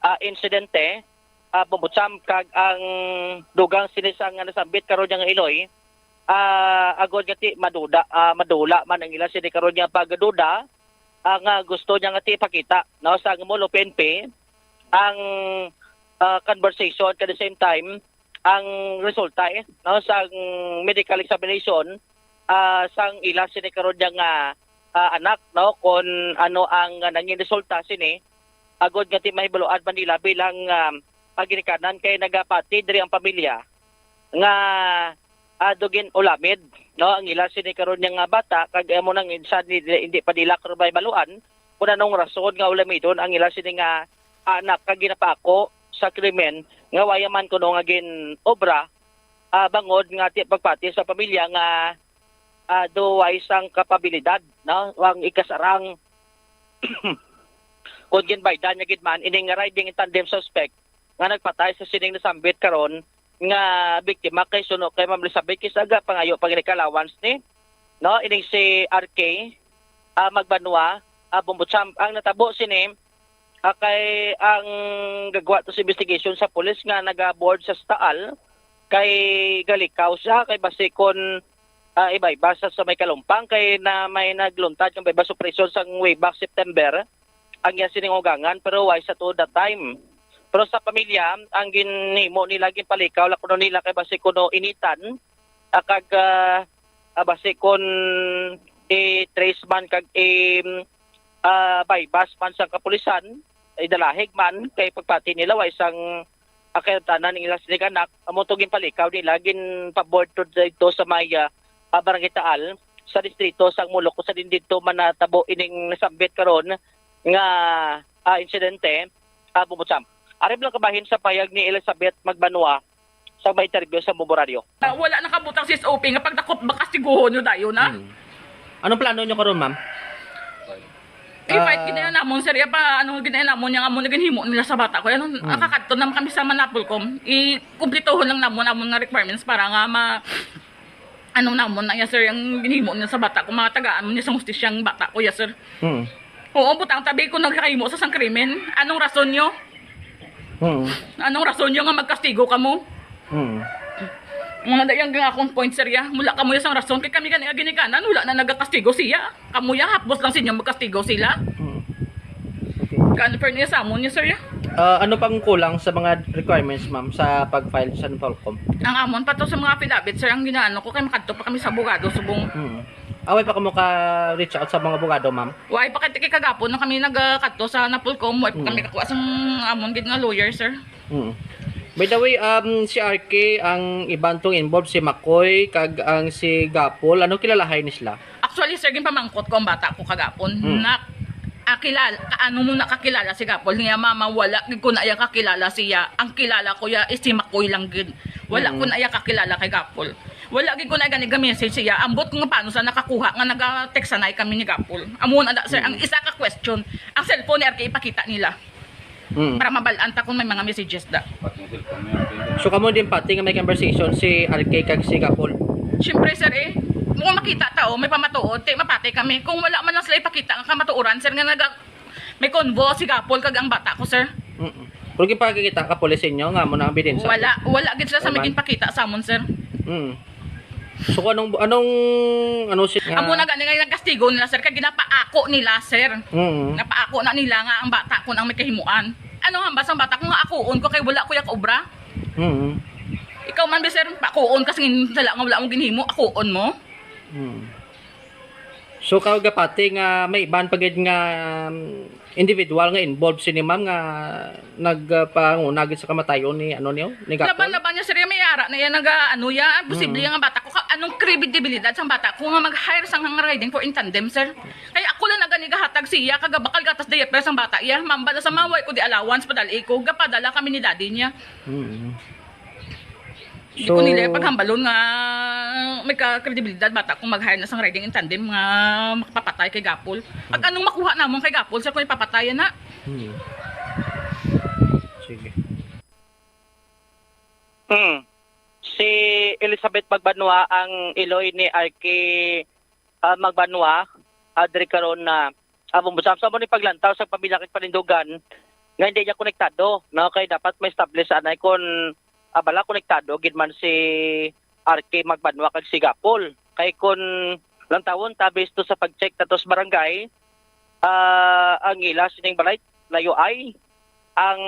ah, insidente, ah, Bumbutsam, kag ang dugang sini sa nga nasambit karon ya nga iloy, ah, agod nga ti maduda, ah, madula man ang ila sini karon nga pagduda, ah, nga gusto niya nga ti ipakita, no, sa Molo P N P ang, ah, conversation, at the same time ang resulta, eh, no, sang medical examination, ah, sang ila sini karon niya nga, ah, anak, no, kung ano ang nangin resulta sini, agod nga ti mahibaluan man nila bilang, ah, ginikanan kay nagapati diri ang pamilya nga, ah, dugin ulamid, no, ang ila sini karon niya nga bata, kag amo nang insan hindi, hindi pa nila karon mahibaluan kung anong rason nga ulamidon ang ila sini nga anak kag ginapaako sa krimen nga waya man kuno nga gin-obra, ah, bangod nga ti pagpati sa pamilya nga, ah, do way sang kapabilidad, no, ang ikasarang kung ginbaydan niya gid man ining riding in tandem suspect nga nagpatay sa sining nasambit karon nga biktima kay suno kay Ma'am Elizabeth kis aga pangayo pa gid ka allowance ni, no, ining si R K, ah, Magbanwa, ah, Bumbutsam. Ang natabo sini, ah, kay ang gagwa to sa investigation sa pulis nga nagaboard sa Staal kay galikaw siya kay basi kon, ah, ibayba sa, sa may Kalumpang kay na may nagluntad nga buy-bust operation sang way back September. Ang iya sining ugangan pero way sa to that time. Pero sa pamilya, ang ginhimo nila, ginpalikaw lang kuno nila kay basi kuno initan, ah, kag, ah, ah, basi kun i-trace man kag i, ah, buy-bust man sa kapulisan, idalahig man kay pagpati nila way sang, ah, kay tanan ila sila anak, amo to ginpalikaw nila, ginpabord to dito sa may, ah, ah, Barangay Taal sa distrito sang Molo, kung sa din dito man natabo ining nasambit karon nga, ah, insidente, ah, Bumbutsam. Ari lang kabahin sa payag ni Elizabeth Magbanwa sa may interview sa Bombo Radio. Ah, wala nakabutang si S O P nga pagdakop ba kastiguhon nyo dayon, ha? Hmm. Anong plano nyo karon, ma'am? I-fight Ah. ginayon namon, sir. Ya pa, ano, ginayon namon, yung amo na ginhimo nila sa bata ko. Ano, Hmm. nakakadto naman kami sa Manapolcom. I-kumplituhon lang namon, namon nga requirements para nga ma-, ano namon na, ya, sir, yung ginhimo nila sa bata ko. Matagaan mo niya sa hustisya ang bata ko, ya, sir. Hmm. Oo, butang tabi ko nagkahimo sa sang krimen. Anong rason nyo? Hmm. Anong rason nyo nga magkastigo kamo? Hmm. Mga dayang nga akong point, sir, ya. Mula kamo ya sang rason. Kay kami gani nga ginikanan, wala na nagakastigo siya. Kamo ya, hapdos lang sa inyo magkastigo sila. Hmm. Okay. Kan-, fair niya sa amon niya, sir, ya. Ah, ano pang kulang sa mga requirements, ma'am, sa pag-file sa Napolcom? Ang amon pa to sa mga affidavit, sir, ang ginaano ko kay makadto pa kami sa abogado subong. Hmm. Away pa kamo ka reach out sa mga abogado, ma'am? Way pa kay, kay kagapon na kami nagkadto sa Napolcom, way pa Mm. kami kakuha sa amon gid nga lawyer, sir. Mm. By the way, um, si R K, ang iban tong involved, si Makoy, kag ang si Gapol, ano kilalahay ni sila? Actually, sir, ginpamangkot ko ang bata ko kagapon. Mm. Na, ah, kilala, kaano mo nakakilala si Gapol? Niya, mama, wala gid ko na iya kakilala siya. Ang kilala ko ya is si Makoy lang gid. Wala Mm. ko na iya kakilala kay Gapol. Wala gid ko na gani ga-message siya. Ambot ko nga paano sa nakakuha nga naga-text sanay kami ni Gapol. Amo na da, sir, ang Mm. isa ka question. Ang cellphone ni R K ipakita nila. Mm. Para mabal-an ta kung may mga messages da. So, kamo din pati nga may conversation si R K kag si Gapol? Siyempre, sir, eh. Kung makita ta, oh, may pamatuod, ti mapatay kami. Kung wala man lang sila ipakita nga kamatuoran, sir, nga naga, may convo si Gapol kag ang bata ko, sir. Mm. Pero gipakita ka pulis inyo nga mo na ang ebidensya? Wala, wala gid sila sa Wala. May ginpakita sa amon, sir. Mm. So kung anong anong ano si nga Amo na gani nga nagkastigo nila, sir, kay ginapaako nila, sir. Mm. Napaako na nila nga ang bata ko ang may kahimuan. Ano hambal sang bata ko nga akuon ko kay wala ko yak obra? Mm. Ikaw man, bi, sir, pakuon ka sa ngin-, dala nga wala mo ginhimo, akuon mo. Hmm. So, kag gapati nga may iban pa gid nga um, individual nga involved sini, ma'am, nga nagpanguna gid sa kamatayon ni, ano, niyo, ni Gapol? Laban-laban niya, sir, may ara na yan, naga, ano yan, posible yan nga bata ko. Ka, anong credibilidad sang bata ko nga mag-hire sang nga riding for in tandem, sir? Kaya ako lang na gani gahatag siya, kag bakal gatas diaper sang bata iya. Mambal sa maway ko di allowance, padali ko, gapadala kami ni daddy niya. Mm. Di ko nila paghambalon nga may ka-credibilidad bata kung mag-hire na sang riding in tandem nga makapapatay kay Gapol. Pag anong makuha namon kay Gapol, sir, kung ipapatayan na? Hmm. Sige. Hmm. Si Elizabeth Magbanwa ang iloy ni Arky, ah, Magbanwa, ah, diri karon na, ah, Bombo Sam. Sa mo ni paglantaw sa pamilya kag panindugan nga hindi niya konektado, no? Kay dapat ma-establish anay kon, ah, bala konektado gid man si Arky Magbanwa kag si Gapol. Kay kon lantawon ta, based to sa pag-check nato sa barangay, ah, ang ila sining balay, layo ay ang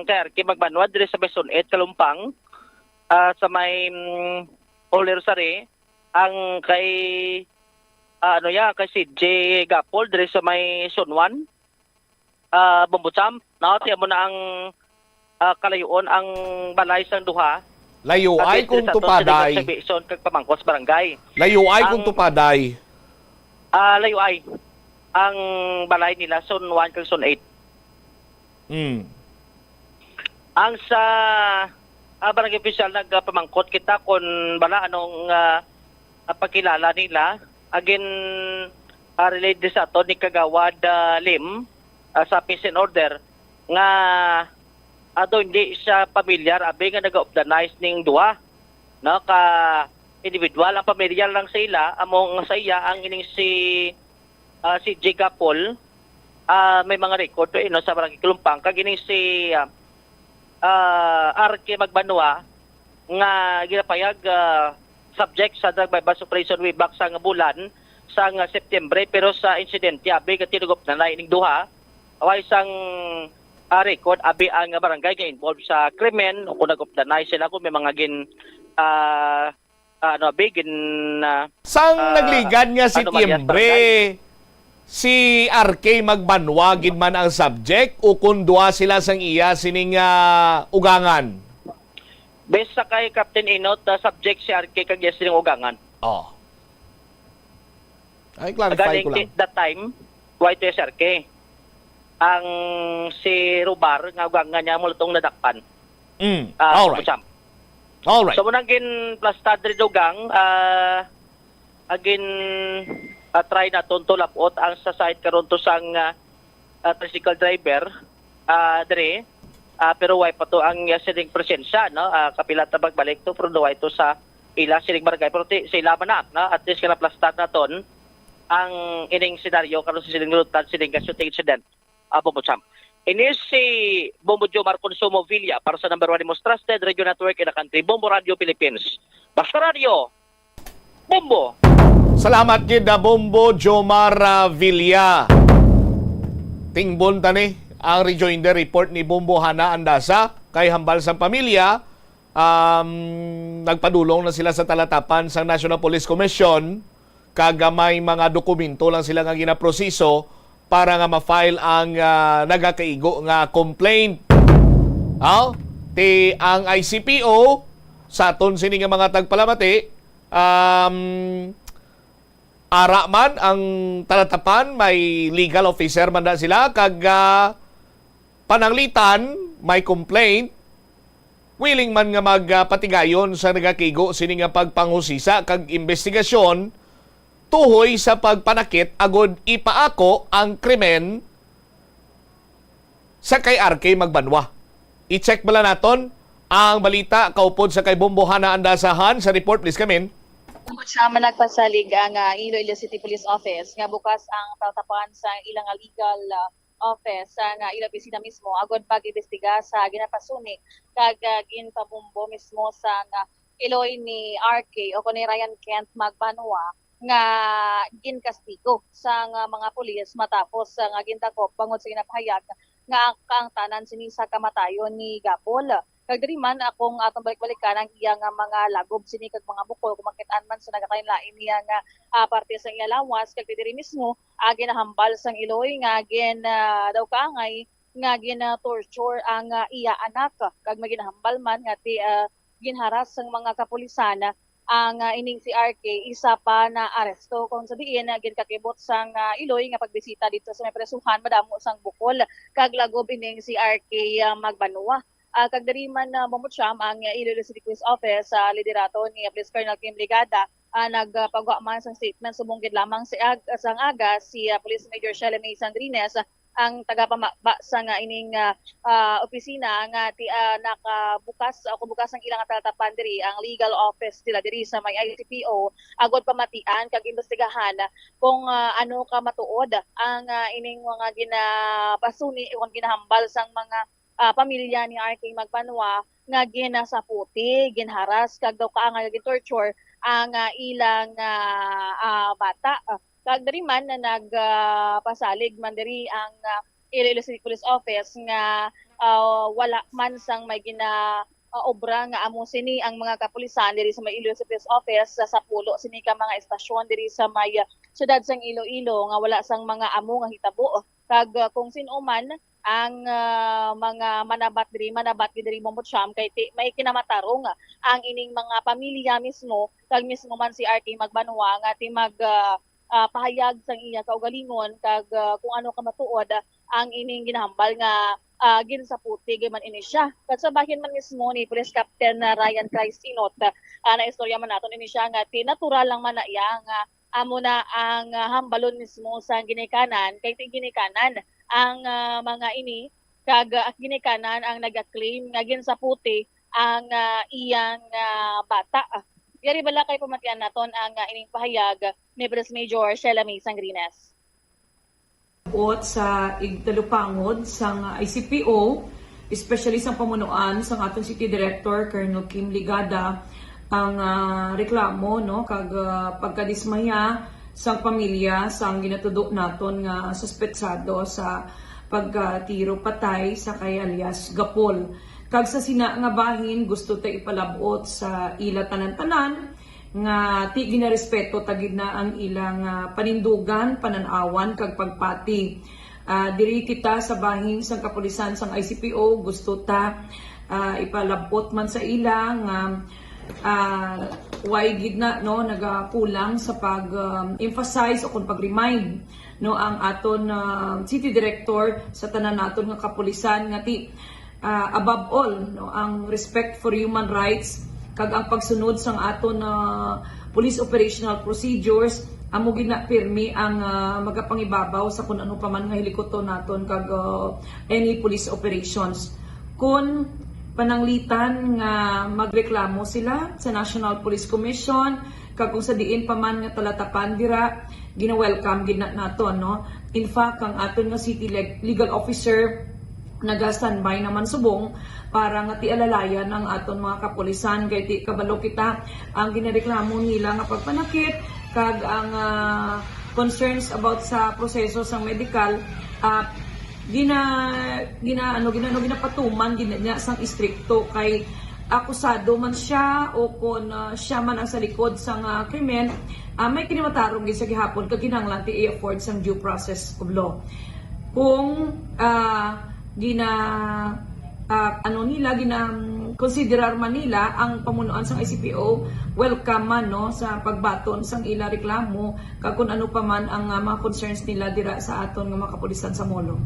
kay Arky Magbanwa diri sa Bason eight, Kalumpang, ah, sa may, mm, Holy Rosary, ang kay, ah, ano ya, kay C J Gapol diri sa may Sunwan, ah, Bombo Sam, no? Tiyan mo na ang, ah, kalayuon ang balay sang duha. Layo ay Abit kung diri sa aton tupaday. Silingan sa Bison kag pamangkos barangay. Layo ay kung Ang- tupaday. Ah, layo ay ang balay nila, Zone one kag Zone eight. Mm. Ang sa, ah, barangay official, nagpamangkot kita kung bala anong, ah, ah, pagkilala nila. Again, ah, relate din sa ato ni Kagawad, ah, Lim, ah, sa peace and order nga ato hindi siya pamilyar abi nga nag-obdanize ning duha, no, ka individual. Ang pamilyar lang sa ila, among sa iya ang ining si, ah, si Jigapol, ah, may mga record to, eh, no, sa Barangay Kalumpang, kag ining si, ah, ah, R K Magbanwa nga ginapayag, ah, subject sa drug buy-bust operation way back sa nga bulan sang, ah, September, pero sa insidente abi nga tinugop na na ining duha, way sang, ah, record abi ang barangay nga involved sa krimen o kung nag-obdanize sila kung may mga gin, ah, ah, ano abi gin, ah, Sang ah, nagligad nga ano man, yes, Setyembre, si R K Magbanwa gid man ang subject o kung duha sila sang iya sining, ah, ugangan? Base sa kay Captain Inot, ah, subject si R K kag yes sining ugangan. Oh. Ay, clarify Galing ko lang. That time, way to si R K. Ang si Rubar nga ugangan niya mo tong nadakpan. Mm. Ah, Alright. Kusam. Alright. So, muna gin plastad diri dugang, ah, agin, ah, try naton to labot ang sa site karon to sang, ah, ah, tricycle driver, ah, diri. Ah, pero way pa to ang, ah, sining presensya, no? Ah, kapila ta magbalik to, pero way to sa ila sining barangay. Pero ti, sa ila man na, no? At least, kanaplastad naton ang ining senaryo karon sa sining lutan, sining shooting incident. Ah, Bombo Champ. Ini si Bombo Jomar Consumo Villa para sa number one, the most trusted radio network in the country, Bombo Radio Philippines. Basta Radio, Bombo! Salamat gid na Bombo Jomar, ah, Villa. Tingbon ta ni ang rejoinder report ni Bombo Hana Andasa kay hambal sang pamilya, um, nagpadulong na sila sa talatapan sang National Police Commission kag may mga dokumento lang sila nga ginaproseso para nga ma-file ang, ah, nagakaigo nga complaint. Aw, ti ang I C P O sa aton sini nga mga tagpalamati, um, ara man ang talatapan, may legal officer man na sila, kag, ah, pananglitan, may complaint, willing man nga magpatigayon sa nagakigo sini nga pagpanghusisa kag imbestigasyon tuhoy sa pagpanakit agud ipaako ang krimen sa kay R K Magbanwa. I-check bala naton ang balita kaupod sa kay Bombo Hana Andasahan sa report, please, Kamin. Siya man nagpasalig ang, ah, Iloilo City Police Office nga bukas ang tatapan sa ilang legal, ah, office, ah, nga ila opisina mismo agod pag-imbestiga sa ginapasuni kag, ah, ginpabombo mismo sang, ah, iloy ni R K o kuno ni Ryan Kent Magbanwa nga ginkastigo sang, ah, mga pulis matapos, ah, nga gindakop bangod sa ginapahayag nga ang kaangtanan sini sa kamatayon ni Gapol. Kag diri man akong atong balik-balikan ang iya nga mga lagob sini kag mga bukol kung makit-an man sa nagakalain-lain niya nga, ah, parte sa iya lawas. Kag diri mismo, ah, ginahambal sang iloy nga gin, ah, daw kaangay nga gina-torture ang, ah, iya anak. Kag may ginahambal man nga ti, ah, ginharas sang mga kapulisan ang, ah, ining si R K, isa pa na aresto kung sa diin, ah, ginkakibot sang, ah, iloy nga pagbisita didto sa may presuhan, madamo sang bukol kag lagob ining si R K, ah, Magbanwa. Ah, kag diri man, ah, Bombo Cham, ang, ah, Iloilo City Police Office sa liderato ni Police Colonel Kim Ligada, ah, nagpagwa man sang statement subong gid lamang si ag-, sang aga si, ah, Police Major Shella May Sandrines, ang tagapamaba sa nga ining, ah, ah, opisina nga ti, ah, nakabukas o bukas ang ilang talatapan diri ang legal office nila diri sa may I C P O agod pamatian kag imbestigahan kung, ah, ano ka matuod ang, ah, ining mga ginapasuni o ginahambal sang mga, ah, pamilya ni R K Magbanwa nga ginasaputi, ginharas kag daw kaangay nga gin-torture ang, ah, ilang, ah, ah, bata. Kag diri man na nag, ah, pasalig man diri ang, ah, Iloilo City Police Office nga, ah, wala man sang may gina, ah, obra nga amo sini ang mga kapulisan diri sa may Iloilo City Police Office sa, sa pulo sini ka mga estasyon diri sa may, ah, siyudad sang Iloilo nga wala sang mga amo nga hitabo. Kag, ah, kung sin-o man ang, ah, mga manabat diri, manabat gid diri Bombo Cham kay ti-, may kinamatarong ang ining mga pamilya mismo kag mismo man si R K Magbanwa nga ti mag, ah, ah, pahayag sang iya kaugalingon kag, ah, kung ano ka matuod ang ining ginahambal nga, ah, ginsaputi gid man ini siya. Kag sa bahin man mismo ni Police Captain, ah, Ryan Christinot, ah, naistorya man naton ini siya nga ti natural lang man na iya nga amo na ang, ah, hambalon mismo sa ginikanan, kay ti ginikanan ang, ah, mga ini, kag, ah, ginikanan ang naga-claim nga ginsaputi ang, ah, iyang, ah, bata. Yari bala kay pamatian naton ang, ah, ining pahayag ni Police Major Shella May Sangrinas. Buot sa igtalupangod sang I C P O, especially sang pamunuan sang aton City Director, Colonel Kim Ligada, ang, ah, reklamo, no, kag, ah, pagkadismaya sang pamilya sang ginatudo naton nga suspetsado sa pagkatiro patay sa kay alias Gapol. Kag sa sina nga bahin, gusto ta ipalab-ot sa ila tanan-tanan nga ti ginarespeto ta gid na ang ilang, ah, panindugan, panan-awan, kag pagpati. Ah, diri kita sa bahin sang kapulisan sang I C P O, gusto ta, ah, ipalab-ot man sa ila nga, ah, way gid na, no, nagakulang sa pag, um, emphasize o kon pag-remind, no, ang aton, ah, city director sa tanan naton nga kapulisan nga ti, ah, above all, no, ang respect for human rights kag ang pagsunod sang aton, ah, police operational procedures, amo gid na pirmi ang, ah, magapangibabaw sa kun ano pa man nga hilikuton naton kag, ah, any police operations. Kun pananglitan nga magreklamo sila sa National Police Commission, kag kung sa diin pa man nga talatapan dira, gina-welcome gid na naton, no? In fact, ang aton nga city leg-, legal officer naga-standby naman subong para nga tialalayan ang aton mga kapulisan, kay ti kabalo kita ang ginareklamo nila nga pagpanakit kag ang, ah, concerns about sa proseso sang medical, ah, gina-, gina-, ano, gina-, ano, ginapatuman gid niya sang istrikto kay akusado man siya o kon, ah, siya man ang sa likod sang, ah, krimen, ah, may kinamatarong gid sa gihapon kag kinahanglan ti i-afford sang due process of law. Kung, ah, gina-, ah, ano nila, gina-, konsiderar man nila ang pamunuan sang I C P O, welcome man, no, sa pagbaton sang ila reklamo kag kun ano pa man ang, ah, mga concerns nila dira sa aton nga mga kapulisan sa Molo.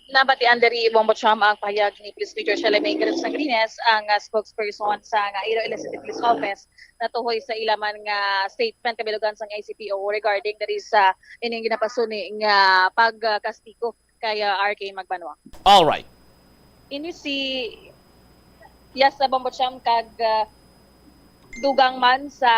Nabatian diri, Bombo Cham, ang pahayag ni Police Major Shelly May Sangrinas, ang, ah, spokesperson sa nga Iloilo City Police Office, natuhoy sa ila man nga statement kabilugan sang I C P O regarding diri sa ining ginapasuni nga pagkastigo kay, ah, R K Magbanwa. All right. Ini si, yes, sa Bombo Cham, kag, ah, Dugang man sa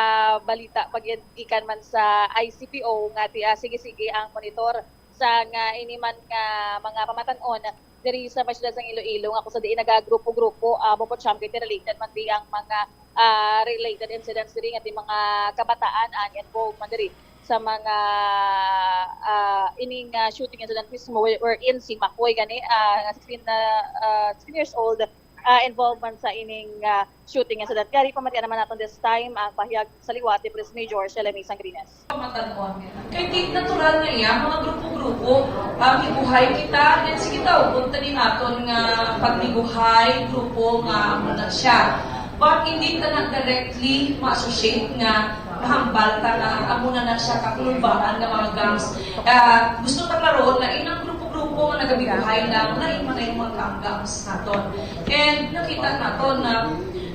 balita paggikan man sa I C P O nga ti-, ah, sige-sige ang monitor sa nga ini man nga mga pamatan-on diri sa may siyudad sang Iloilo, nga kung sa diin nagagrupo-grupo, ah, Bombo Cham, kay related man di ang mga, ah, related incidents diri nga ti mga kabataan ang involved man diri sa mga, ah, ining, ah, shooting incident mismo, where-, wherein si Makoy gani, ah, nga sixteen na, ah, sixteen years old, ah, involved man sa ining, ah, shooting incident. Kaya pamatian naman naton this time ang pahayag sa liwat ni Police Major Shelemy Sangrines. Pamatan-on. Kay di natural na iya, mga grupo-grupo, ah, mibuhay kita, then sige daw, kung tanin aton nga pagmibuhay, grupo nga amo na siya. But hindi ka na directly ma-associate nga mahambal ta nga amo na na siya kakulubaan nga mga gangs. Ah, gusto ta klaroon na inang grupo-grupo nga nagabibuhay lang, lain man ang mga gang-, gangs naton. And nakita naton na,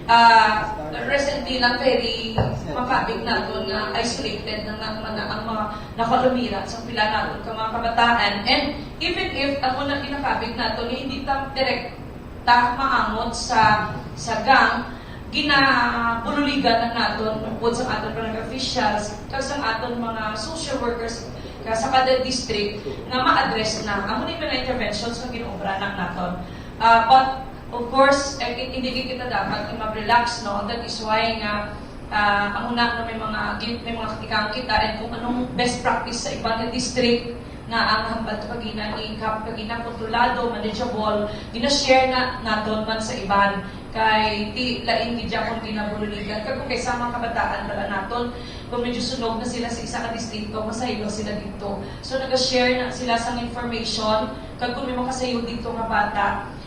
ah, recently lang, very makabig naton nga isolated na nga mga, ang mga nakalumira sa pila naton ka mga kabataan. And even if amo na ginakabig naton nga hindi ta direkta maangot sa, sa gang, ginabululigan na naton upod sa aton barangay officials kag sa aton mga social workers ka sa kada district nga ma-address na. Amo ni mga interventions nga ginaobra na naton. Ah, but of course, eh, hindi kita dapat nga mag-relax, no? That is why nga, ah, amo na nga may mga gi-, may mga katikang kita and kung anong best practice sa iban nga district nga ang hambal to kagina ni Kap kagina kontrolado, manageable, gina-share na naton man sa iban. Kay ti lain gid kon ginabululigan. Kag kung kay sa mga kabataan bala naton, kung medyo sunog na sila sa isa ka distrito, masaylo sila dito. So, naga-share na sila sang information. Kag kung may makasayod dito nga bata,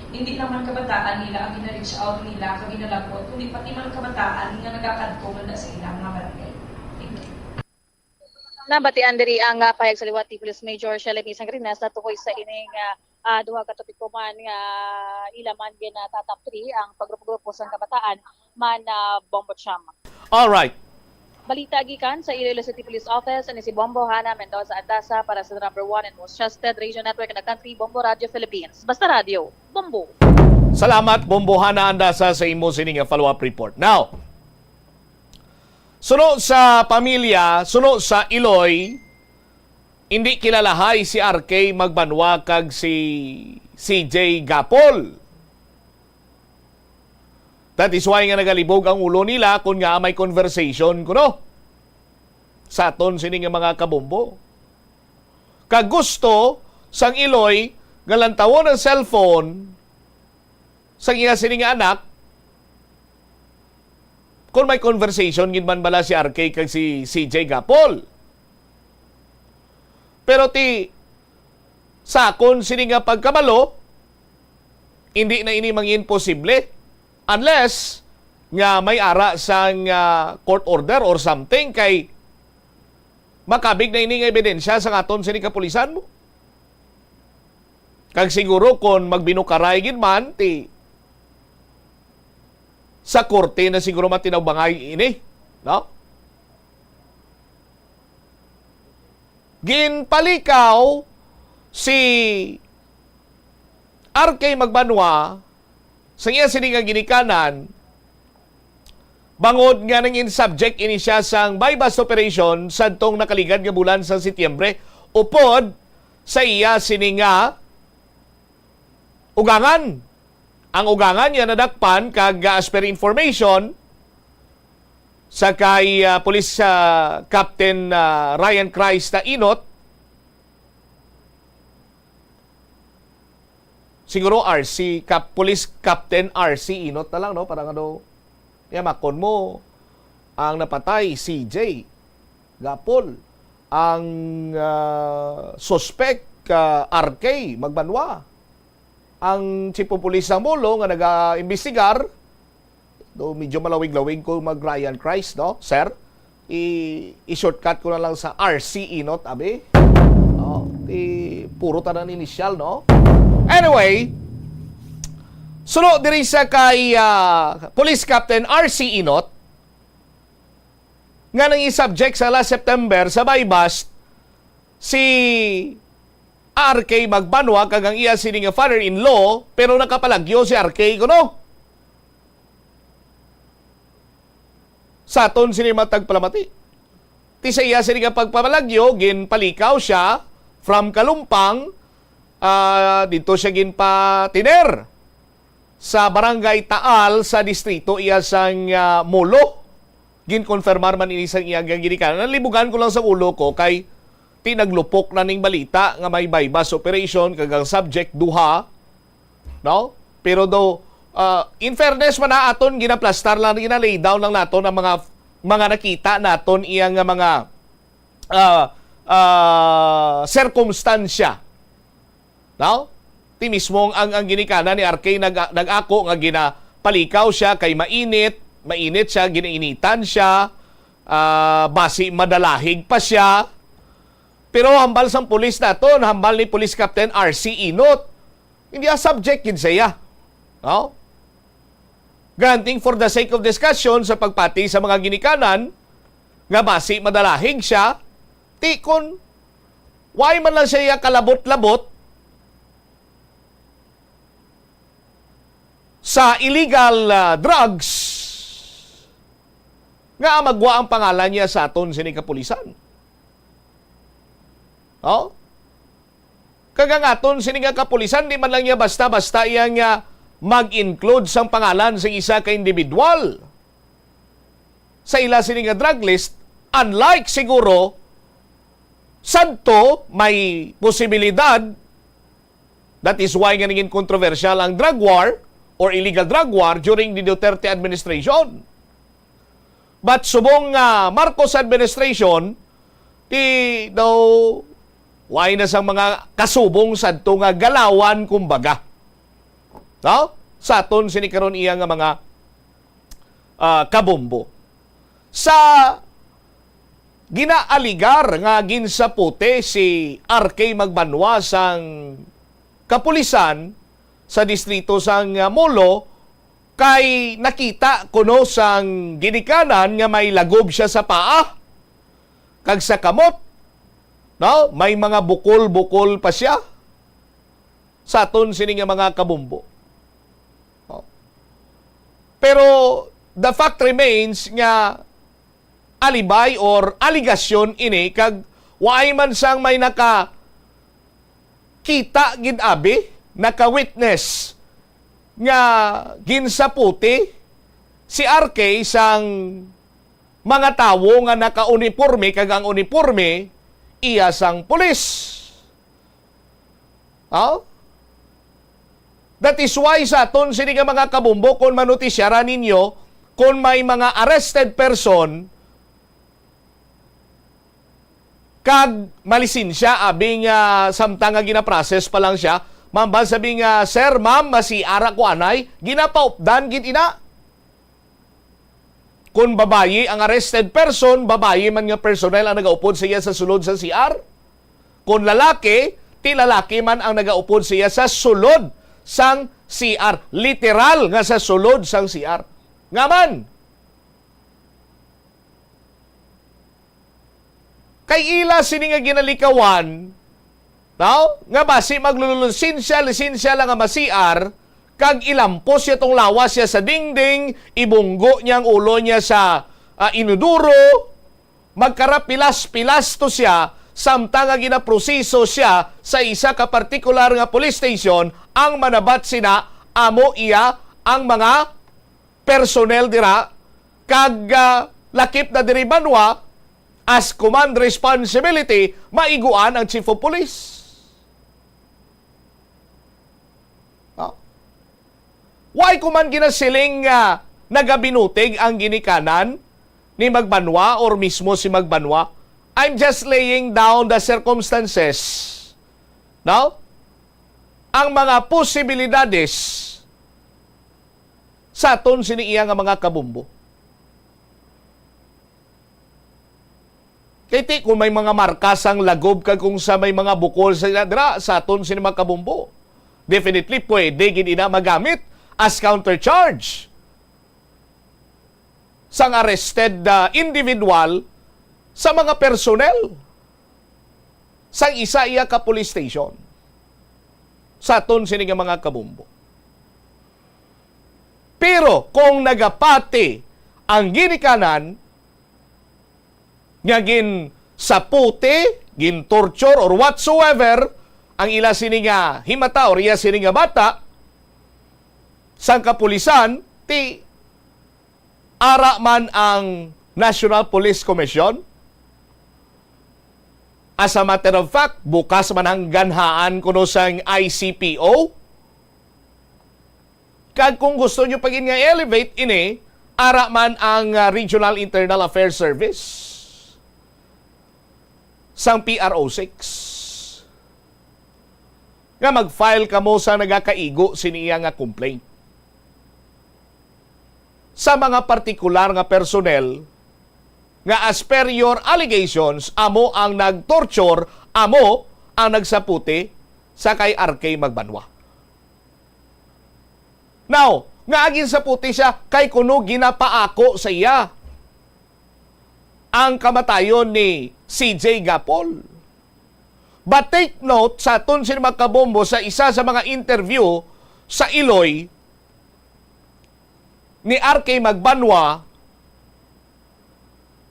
hindi lang man kabataan nila ang gina-reach out nila kag ginalapot, kundi pati man ang kabataan nga nagakadto man sa ilang mga barangay. Thank you. Nabatian diri ang, ah, pahayag sa liwat ni Police Major Shelemy Sangrines natukoy sa ining, ah, ah, duha ka topiko man nga ila man ginatatap diri ang paggrupo-grupo sang kabataan man, ah, Bombo Cham. All right. Balita gikan sa Iloilo City Police Office, ani si Bombo Hana Mendoza Andasa para sa number one and most trusted radio network in the country, Bombo Radio Philippines. Basta Radio, Bombo. Salamat, Bombo Hana Andasa, sa imo sini nga follow-up report. Now, suno sa pamilya, suno sa Iloy, hindi kilalahay si R K Magbanwa kag si C J Gapol. That is why nga nagalibog ang ulo nila kon ngaa may conversation kuno sa aton sini nga mga kabombo. Kag gusto sang Iloy nga lantawon ang cellphone sang iya sini nga anak kon may conversation gid man bala si R K kag si C J Gapol. Pero ti, sa akon sini nga pagkabalo, hindi na ini mangin posible unless nga may ara sang, ah, court order or something, kay makabig na ini nga ebidensya sa aton sini kapulisan mo. Kag siguro kon magbinukaray gid man, ti sa korte na siguro matinabanggay ini, no? Ginpalikaw si R K Magbanwa sa iya sini nga ginikanan, bangod nga nangin subject ini siya sang buy-bust operation sadtong nakaligad nga bulan sa Setyembre, upod sa iya sini nga ugangan. Ang ugangan niya nadakpan kag, ah, as per information sa kay, ah, Police, ah, Captain, ah, Ryan Christ Inot, siguro R C, Cap-, Police Captain R C Inot na lang, no? Parang ano, yamakon mo, ang napatay, C J Gapol, ang, ah, suspect, ah, R K Magbanwa, ang chief of police sang Molo nga naga-imbestigar. Do medyo malawig-lawig ko mag Ryan Christ, no, sir? I, i-shortcut ko na lang sa R C Inot, abi. Oh, di puro tanan initial, no? Anyway, suno diri sa kay, ah, Police Captain R C Inot, nga nang i-subject sa last September sa buy-bust si R K Magbanwa kag ang iya sini nga father-in-law, pero nakapalagyo si R K kuno. Sa aton sini matag palamati. Ti sa iya sini nga pagpalagyo, ginpalikaw siya from Kalumpang, ah, dito siya ginpatiner sa Barangay Taal sa distrito iya sang, ah, Molo. Ginkonfirmar man ini sang iya nga ginikanan. Nalibugan ko lang sa ulo ko kay ti naglupok na ning balita nga may buy-bust operation kag ang subject duha, no? Pero daw, ah, in fairness man na aton ginaplastar lang, gina-lay down lang naton ang mga, mga nakita naton iya nga mga, ah, ah, sirkumstansya. No? Ti mismo ang, ang ginikanan ni R K nag-, nag-ako nga ginapalikaw siya kay mainit, mainit siya, ginainitan siya, ah, basi madalahig pa siya. Pero hambal sang pulis naton, hambal ni Police Captain R C Inot, hindi, ah, subject gid siya. No? Granting for the sake of discussion sa pagpati sa mga ginikanan nga basi madalahig siya, ti kon why man lang siya kalabot-labot sa illegal, ah, drugs nga magwa ang pangalan niya sa aton sini kapulisan. Oh? Kag ang aton sini nga kapulisan, di man lang niya basta-basta iya nga mag-include sang pangalan sa isa ka individual sa ila sini nga drug list, unlike siguro sadto, may posibilidad, that is why nga naging kontrobersyal ang drug war or illegal drug war during the Duterte administration. But subong nga Marcos administration, ti daw way na sang mga kasubong sadto nga galawan, kumbaga. No? Sa aton sini karon iya nga mga, ah, kabombo. Sa ginaaligar nga ginsaputi si R K Magbanwa sang kapulisan sa distrito sang, ah, Molo, kay nakita kuno sang ginikanan nga may lagob siya sa paa kag sa kamot, no? May mga bukol-bukol pa siya sa aton sini nga mga kabombo. Oh. Pero the fact remains nga alibay or aligasyon ini, kag waay man sang may nakakita gid abi, naka-witness nga ginsaputi si R K sang mga tawo nga naka-uniporme, kag ang uniporme iya sang pulis. Oh? That is why sa aton sini nga mga kabombo, kung manutisiara ninyo, kung may mga arrested person, kag malisensya, abi nga samtang nga ginaprocess pa lang siya, mambal sabi nga, "Sir, ma'am, masiara ko anay," ginapaupdan gid ina. Kon babayi ang arrested person, babayi man nga personnel ang nagaupod sa iya sa sulod sa C R. Kon lalaki, ti lalaki man ang nagaupod sa iya sa sulod sang C R. Literal nga sa sulod sang C R. Nga man, kay ila sini nga ginalikawan, no? Nga basi maglululonsensya, lisensya lang nga ma-C R, kag ilampos niya tong lawas niya sa dingding, ibunggo niya ang ulo niya sa, ah, inodoro, magkarapilas-pilas to siya, samtang nga ginaproseso siya sa isa ka partikular nga police station, ang manabat sina amo iya ang mga personnel dira, kag, ah, lakip na diri banwa, as command responsibility, maiguan ang chief of police. No? Why ko man ginasiling nga nagabinutig ang ginikanan ni Magbanwa or mismo si Magbanwa? I'm just laying down the circumstances. No? Ang mga posibilidades sa aton sini iya nga mga kabombo. Kay ti kung may mga marka sang lagob kag kung sa may mga bukol sa ila dira sa aton sini mga kabombo, definitely pwede gid ina magamit as countercharge sang arrested, ah, individual sa mga personnel sang isa iya ka police station sa aton sini nga mga kabombo. Pero kung nagapati ang ginikanan nga gin-, sa puti, gin-torture or whatsoever ang ila sini nga himata or iya sini nga bata sang kapulisan, ti ara man ang National Police Commission. As a matter of fact, bukas man ang ganhaan kuno sang I C P O. Kag kung gusto nyo pa gid nga i-elevate ini, ara man ang, ah, Regional Internal Affairs Service sang P R O six nga mag-file kamo sa nagakaigo sini iya nga complaint sa mga partikular nga personnel nga, as per your allegations, amo ang nag-torture, amo ang nagsaputi sa kay R K Magbanwa. Now, nga agin sa puti siya kay kuno ginapaako sa iya ang kamatayon ni C J Gapol. But take note, sa aton sini mga kabombo, sa isa sa mga interview sa Iloy ni R K Magbanwa,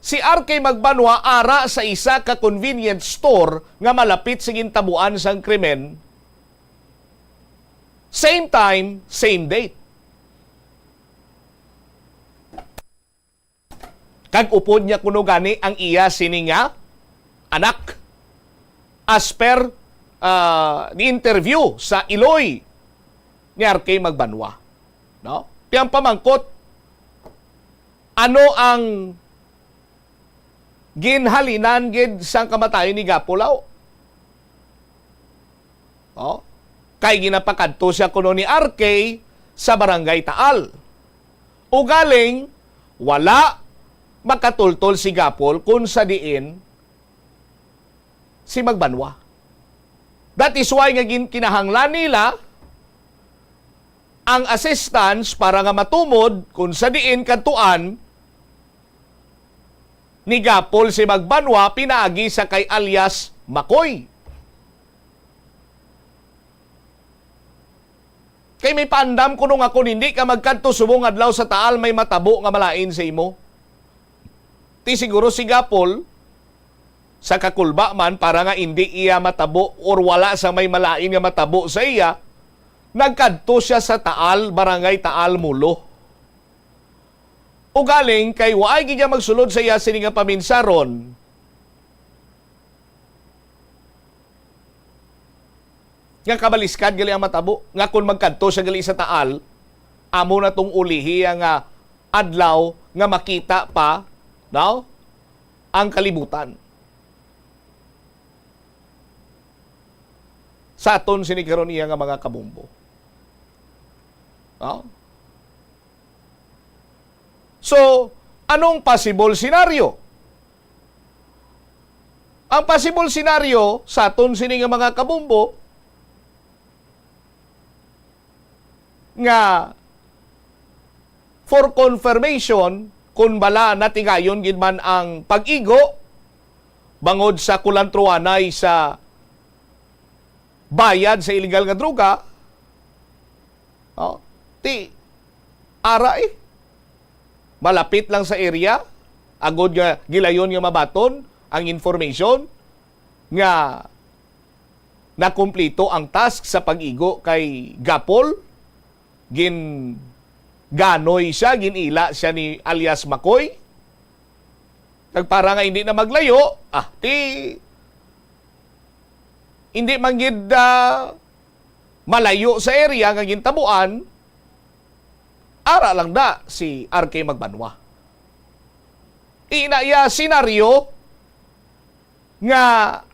si R K Magbanwa ara sa isa ka convenience store nga malapit sa gintabuan sang krimen. Same time, same date. Kag upod niya kuno gani ang iya sini nga anak. As per, ah, ni interview sa Iloy ni R K Magbanwa. No? Ti ang pamangkot, ano ang ginhalinan gid sang kamatayon ni Gapol? Oh? Kay ginapakadto siya kuno ni R K sa Barangay Taal. Ugaling, wala makatultol si Gapol kung sa diin si Magbanwa. That is why nga gin-, kinahanglan nila ang assistance para nga matumod kung sa diin kadtuan ni Gapol si Magbanwa pinaagi sa kay alias Makoy. Kay may paandam kuno nga kung hindi ka magkadto subong adlaw sa Taal, may matabo nga malain sa imo. Ti siguro si Gapol, sa kakulba man, para nga hindi iya matabo or wala sa may malain nga matabo sa iya, nagkadto siya sa Taal, Barangay Taal, Molo. Ugaling kay waay gid niya magsulod sa iya sini nga paminsaron, nga kabaliskad gali ang matabo, nga kon magkadto siya gali sa Taal, amo na tong ulihi nga adlaw nga makita pa, no, ang kalibutan. Sa aton sini karon iya nga mga kabombo. No? So, anong possible scenario? Ang possible scenario sa aton sini nga mga kabombo nga for confirmation kung bala natigayon gid man ang pag-igo bangod sa kulantroanay sa bayad sa iligal nga droga, oh, ti ara, eh. Malapit lang sa area, agod nga gilayon nga mabaton ang information nga nakumplito ang task sa pag-igo kay Gapol. Gin-, ganoy siya, gin-ila siya ni alias Makoy. Kag para nga hindi na maglayo, ah, ti, hindi man gid, ah, malayo sa area nga gintabuan, ara lang da si R K Magbanwa. Ina iya senaryo nga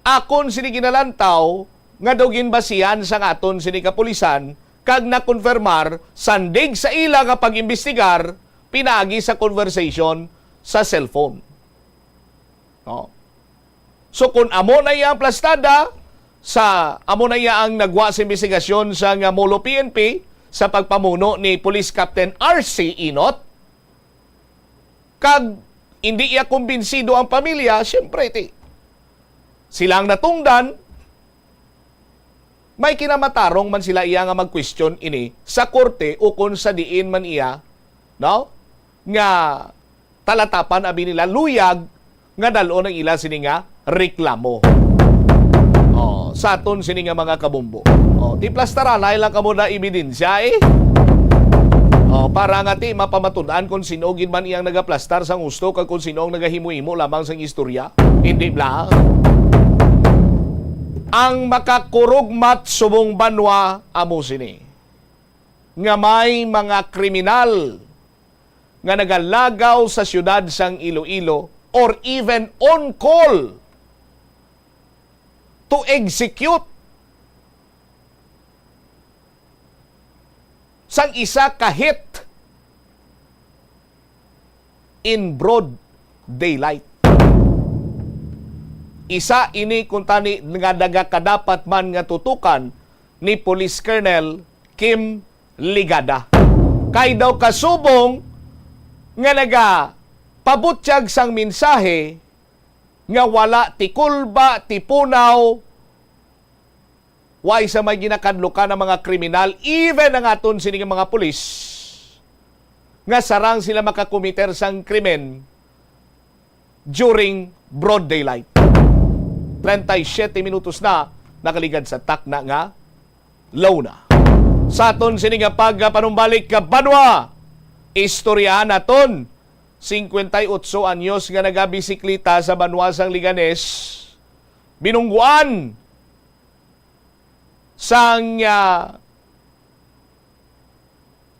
akon sini ginalantaw nga daw ginbasihan sang aton sini kapulisan kag nakonfirmar sandig sa ila nga pag-imbestigar pinaagi sa conversation sa cellphone. No? So, kung amo na iya ang plastada, sa, amo na iya ang nagwa sa investigasyon sa nga Molo P N P sa pagpamuno ni Police Captain R C Inot, kag hindi iya kumbinsido ang pamilya, siyempre, ti, sila ang natungdan, may kinamatarong man sila iya nga mag-question ini sa korte ukon sa diin man iya, no, nga talatapan abi nila luyag nga dal-on ang ila sini nga reklamo. Oh, sa aton sini nga mga kabombo. Oh, ti plastaranay lang kamo na ebidensya, eh. Oh, para nga ti mapamatud-an kung sino gid man iyang nagaplastar sang husto kag kung sino ang nagahimo-himo lamang sang istorya. Hindi bla. Ang makakurugmat subong banwa amo sini nga may mga kriminal nga nagalagaw sa siyudad sang Iloilo or even on call to execute sang isa ka hit in broad daylight. Isa ini kuntani nga nagakadapat man nga tutukan ni Police Colonel Kim Ligada. Kay daw kasubong nga nagapabutyag sang mensahe nga wala ti kulba, ti punaw, way sa may ginakadlukan ang mga kriminal, even ang aton sini nga mga pulis, nga sarang sila makakomiter sang krimen during broad daylight. Treinta y siete minutos na nakaligad sa takna nga lawna. Sa aton sini nga pagpanumbalik ka banwa, istoryahan naton singkwenta y otso anyos nga nagabisikleta sa banwa sang Leganes, binungguan sang, ah,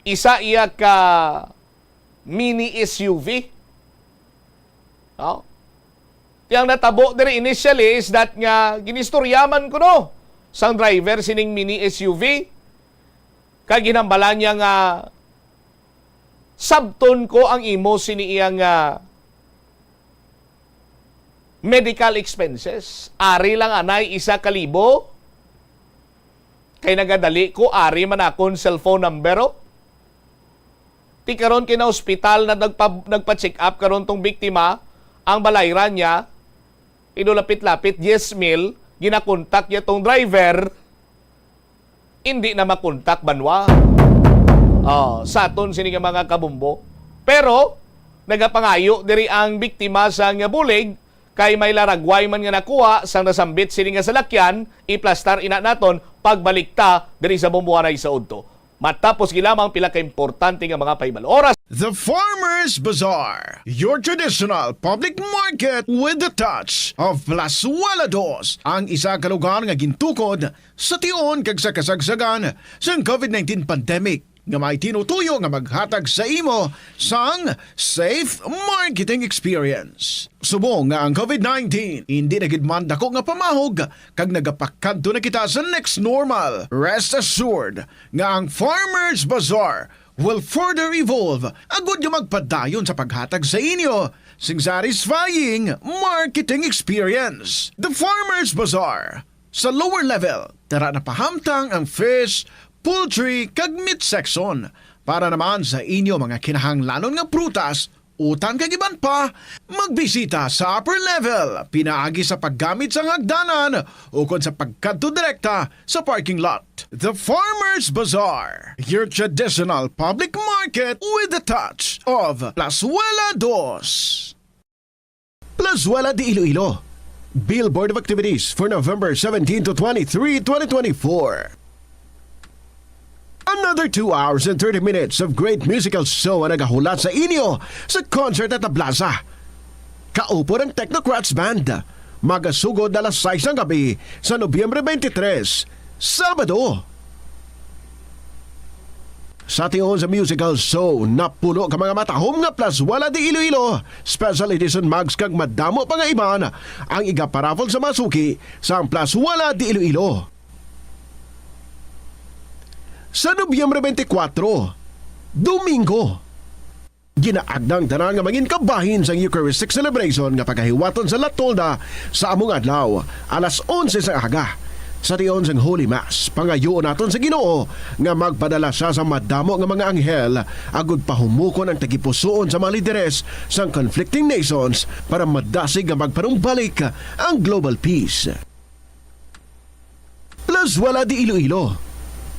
isa iya ka mini S U V. No? Ti ang natabo diri initially is that nga ginistorya man kuno sang driver sining mini S U V, kag ginhambalan niya nga sabton ko ang imo sini iya nga medical expenses. Ari lang anay isa ka libo. Kay nagadali ko, ari man akon cellphone number, oh. Ti karon kay na-hospital na nagpa-, nagpa-check up karon tong biktima, ang balayran niya, ino lapit-lapit, diyes mil, ginakontak niya tong driver, hindi na makontak banwa. Oh, sa aton sini nga mga kabombo. Pero, nagapangayo diri ang biktima sa nga bulig, kay may laragway man nga nakuha sang nasambit sini nga salakyan, iplastar ina naton, pagbalik ta diri sa Bomboanay sa udto. Matapos gid lamang pila ka importante nga mga pahibalo. Oras. The Farmers Bazaar, your traditional public market with the touch of Plazuela Dos, ang isa ka lugar nga gintukod sa tion kag sa kasagsagan sang covid nineteen pandemic, nga may tinutuyo nga maghatag sa imo sang safe marketing experience. Subong nga ang covid nineteen hindi na gid man dako nga pamahog kag nagapakadto na kita sa next normal, rest assured nga ang Farmers Bazaar will further evolve agud nga magpadayon sa paghatag sa inyo sing satisfying marketing experience. The Farmers Bazaar, sa lower level, tara na pahamtang ang fish, poultry, kag meat section. Para naman sa inyo mga kinahanglanon nga prutas, utan kag iban pa, magbisita sa upper level pinaagi sa paggamit sang hagdanan ukon sa pagkadto direkta sa parking lot. The Farmers Bazaar, your traditional public market with the touch of Plazuela Dos. Plazuela de Iloilo. Billboard of activities for November seventeen to twenty-three, twenty twenty-four. Another two hours and thirty minutes of great musical show ang nagahulat sa inyo sa concert at the plaza. Kaupod ang Technocrats Band. Magasugod alas sais ng gabi sa Nobyembre twenty-three, Sabado. Sa tion sa musical show, napuno ka mga matahom nga Plazuela de Iloilo Special Edition mugs kag madamo pa nga iban ang igaparaffle sa mga suki sang Plazuela de Iloilo. Sa Nobyembre twenty-four, Domingo, ginaagda ang tanan nga mangin kabahin sang Eucharistic celebration nga pagahiwaton sa La Tolda sa among adlaw, alas onse sang aga. Sa tion sang Holy Mass, pangayuon naton sa Ginoo nga magpadala sia sa madamo nga mga anghel agud pahumukon ang tagipusoon sa mga lideres sang conflicting nations para madasig nga magpanumbalik ang global peace. Plazuela de Iloilo.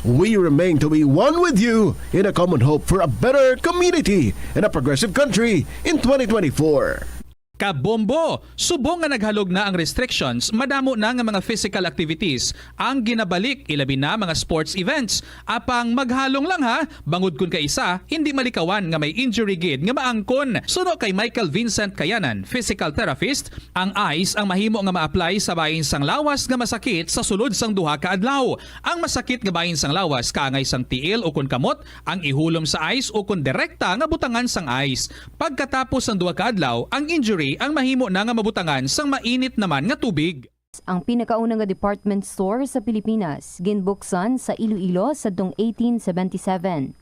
We remain to be one with you in a common hope for a better community and a progressive country in twenty twenty-four. Kabombo! Subong nga naghalog na ang restrictions, madamo na nga mga physical activities ang ginabalik, ilabi na mga sports events. Apang maghalong lang ha, bangod kun kaisa, hindi malikawan nga may injury gid nga maangkon. Suno kay Michael Vincent Kayanan, physical therapist, ang ice ang mahimo nga ma-apply sa bahin sang lawas nga masakit sa sulod sang duha ka adlaw. Ang masakit nga bahin sang lawas kaangay sang tiil ukon kamot ang ihulom sa ice ukon direkta nga butangan sang ice. Pagkatapos sang duha ka adlaw, ang injury ang mahimo na nga mabutangan sang mainit naman nga tubig. Ang pinakauna nga department store sa Pilipinas, ginbuksan sa Iloilo sadtong eighteen seventy-seven.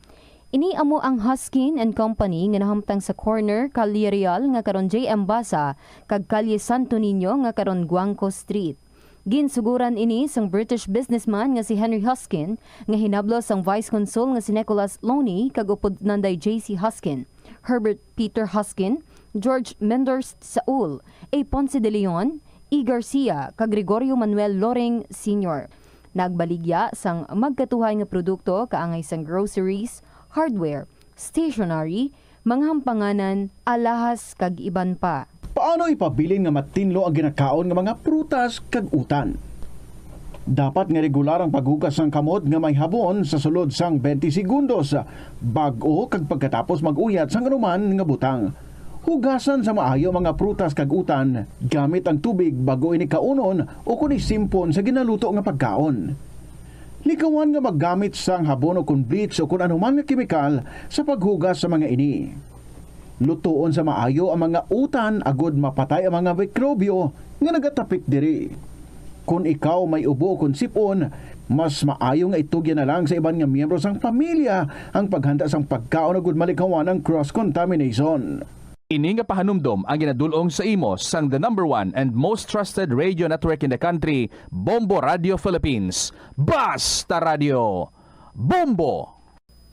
Ini amo ang Hoskin and Company nga nahamtang sa corner Calle Real nga karon J M Basa kag Calle Santo Niño nga karon Guangco Street. Ginsuguran ini sang British businessman nga si Henry Hoskin, nga hinablos sang Vice Consul nga si Nicholas Loney kag upod nanday J C Hoskin, Herbert Peter Hoskin, George Menders Saul, A. Ponce de Leon, E. Garcia, kag Gregorio Manuel Loring Senior. Nagbaligya sang magkatuhay nga produkto kaangay sang groceries, hardware, stationery, mga hampanganan, alahas, kag iban pa. Paano ipabilin nga matinlo ang ginakaon nga mga prutas kag utan? Dapat nga regular ang paghugas sang kamot nga may habon sa sulod sang twenty segundos, bag-o kag pagkatapos mag-uyat sang anuman nga butang. Hugasan sa maayo ang mga prutas kag utan gamit ang tubig bag-o ini kaunon ukon isimpon sa ginaluto nga pagkaon. Likawan nga maggamit sang habon ukon bleach ukon anuman nga kemikal sa paghugas sa mga ini. Lutoon sa maayo ang mga utan agod mapatay ang mga mikrobyo nga nagatapik diri. Kon ikaw may ubo ukon sip-on, mas maayo nga itugyan na lang sa iban nga miyembro sang pamilya ang paghanda sang pagkaon agud malikawan ang cross-contamination. Ini nga pahanumdom ang ginadul-ong sa imo sang the number one and most trusted radio network in the country, Bombo Radio Philippines. Basta Radio! Bombo!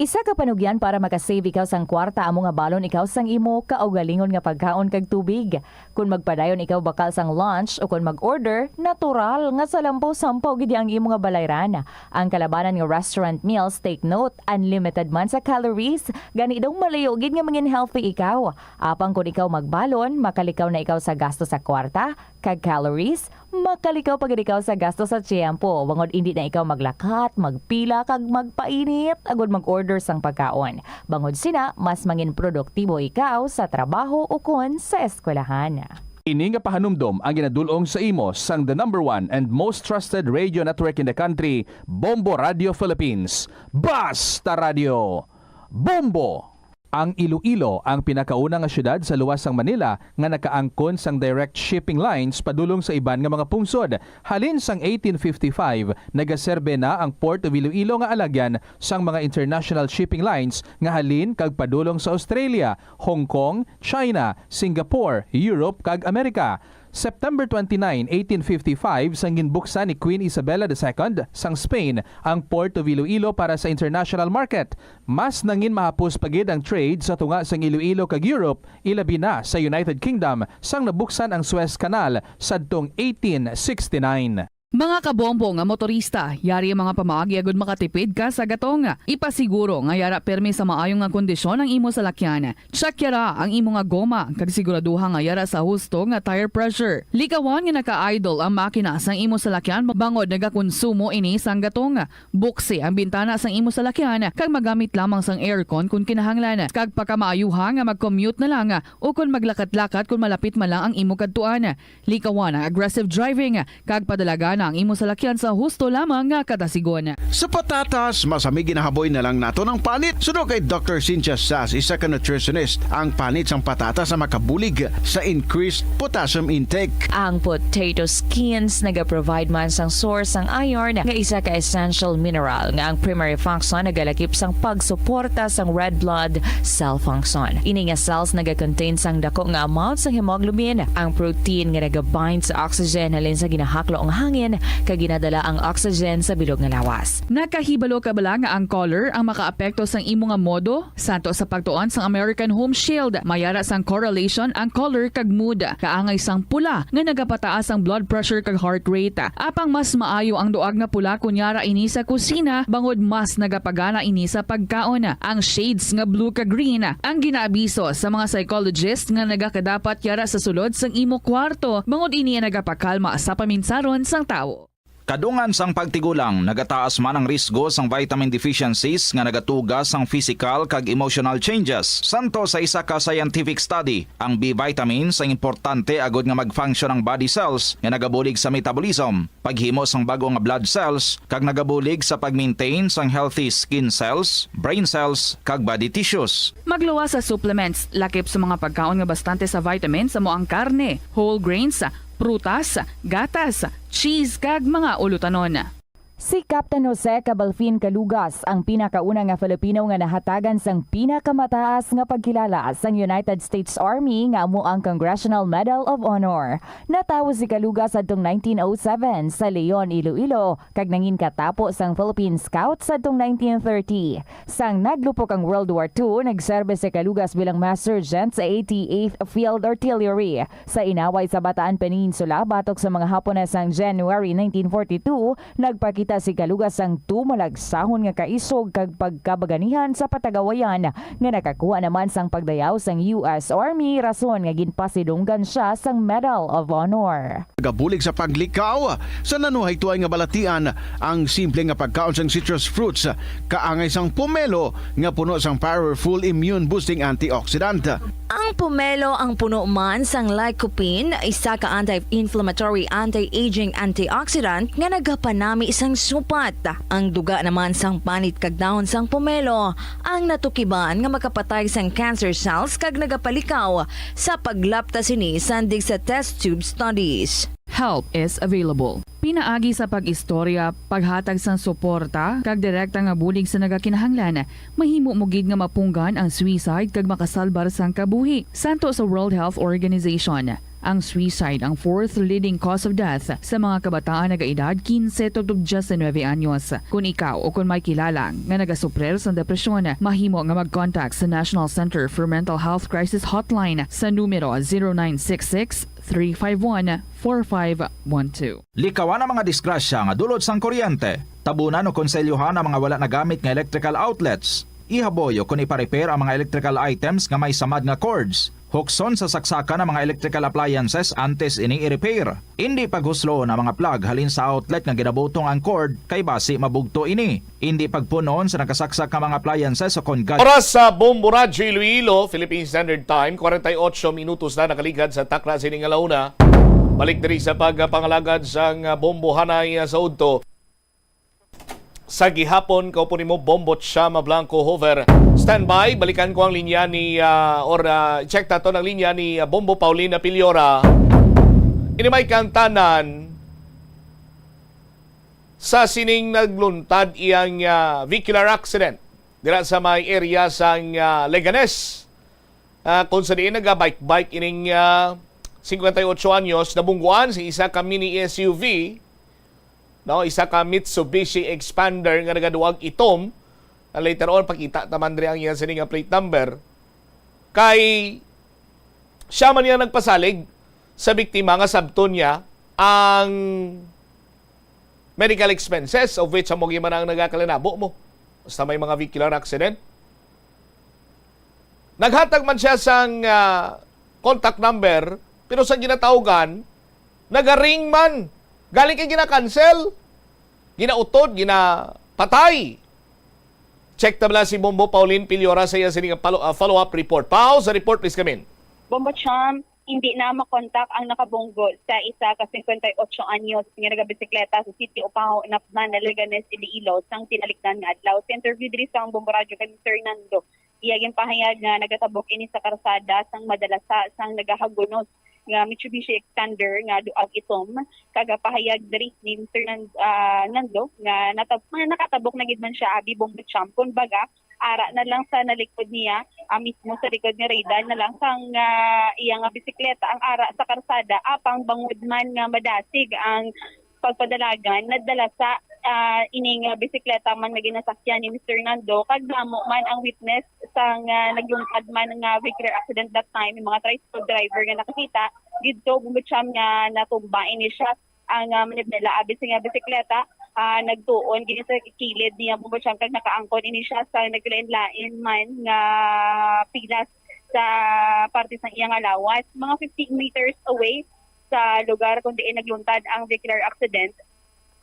Isa ka panugyan para makasave ikaw sang kwarta amo nga balon ikaw sang imo kaugalingon nga pagkaon kag tubig. Kon magpadayon ikaw bakal sang lunch o kon mag-order, natural nga salampo-sampo gid ang imo nga balayran. Ang kalabanan nga restaurant meals, take note, unlimited man sa calories, gani daw malayo gid nga mangin healthy ikaw. Apang kon ikaw magbalon, makalikaw na ikaw sa gasto sa kwarta, kag calories, makalikaw pa gid ikaw sa gasto sa tiyempo, bangod indi na ikaw maglakat, magpila, kag magpainit agud mag-order sang pagkaon. Bangod sina, mas mangin produktibo ikaw sa trabaho ukon sa eskwelahan. Ini nga pahanumdom ang ginadul-ong sa imo sang the number one and most trusted radio network in the country, Bombo Radio Philippines. Basta Radio! Bombo! Ang Iloilo ang pinakauna nga siyudad sa luwas sang Manila nga nakaangkon sang direct shipping lines padulong sa iban nga mga pungsod. Halin sang eighteen fifty-five, nagaserbe na ang Port of Iloilo nga alagyan sang mga international shipping lines nga halin kag padulong sa Australia, Hong Kong, China, Singapore, Europe, kag Amerika. September twenty-nine, eighteen fifty-five, sang ginbuksan ni Queen Isabella the Second sang Spain ang Port of Iloilo para sa international market, mas nangin mahapos pa gid ang trade sa tunga sang Iloilo kag Europe, ilabi na sa United Kingdom, sang nabuksan ang Suez Canal sadtong eighteen sixty-nine. Mga kabombo nga motorista, yari ang mga pamaagi agud makatipid ka sa gatong. Ipasiguro nga yara pirmi sa maayo nga kondisyon ang imo salakyan. Check yara ang imo nga goma, kag siguraduha nga yara sa husto nga tire pressure. Likawan nga naka-idle ang makina sang imo salakyan bangod nagakonsumo ini sang gatong. Buksi ang bintana sang imo salakyan kag magamit lamang sang aircon kon kinahanglan, kag pakamaayuha nga mag-commute na lang o kon maglakat-lakat kon malapit man lang ang imo kadtuan. Likawan ang aggressive driving kag padalagan ang imo salakyan sa husto lamang nga kadasigon. Sa patatas, masami ginahaboy na lang naton ang panit. Suno kay Doctor Cynthia Sas, isa ka nutritionist, ang panit sang patatas ang makabulig sa increased potassium intake. Ang potato skins nagaprovide man sang source sang iron, nga isa ka essential mineral nga ang primary function nagalakip sang pagsuporta sang red blood cell function. Ini nga cells nagakontain sang dako nga amount sang hemoglobin, ang protein nga nagabind sa oxygen halin sa ginahaklo nga hangin, kag ginadala ang oxygen sa bilog nga lawas. Nakahibalo ka bala nga ang color ang makaapekto sang imo nga modo? Santo sa pagtuon sang American Home Shield, may ara sang correlation ang color kag mood. Kaangay sang pula nga nagapataas ang blood pressure kag heart rate. Apang mas maayo ang duag nga pula kon yara ini sa kusina, bangod mas nagapagana ini sa pagkaon. Ang shades nga blue kag green ang ginaabiso sa mga psychologist nga nagakadapat yara sa sulod sang imo kwarto, bangod ini ang nagapakalma sa paminsaron sang tawo. Kadungan sang pagtigulang, nagataas man ang risgo sang vitamin deficiencies nga nagatuga sang physical kag emotional changes. Santo sa isa ka scientific study, ang B vitamins ang importante agud nga mag-function ang body cells nga nagabulig sa metabolism, paghimo sang bag-o nga blood cells, kag nagabulig sa pag-maintain sang healthy skin cells, brain cells, kag body tissues. Magluwas sa supplements, lakip sa mga pagkaon nga bastante sa vitamins, amo ang karne, whole grains, prutas, gatas, cheese, kag mga ulutanon. Si Captain Jose Cabalfin Calugas ang pinakauna nga Filipino nga nahatagan sang pinakamataas nga pagkilala sang United States Army, nga amo ang Congressional Medal of Honor. Natawo si Calugas adtong nineteen oh seven sa Leon, Iloilo, kag nangin katapo sang Philippine Scouts adtong nineteen thirty. Sang naglupok ang World War Two, nagserbe si Calugas bilang mass sergeant sa eighty-eighth Field Artillery sa inaway sa Bataan Peninsula batok sa mga Hapones sang January nineteen forty-two. Nagpakita si Calugas sang tumalagsahon nga kaisog kag pagkabaganihan sa patagawayan nga nakakuha naman sang pagdayaw sang U S Army, rason nga ginpasidunggan sia sang Medal of Honor. Nagabulig sa paglikaw sa nanuhaytoay nga balatian, ang simple nga pagkaon sang citrus fruits kaangay sang pomelo nga puno sang powerful immune-boosting antioxidant. Ang pomelo ang puno man sang lycopene, isa ka anti-inflammatory, anti-aging antioxidant nga nagapanami sang supat. Ang duga naman sang panit kag dahon sang pomelo ang natukiban nga makapatay sang cancer cells kag nagapalikaw sa paglapta sini sandig sa test tube studies. Help is available. Pinaagi sa pag-istorya, paghatag sang suporta, kag direkta nga bulig sa nagakinahanglan, mahimo mo gid nga mapunggan ang suicide kag makasalbar sang kabuhi. Santo sa World Health Organization, ang suicide ang fourth leading cause of death sa mga kabataan nagaedad quince tubtob diecinuebe anyos. Kon ikaw o kon may kilala nga nagasuprir sang depresyon, mahimo nga mag-contact sa National Center for Mental Health Crisis Hotline sa numero zero nine six six, three five one, four five one two. Likawan ang mga disgrasya nga dulot sang kuryente. Tabunan o konselyohan ang mga wala nagamit nga electrical outlets. Ihaboy o kon ipa-repair ang mga electrical items nga may samad nga cords. Hukson sa saksakan ang mga electrical appliances antes ini i-repair. Indi paghusloon ang mga plug halin sa outlet nga ginabutong ang cord, kay basi mabugto ini. Indi pagpun-on sa nakasaksak nga mga appliances o kon gad- Oras sa Bombo Radyo Iloilo, Philippine Standard Time, kwarenta y ocho minutos na nakaligad sa takna sini nga launa. Balik diri sa pagpangalagad sang bombohanay sa udto. Sa gihapon, kaupo nimo, Bombo Chama Blanco Hover. Standby, balikan ko ang linya ni, ah, or, ah, check nato ang linya ni, ah, Bombo Paulina Piliora. Ini may kantanan sa sining nagluntad iyang, ah, vehicular accident dira sa may area sang, ah, Leganes. Ah, kung sa diin nagabike-bike ining, ah, singkwenta y ocho anyos, nabungguan sa isa ka mini S U V, no, isa ka Mitsubishi Xpander nga nagaduag itom, na later on pakita ta man diri ang iya sini nga plate number, kay siya man niya nagpasalig sa biktima nga sabton niya ang medical expenses, of which amo gyud man ang nagakalinabo mo basta may mga vehicular accident. Naghatag man siya sang, ah, contact number, pero sa ginatawgan, nagaring man. Galing kay gina-cancel, ginautod, ginapatay. Check ta bala si Bombo Pauline Piliora sa iya sini nga follow, ah, follow-up report. Pao, sa report, please, come in. Bombo Cham, hindi na makontak ang nakabunggo sa isa ka singkwenta y ocho anyos nga nagabisikleta sa City of Pao, Napnan, Leganes, Iloilo, sang tinalikdan nga adlaw. Sa interview diri sa Bombo Radyo kay Mister Nando, iya ginpahayag nga nagatabok ini sa karsada sang madalasa sang nagahagunos nga Mitsubishi Xpander nga duag itom. Kag pahayag diri ni Mister Nan-, ah, Nando nga natab-, nga nakatabok na gid man siya, abi, Bombo Cham. Kumbaga, ara na lang sa nalikod niya, ah, mismo sa likod ni Raydan na lang sang, ah, iya nga bisikleta ang ara sa karsada, apang bangod man nga madasig ang pagpadalagan, nadala sa ah, ining ah, bisikleta man nga ginasakyan ni Mister Nando, kag damo man ang witness sang ah, naglungkad man nga vehicular accident that time, yung mga tricycle driver nga nakakita didto, bumutsyam nga natumba ini siya ang ah, manibela abi sa nga bisikleta. Ah, nagtuon gini sa kilid niya, bumutsyam, kag nakaangkon ini siya sa naglain-lain man nga pilas sa parte sang iyang lawas, mga fifteen meters away sa lugar kung diin nagluntad ang vehicular accident.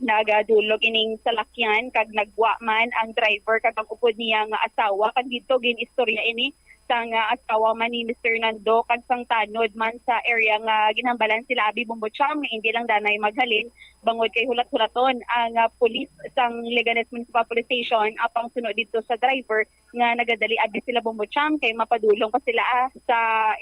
Nagadulog ining salakyan kag nagwa man ang driver kag ang upod niya nga asawa, kag didto gin-istorya ini sang ah, asawa man ni Mister Nando kag sang tanod man sa area nga ginhambalan sila abi, bumbo cham, nga indi lang danay maghalin bangod kay hulat-hulaton ang ah, pulis sang Leganes Municipal Police Station apang suno didto sa driver nga nagadali abi sila, bumbo cham, kay mapadulong pa sila ah, sa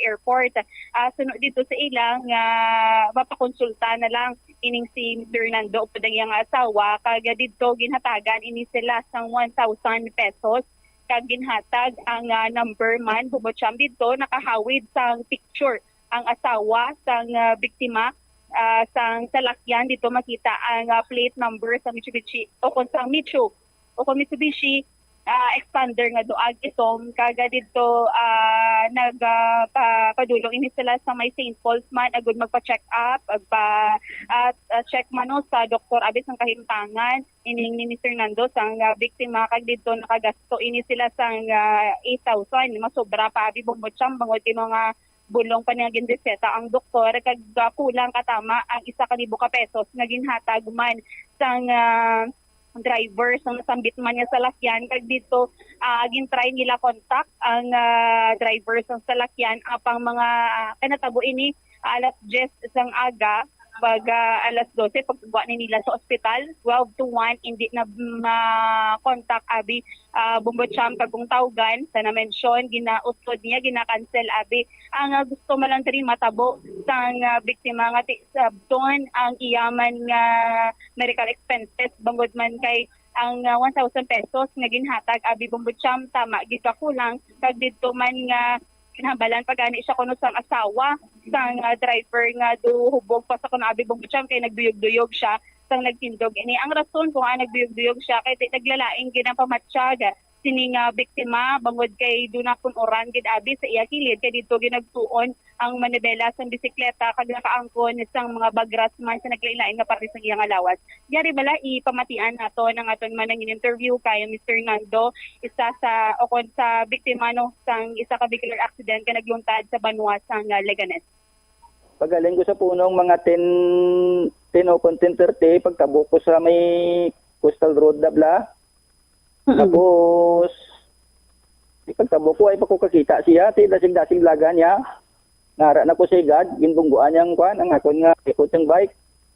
airport. Ah, suno didto sa ilang ah, mapakonsulta na lang ining si Mister Nando upod ang iyang asawa, kag didto ginhatagan ini sila sang one thousand pesos, kag ginhatag ang ah, number man, bumbo cham, didto nakahawid sang picture ang asawa sang ah, biktima ah, sang salakyan. Didto makita ang ah, plate number sa Mitsubishi o kung sang Mitsu o kung Mitsubishi ah, Xpander nga duag itom, kag ah, didto ah, nag ah, pa- padulong ini sila sa may Saint Paul's man agud magpa-check up, agpa ah, ah, check man no sa doktor abi sang kahimtangan ining ni Mister Nando sang ah, biktima, kag didto nakagasto ini sila sang ah, eight thousand, masobra pa abi, bumbo cham, bangod kay mga bulong pa niya ginreseta ang doktor, kag ah, kulang katama ang isa ka libo ka pesos nga ginhatag man sang ah, driver sang nasambit man nga salakyan, kag dito ah, gin-try nila contact ang ah, driver sang salakyan, apang mga ah, kay natabo ini ah, alas diyes sang aga, pag ah, alas dose pagwa ni nila sa ospital, twelve to one, hindi na ma-contact abi ah, bumbo cham, kag kung tawgan sa na-mention, ginausod niya, gina-cancel abi. Ang ah, gusto man lang diri matabo sang ah, biktima nga ti sabton ang iya man nga medical expenses, bangod man kay ang ah, one thousand pesos nga ginhatag abi, bumbo cham, tama gid ka kulang, kag didto man nga kinahanglan pa gani siya kuno sang asawa sang ah, driver nga do hubog pa sa kuno abi, bumbo cham, kay nagduyog-duyog siya sang nagtindog ini. Ang rason kung ano nagduyog-duyog siya kay ti- naglalain gid ang pamatyag sini nga biktima, bangod kay do na kun-uran gid abi sa iya kilid, kay didto ginagtuon ang manibela sang bisikleta kag nakaangkon sang mga bagras man sa naglain-lain nga parte sang iya nga lawas. Yari bala ipamatian nato ang aton man ang interview kay Mister Nando, isa sa, o kon sa biktima no, sang isa ka vehicular accident nga nagluntad sa banwa sang ah, Leganes. Pagaling ko sa punong mga ten, ten o kon ten thirty, pagtabok ko sa may Coastal Road, Dabla. Mm. Tapos, di pagtabok ko, ay pa ko kakita siya, ti dasig-dasig laga niya. Nara na ko sa igad, ginbungguan niya ang kwan, ang akon nga ikot ang bike.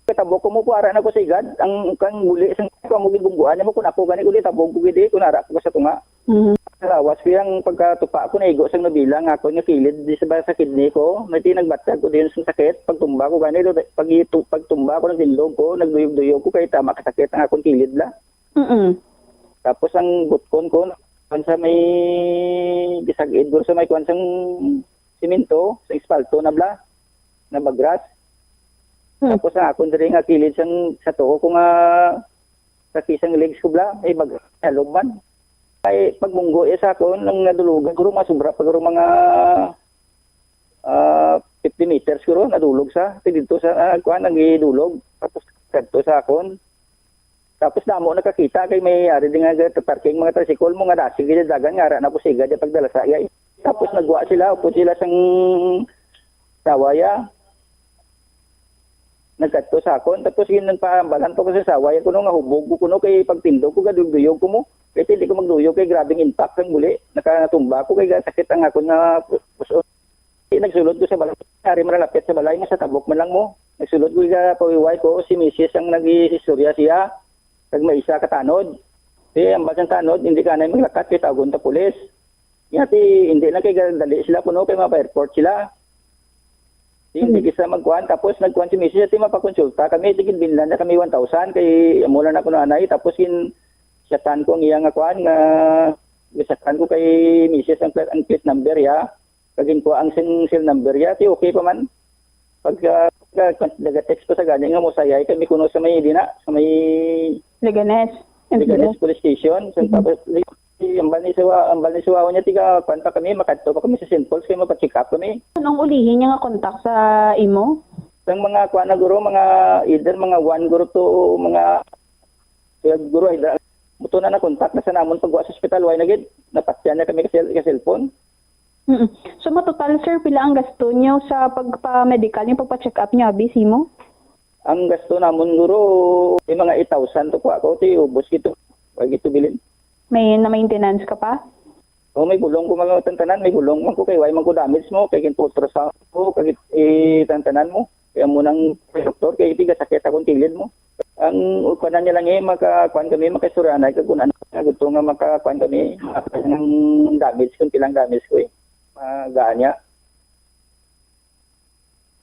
Katabok ko mo po, ara na ko sa igad, ang kang buli, sang ko mo ginbungguan niya mo, kung ako gani, uli tabok ko gidi, kung ara ko sa tunga. Mhm. Lawas ko yung pagkatupa ko, naigo sang nabila nga ako nga kilid di sa, sa kidney ko. May tinagbatag ko din sa sakit. Pagtumba ko gani, pag, pagtumba ko, nagtindog ko, nagduyog-duyog ko, kay tama kasakit ang akong kilid la. Mm-mm. Tapos ang butkon ko, kwan sa may gisag-id ko sa may kwan sang simento, sa espalto na bla, na bagras. Hmm. Tapos ang akong diri nga kilid sang, sa tuo ko nga sa kisang legs ko bla, ay mag-, halog man. Ay, pagmunggo, eh, sa akon, ang nadulugan ko, mga sobra pa, mga, ah, fifty meters ko, nadulog sa, ti dito sa, ah, kuan, nagidulog. Tapos, kadto sa akon. Tapos, damo nakakita, kay may ari din nga parking mga tricycle mo, nga dasig, gid dagan, nga ara na ko siga, di pagdala sa, ay. Tapos, nagwa sila, upod sila sang sawaya. Nagkadto sa akon, tapos yun, nagpahambalan pa ko sa saway, kuno nga hubog ko, kuno kay pagtindog ko, gaduyog-duyog ko mo. Kay hindi ko magduyog, kay grabing impact ang muli. Nakatumba ko, kay sakit ang akon nga puso. Di, nagsulod ko sa balay, ari malapit sa balay, nga sa tabok man lang mo. Nagsulod ko, ga pawiway ko, si misis ang nag-istorya siya, kag may isa katanod. Di, ang basang tanod, hindi ka na maglakat, kay tawgon ta pulis. Nga ti, hindi na kay dali sila kuno, kay mapa-airport sila. Hindi Hmm. kita magkuan, tapos nagkuan si misis, ti mapakonsulta kami, ti ginbinlan na kami one thousand, kay amo lang ako nanay, tapos gin-chatan ko ang iya nga kuan, nga gin-chatan ko kay misis ang pla-, ang plate number ya, kag ginkuha ang sing-, serial number ya, ti okay pa man. Pag, ah, Ka-, ka-, nagatext ko sa gani nga mosayay kami kuno sa may dina, sa may Leganes. Leganes Police Station. Sa Mhm. tapos, li-, ambal ni Siwa, ambal ni Siwa niya, tiga, kwan pa kami, makadto pa kami sa Saint Paul's, kay mapacheck up kami. Anong ulihi niya nga kontak sa imo? Sang mga, kwan na, guro, mga, either mga one, guro, to, mga, kaya, guro, ay, da-, buto na na kontak na sa namon pagwa sa ospital, why na gid? Napatyan na kami ka cell-, ka cellphone. Mm. So, matotal, sir, pila ang gasto niyo sa pagpa-medical niyo, pagpa-check up niyo, abi, simo? Ang gasto namon, guro, may mga eight thousand to kuha ko, ti, ubos gito. Wag ito bilin. May na-maintenance ka pa? O, may bulong ko mga tantanan, may bulong man ko kay why man ko damage mo, kay ginpa-ultrasound ko, kay, eh, tantanan mo. Kaya mo nang doktor, kay tiga sakit akong kilid mo. Ang ukwanan niya lang, eh, maka-, kwan kami, makaistoryanay ka kung ano, gusto nga maka-, kwan kami, maka-, ng damage, kung pilang damage ko, eh. Magaan niya.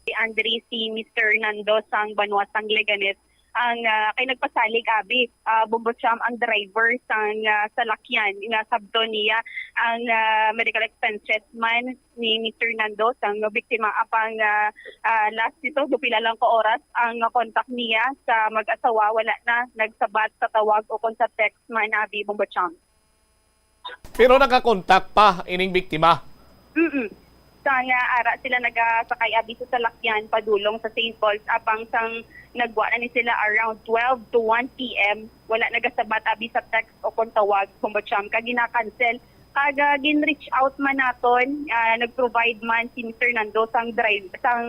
Si Andre, si Mister Nando sang banwa sang Leganes, ang, ah, kay nagpasalig, abi, ah, Bombo Cham, ang driver sang, ah, salakyan nga sabton niya ang, ah, medical expenses man ni Mister Nando sang biktima. Apang, ah, ah, last nito, dupila lang ka oras ang contact niya sa mag-asawa, wala na nagsabat sa tawag o kon sa text man, abi, Bombo Cham. Pero nakakontak pa ining biktima. Mm. Sa nga ara sila nagasakay, abi, sa salakyan padulong sa Saint Paul's, apang sang nagwa na ni sila around twelve to one P M, wala nagasabat, abi, sa text o kon tawag, Bombo Cham, kag ginakancel. Kag, ah, gin-reach out man naton, ah, nag-provide man si Mister Nando sang drive, sang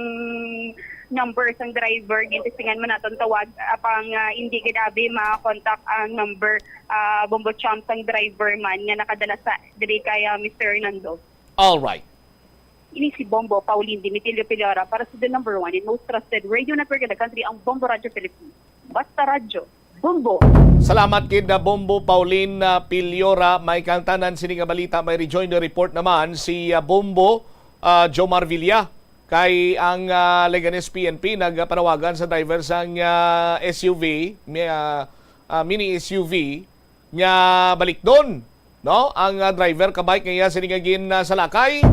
number sang driver, gintisingan man naton tawag, apang, ah, hindi gid, abi, ma-contact ang number, ah, Bombo Cham, sang driver man nga nakadala sa diri kay, ah, Mister Nando. All right. Ini si Bombo Pauline Dimitilio Pilora para sa the number one and most trusted radio network in the country, ang Bombo Radyo Philippines. Basta radyo, Bombo! Salamat gid na Bombo Pauline, ah, Pilora. May kang tanan sini nga balita, may rejoinder report naman si, ah, Bombo, ah, Jomar Villa. Kay ang, ah, Leganes P N P nagpanawagan sa driver sang, ah, S U V, mi-, ah, ah, mini S U V, nga balikdon, no? Ang, ah, driver ka bike nga iya sini nga gin, ah, salakay.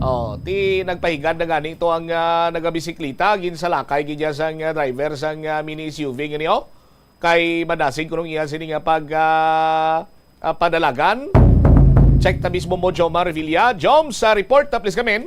Oh, ti nagpahigad na gani to ang, ah, nagabisiklita, gin salakay gid iya sang, ah, driver sang, ah, mini S U V nga niyo. Kay madasig kunong iya sini nga pag, ah, ah, padalagan. Check ta mismo mo, Jomar Villa. Jom, sa report, ah, please come in.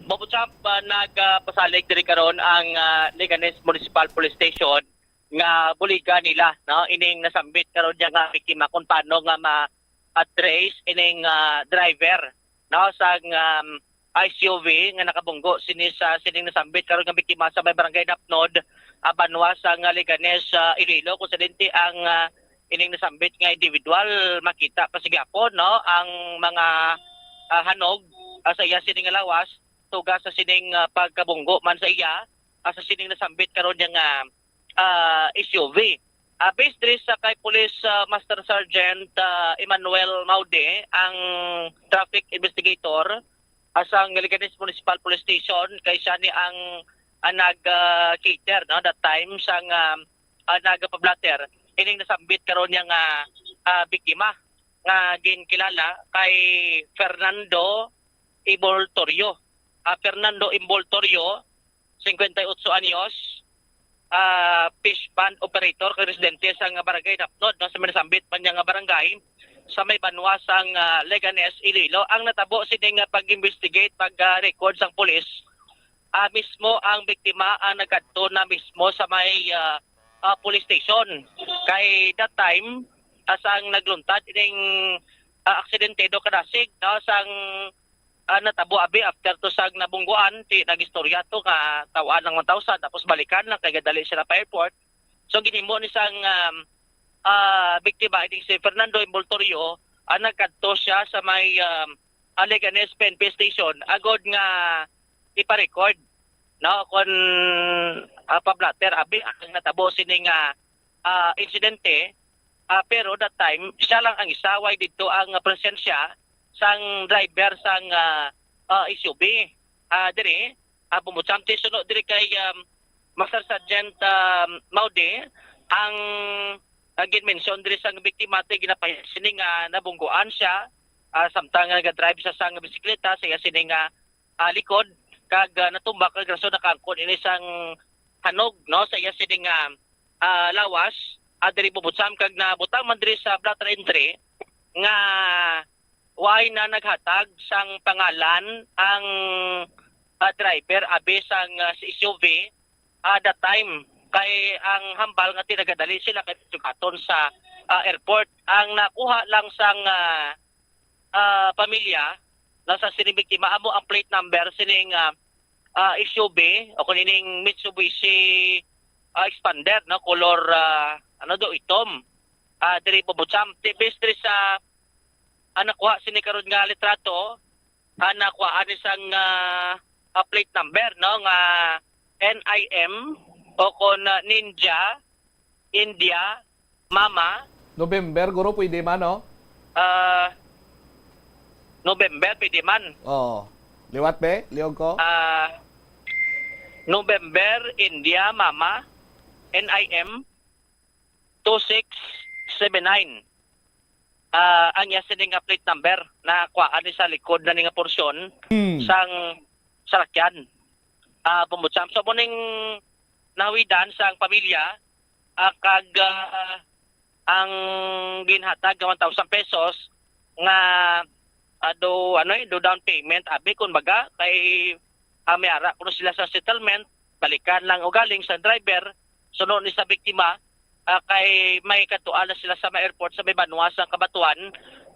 Bobo Chap, ah, nagpasalig diri karon ang, ah, Leganes Municipal Police Station nga buliga nila, no, ining nasambit karon niya nga biktima kung paano nga ma-trace ining, ah, driver, no, sang, um, S U V nga nakabunggo sini sa sining nasambit karon nga biktima sa may barangay Napnod, ah, banwa sang, ah, Leganes, ah, Iloilo, kung sa dinti ang, ah, ining nasambit nga individual makita pa sa gihapon, no, ang mga, ah, hanog, ah, sa iya sini nga lawas, tuga sa sining, ah, pagkabunggo man sa iya, ah, sa sining nasambit karon niya nga, ah, S U V. Ah, based diri sa kay Police, ah, Master Sergeant, ah, Emmanuel Maude, ang traffic investigator, ah, sang Leganes Municipal Police Station, kay siya ni ang, ah, nag, ah, cater, no, that time sang, ah, ah, nagapablatter ining nasambit karon niya nga, ah, biktima nga ginkilala kay Fernando Iboltorio. Ah, Fernando Iboltorio, singkwenta y otso anyos, ah, fish pond operator kag residente sa nga barangay Napnod, no, sa may nasambit pa niya nga barangay sa may banwa sang, ah, Leganes, Iloilo. Ang natabo sini nga pag-investigate, pag, ah, record sang pulis, ah, mismo ang biktima ang nagkadto na mismo sa may, ah, ah, police station. Kay that time, ah, sang nagluntad ining, ah, aksidente do kadasig, no, sang, ah, natabo abi after to sang nabungguan, ti nagistorya to nga taw-an lang one thousand, tapos balikan lang kay gadali sila pa airport. So ginhimo ni sang, um, ah, biktima, ining si Fernando Envoltorio, ah, nagkadto siya sa may, um, ah, Leganes P N P station agod nga ipa-record, no, kon, ah, pa-blotter abi ang natabo sini nga, ah, insidente. Ah, pero that time, siya lang ang isa, way didto ang presensya sang driver sang, ah, ah, S U V. Ah, diri, ah, bumutsamti suno diri kay, um, Master Sergeant, um, Maude, ang, ah, ginmensyon diri sang biktima, ti ginapahiya sini nga nabungguan siya, ah, samtang nagadrive sa sang bisikleta sa iya sini nga, ah, likod. kag, ah, natumba kag rason nakaangkon ini sang hanog, no, sa iya sining, ah, ah, lawas, ah, diri Bubutsam, kag nabutang man diri sa blotter entry nga wala na naghatag sang pangalan ang, ah, driver abi sang, ah, sa S U V, ah, that time, kay ang hambal nga tinagadali sila kay sugaton sa, ah, airport. Ang nakuha lang sang, ah, ah, pamilya na sa sining biktima amo ang plate number sining, ah, ah, S U V o kung ining Mitsubishi, ah, Xpander, no, color, ah, ano do, itom. Ah, diri Bubutsam. Tibis diri sa, ah, nakuha sini karon nga litrato, ah, nakuhaan ni sang, ah, ah, plate number, no, nga N I M o kon, ah, Ninja India Mama. November, guro, pwede man, no? Ah, November, pwede man. Oo. Liwat, be? Liog ko? Ah, November, India Mama, N I M two six seven nine. Ah, ang iya sini nga plate number na kuhaan ni sa likod na ni nga porsyon Hmm. sang salakyan. Ah, Bubutsam. So, mo ning nahawidan sang pamilya, ah, kag, ah, ang ginhatag nga one thousand pesos nga, ah, do, ano, eh, do down payment, abi, kun baga, kay, ah, may ara kuno sila sa settlement, balikan lang ugaling sa driver, suno ni sa biktima, ah, kay may katuan na sila sa may airport sa may banwa sa Cabatuan,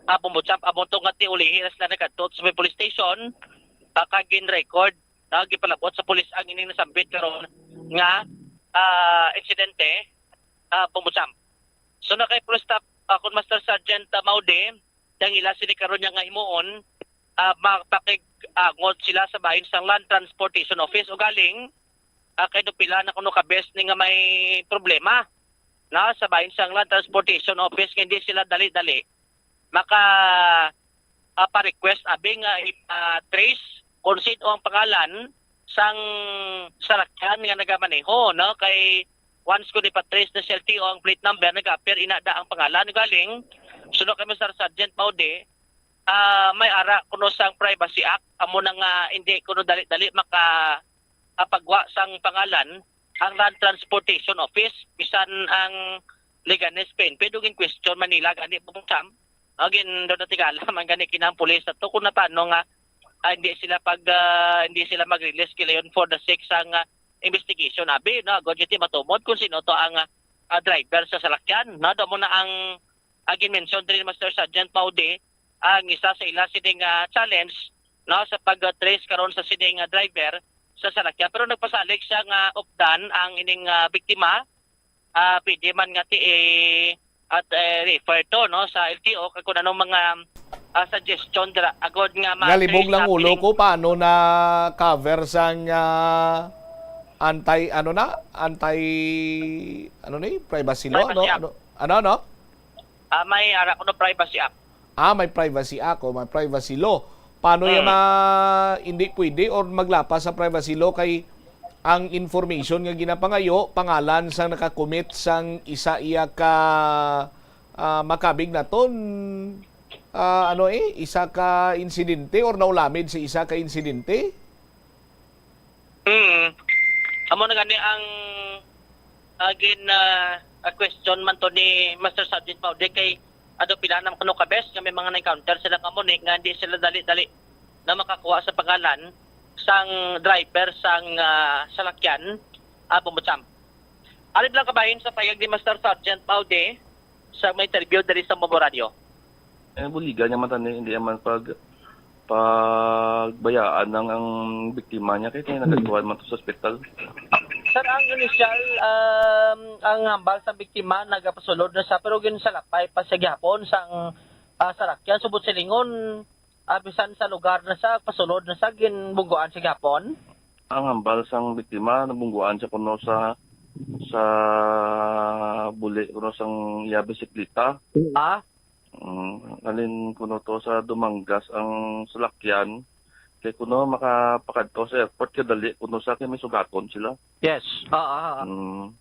ah, Bubutsam, amo to nga tiulihi na sila nagkadto sa may police station, ah, kag gin-record, ah, gipalabot sa pulis ang ining nasambit karon nga, ah, insidente, ah, Bubutsam. So, na kay Police Staff, ah, kon Master Sergeant, ah, Maude, dangila sini karon niya nga himuon, ah, mapakig-angot sila sa bahin sang Land Transportation Office ugaling, ah, kay do pila na kuno ka beses ni nga may problema na sa bahin sang Land Transportation Office nga hindi sila dali-dali maka, ah, pa-request abi nga ipa-trace kung sino ang pangalan sang salakyan nga nagamaneho, no? Kay once ko di pa-trace na sa L T O ang plate number, nag-appear ina da ang pangalan. Galing, suno kay Master Sergeant Maude, ah, may ara kuno sang Privacy Act, amo na nga hindi kuno dali-dali maka, ah, pagwa sang pangalan ang Land Transportation Office, bisan ang Leganes P N P, dugin question man nila gani, Bubutsam. Ah, gin, do natigala man gani kinang pulis ato kung na paano nga, ah, hindi sila pag, ah, hindi sila mag-release kila yun for the sake sang, ah, investigation, abi, no? Agod yun, di matumod kung sino to ang, ah, ah, driver sa salakyan, no? Damo na ang, ah, gin-mention diri ni Master Sergeant Maude, ang isa sa ila sining, ah, challenge, no, sa pag-trace karon sa sining, ah, driver sa salakyan. Pero nagpasalig siya nga updan ang ining, ah, biktima, ah, pwede man nga ti, eh, at, eh, refer to, no, sa L T O kag kung anong mga, ah, suggestion dira, agod nga ma-trace. Nalibog lang ulo ko, paano na cover sang, ah, anti, ano na? Anti, ano ni? Privacy law, no? Privacy Act. Ano, ano, ano? Ah, may ara kuno Privacy Act. Ah, may Privacy Act o may privacy law. Paano yan Hmm. ma-, hindi pwede or maglapas sa privacy law kay ang information nga ginapangayo, pangalan sang nakakommit sang isa iya ka, ah, makabig naton, ah, ano eh, isa ka insidente or naulamid sa isa ka insidente? Mm. Amo na gani ang, ah, gin, ah, ah, question man to ni Master Sergeant Maude kay ado pila na kuno ka beses nga may mga na-encounter sila nga amo ni nga hindi sila dali-dali na makakuha sa pangalan sang driver sang, ah, salakyan, ah, Bubutsam. Ari lang kabahin sa payag ni Master Sergeant Maude sa may interview diri sa Bombo Radio. Eh, buligan niya man tani, hindi naman pag, pagbayaan ang, ang biktima niya kay, kay Hmm. nagatuan man to sa ospital. Sir, ang initial, um, ang hambal sa biktima nagapasulod na siya, pero ginsalapay pa siya gihapon sang, ah, salakyan. Subot silingon, ah, bisan sa lugar na siya, pasulod na siya, ginbungguan siya gihapon. Ang hambal sang biktima, nabungguan siya kuno sa, sa buli kuno sang iya bisikleta. Ah? Mm, halin kuno to sa Dumangas ang salakyan. Kay kuno makapakadto sa airport, kadali kuno sa kay may sugaton sila. Yes. Ah, ah, ah. Mm.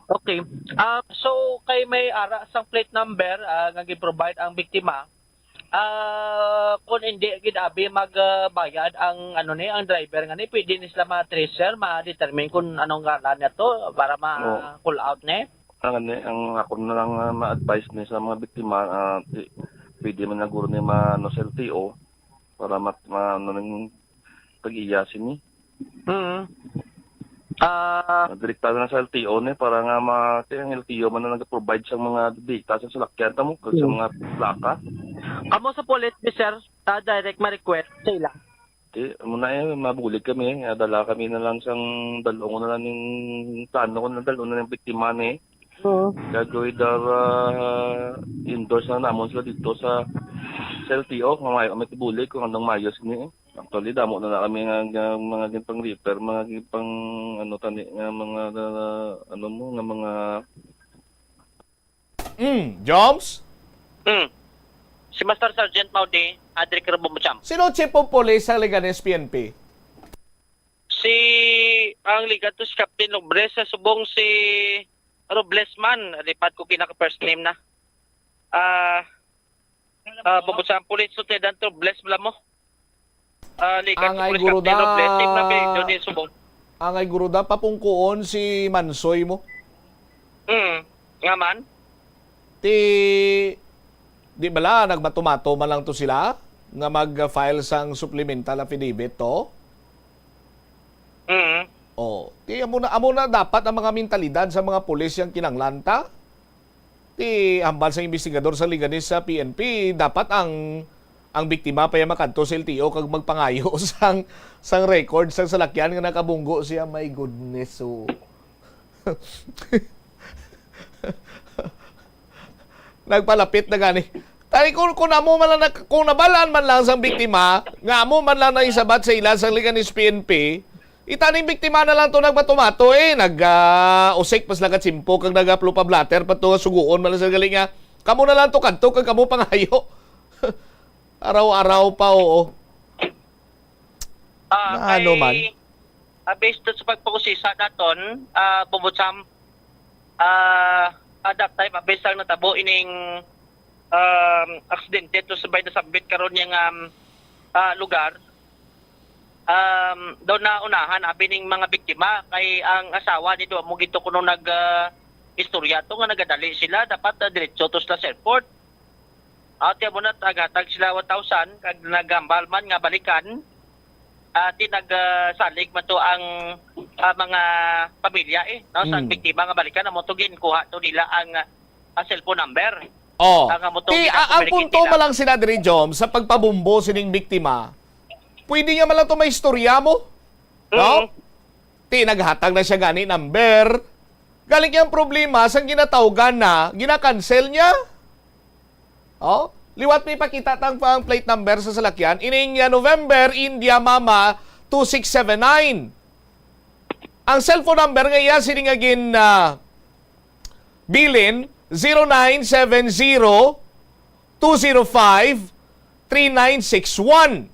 Okay. Ah, so, kay may ara sang plate number, ah, nga gi-provide ang biktima, Ah, kung hindi gid abi magbayad ang, ano ni, ang driver nga ni, pwede ni sila ma-trace, sir, ma-determine kung anong ngalan niya to para Oo. ma-call out ni. Ang, ano, ang ako na lang, ah, ma-advise ni sa mga biktima, ah, di, pwede man naguro ni ma-, ano, sa L T O para mat-, ma-, ano, ning tag-iya sini. Mm. Ah, direkta na sa L T O ni para nga ma-, kay ang L T O man na nag-provide sa mga data sa salakyan ta mo, kag sa Hmm. mga plaka. Amo sa police ni, sir, ah, direct ma-request sa ila. Di, amo na eh, mabulig kami. Ah, dala kami na lang sang dalong na lang ning plano ko na dalong na ng biktima ni. Oo. Gagawin dar, ah, endorse na namon sila dito sa, sa L T O, kung may, may tibulig, kung anong mayos ni. Actually, damo na na kami nga, nga mga gipang refer, mga gipang, ano, tani, nga mga, ah, ano mo, nga mga Mm, Joms? Mm. Si Master Sergeant Maudi, Adric Robo Mucham. Sino chief of police sa Leganes P N P? Si, ang ligato si Captain Robles, sa subong si Robles man, lipat ko kinaka first name na. Ah, ah, Bubutsa ang Police Lieutenant Robles bala mo. Ah, ligat sa Angay Police guro Captain da. Robles, team na Pedro ni subong. Angay guro da, papungkuon si Mansoy mo. Hmm, nga man? Ti, di bala, nagmatumato man lang to sila nga mag-file sang supplemental affidavit to? Mm. Oh, ti amo na, amo na dapat ang mga mentalidad sa mga pulis yang kinahanglan ta. Ti hambal sang investigador sa Leganes sa P N P, dapat ang, ang biktima pa ya makadto sa L T O kag magpangayo sang, sang record sang salakyan nga nakabunggo siya. My goodness, so. Nagpalapit na gani. Tay, kung, kung amo man lang, kung nabalaan man lang sang biktima, nga amo man lang naisabat sa ila sang Leganes P N P, itaning biktima na lang to nagmatumato, eh, nag, ah, usik pa sila ka tsimpo kag nagaplo pa blatter pa to nga suguon man lang sila gali nga, "Kamo na lang to kadto kag kamo pangayo." Araw-araw pa, oo. Ah, Na ano kay, man? Ah, based sa pagpakusisa naton, ah, Bubutsam, ah, at that time, ah, based ang natabo ining, um, aksidente to sa bay nasambit karon yang, um, ah, lugar, um, daw naunahan abi ning mga biktima kay ang asawa ni do mo gito kuno nag, ah, istorya to nga nagadali sila, dapat, ah, diretso to sila sa airport. Ati mo na, naghatag sila one thousand, kag nagambal man nga balikan, ati nag, ah, salig man to ang, ah, mga pamilya, eh, no, sa Mm. biktima nga balikan, amo to ginkuha to nila ang, ah, cellphone number. Oh. Ang amo to Ti, ah, ang ginakomunikate punto nila. Mo lang sila diri, Jom, sa pagpabumbo sining biktima. Pwede nga man lang to may istorya mo. No? Mm. Ti, naghatag na siya gani number. Galing ang problema, sang ginatawgan na, ginakancel niya. Oh, liwat may pakita tang pang plate number sa salakyan. Ining, ah, November, India Mama, two six seven nine. Ang cellphone number nga iya sini nga gin, ah, bilin, zero nine seven zero, two zero five, three nine six one.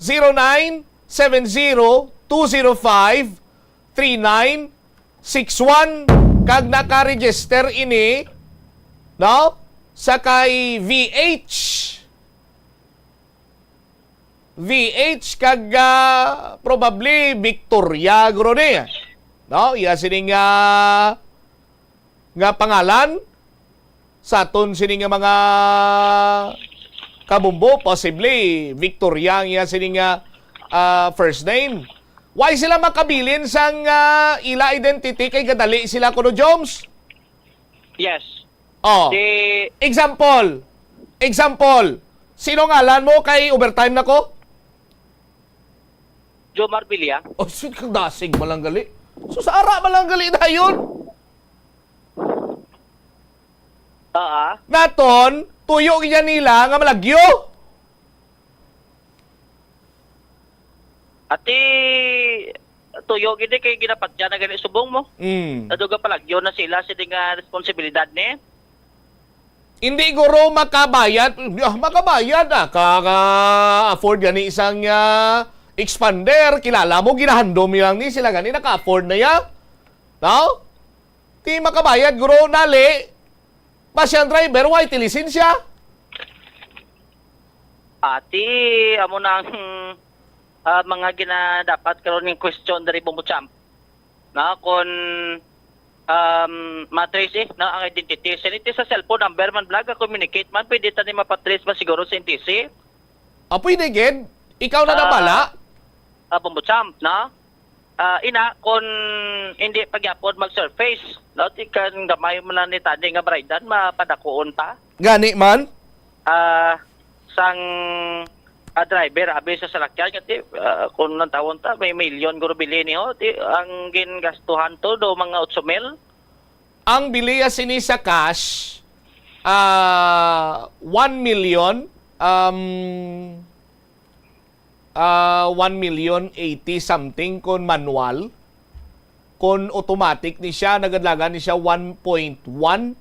Zero nine seven zero, two zero five, three nine six one. Kag naka-register ini, no? Sa kay V H. V H kag, ah, probably Victoria, guro ni. No? Iya sini nga, nga pangalan sa aton sini nga mga kabumbo, possibly Victoria ang iya sini nga, ah, first name. Why sila makabilin sang, ah, ila identity kay gadali sila kuno, Joms? Yes. Oh. Si Example. Example. Sino ngalan mo kay overtime na ko? Jomar Villa. Oh, sus, kag dasig malang gali. Sus, ara malang gali dayon. Ah. Naton, tuyo gid nila nga malagyo. Ati, tuyo gid kay ginapatya na gani subong mo. Mm. Naduga palagyo na sila sa di nga responsibilidad ni. Hindi guro makabayad. Ah, makabayad na. Ka, ka afford gani isang, ah, expander. Kilala mo, ginahandom lang ni sila gani naka-afford na ya. No? Ti makabayad, guro, nali. Basi ang driver, way ti lisensya. Ati, amo na ang, ah, mga ginadapat karon ning question diri, Bombo Champ. Na, kung, um, matrace, eh, na ang identity. Siniti sa cellphone number man, bala, communicate man, pwede ta ni mapatrace man siguro sa N T C. Ah, pwede gid. Ikaw na Ah, nabala? Ah, Bombo Champ, na? Ah, ina, kung hindi pa gyapon mag-surface, no, ti kan gamay man lang ni tani nga baraydan, mapadakuon pa. Gani man? Ah, sang, ah, driver, abi sa salakyan, kati, ah, kung nantawon ta, may milyon guro bili niyo, ti, ang gingastuhan to, do mga otso mil. Ang biliya sini sa cash, ah, one million, um, ah, one million eighty something kon manual. Kon automatic ni siya, nagadlagan ni siya one point one.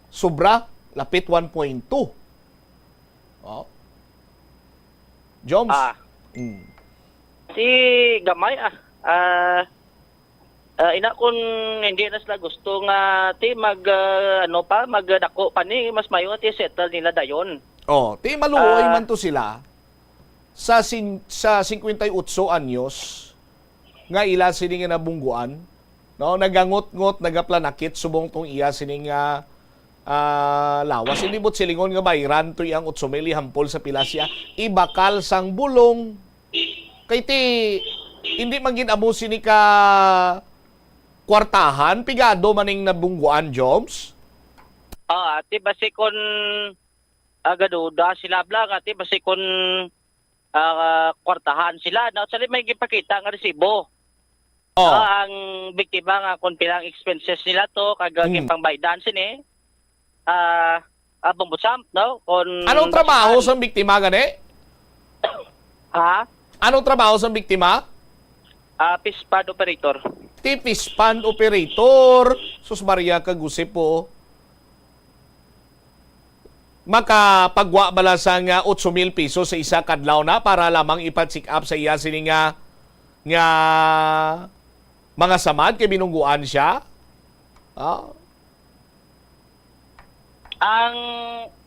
Sobra, lapit one point two. Oh. Joms? Ah. Mm. Si gamay, ah. Ah, ah, ina, kung hindi na sila gusto nga, ti, mag, ah, ano pa, magdako pa ni, mas mayo nga ti settle nila dayon. Oh, ti maluoy Ah. man to sila sa sin-, sa cincuenta y ocho anyos nga ila sini nga nabungguan, no? Nagangot-ngot, nagaplanakit subong tong iya sini nga, ah, lawas. Hindi mo't silingon nga bayran to iyang otso mil, ihampol sa pila siya, ibakal sang bulong. Kay ti, hindi man gid amo sini ka kwartahan, pigado man ning nabungguan, Joms? Ah, ti basi kon, ah, gaduda sila, bala, nga ti basi kon, ah, kwartahan sila, na, sa may gipakita nga resibo. Oh. Ah, ang biktima nga kung pilang expenses nila to, kag, ah, Mm. ginpangbaydan sini, ah, ah, Bombo Champ, no? Kung Anong trabaho saan. Sang biktima gani? Ha? Anong trabaho sang biktima? Ah, fish pond operator. Ti fish pond operator. Sus Maria, kagusip po. Makapagwa bala sang, ah, otso mil pesos sa isa kadlaw na para lamang ipa-check up sa iya sini nga, nga mga samad kay binungguan siya? Ah. Ang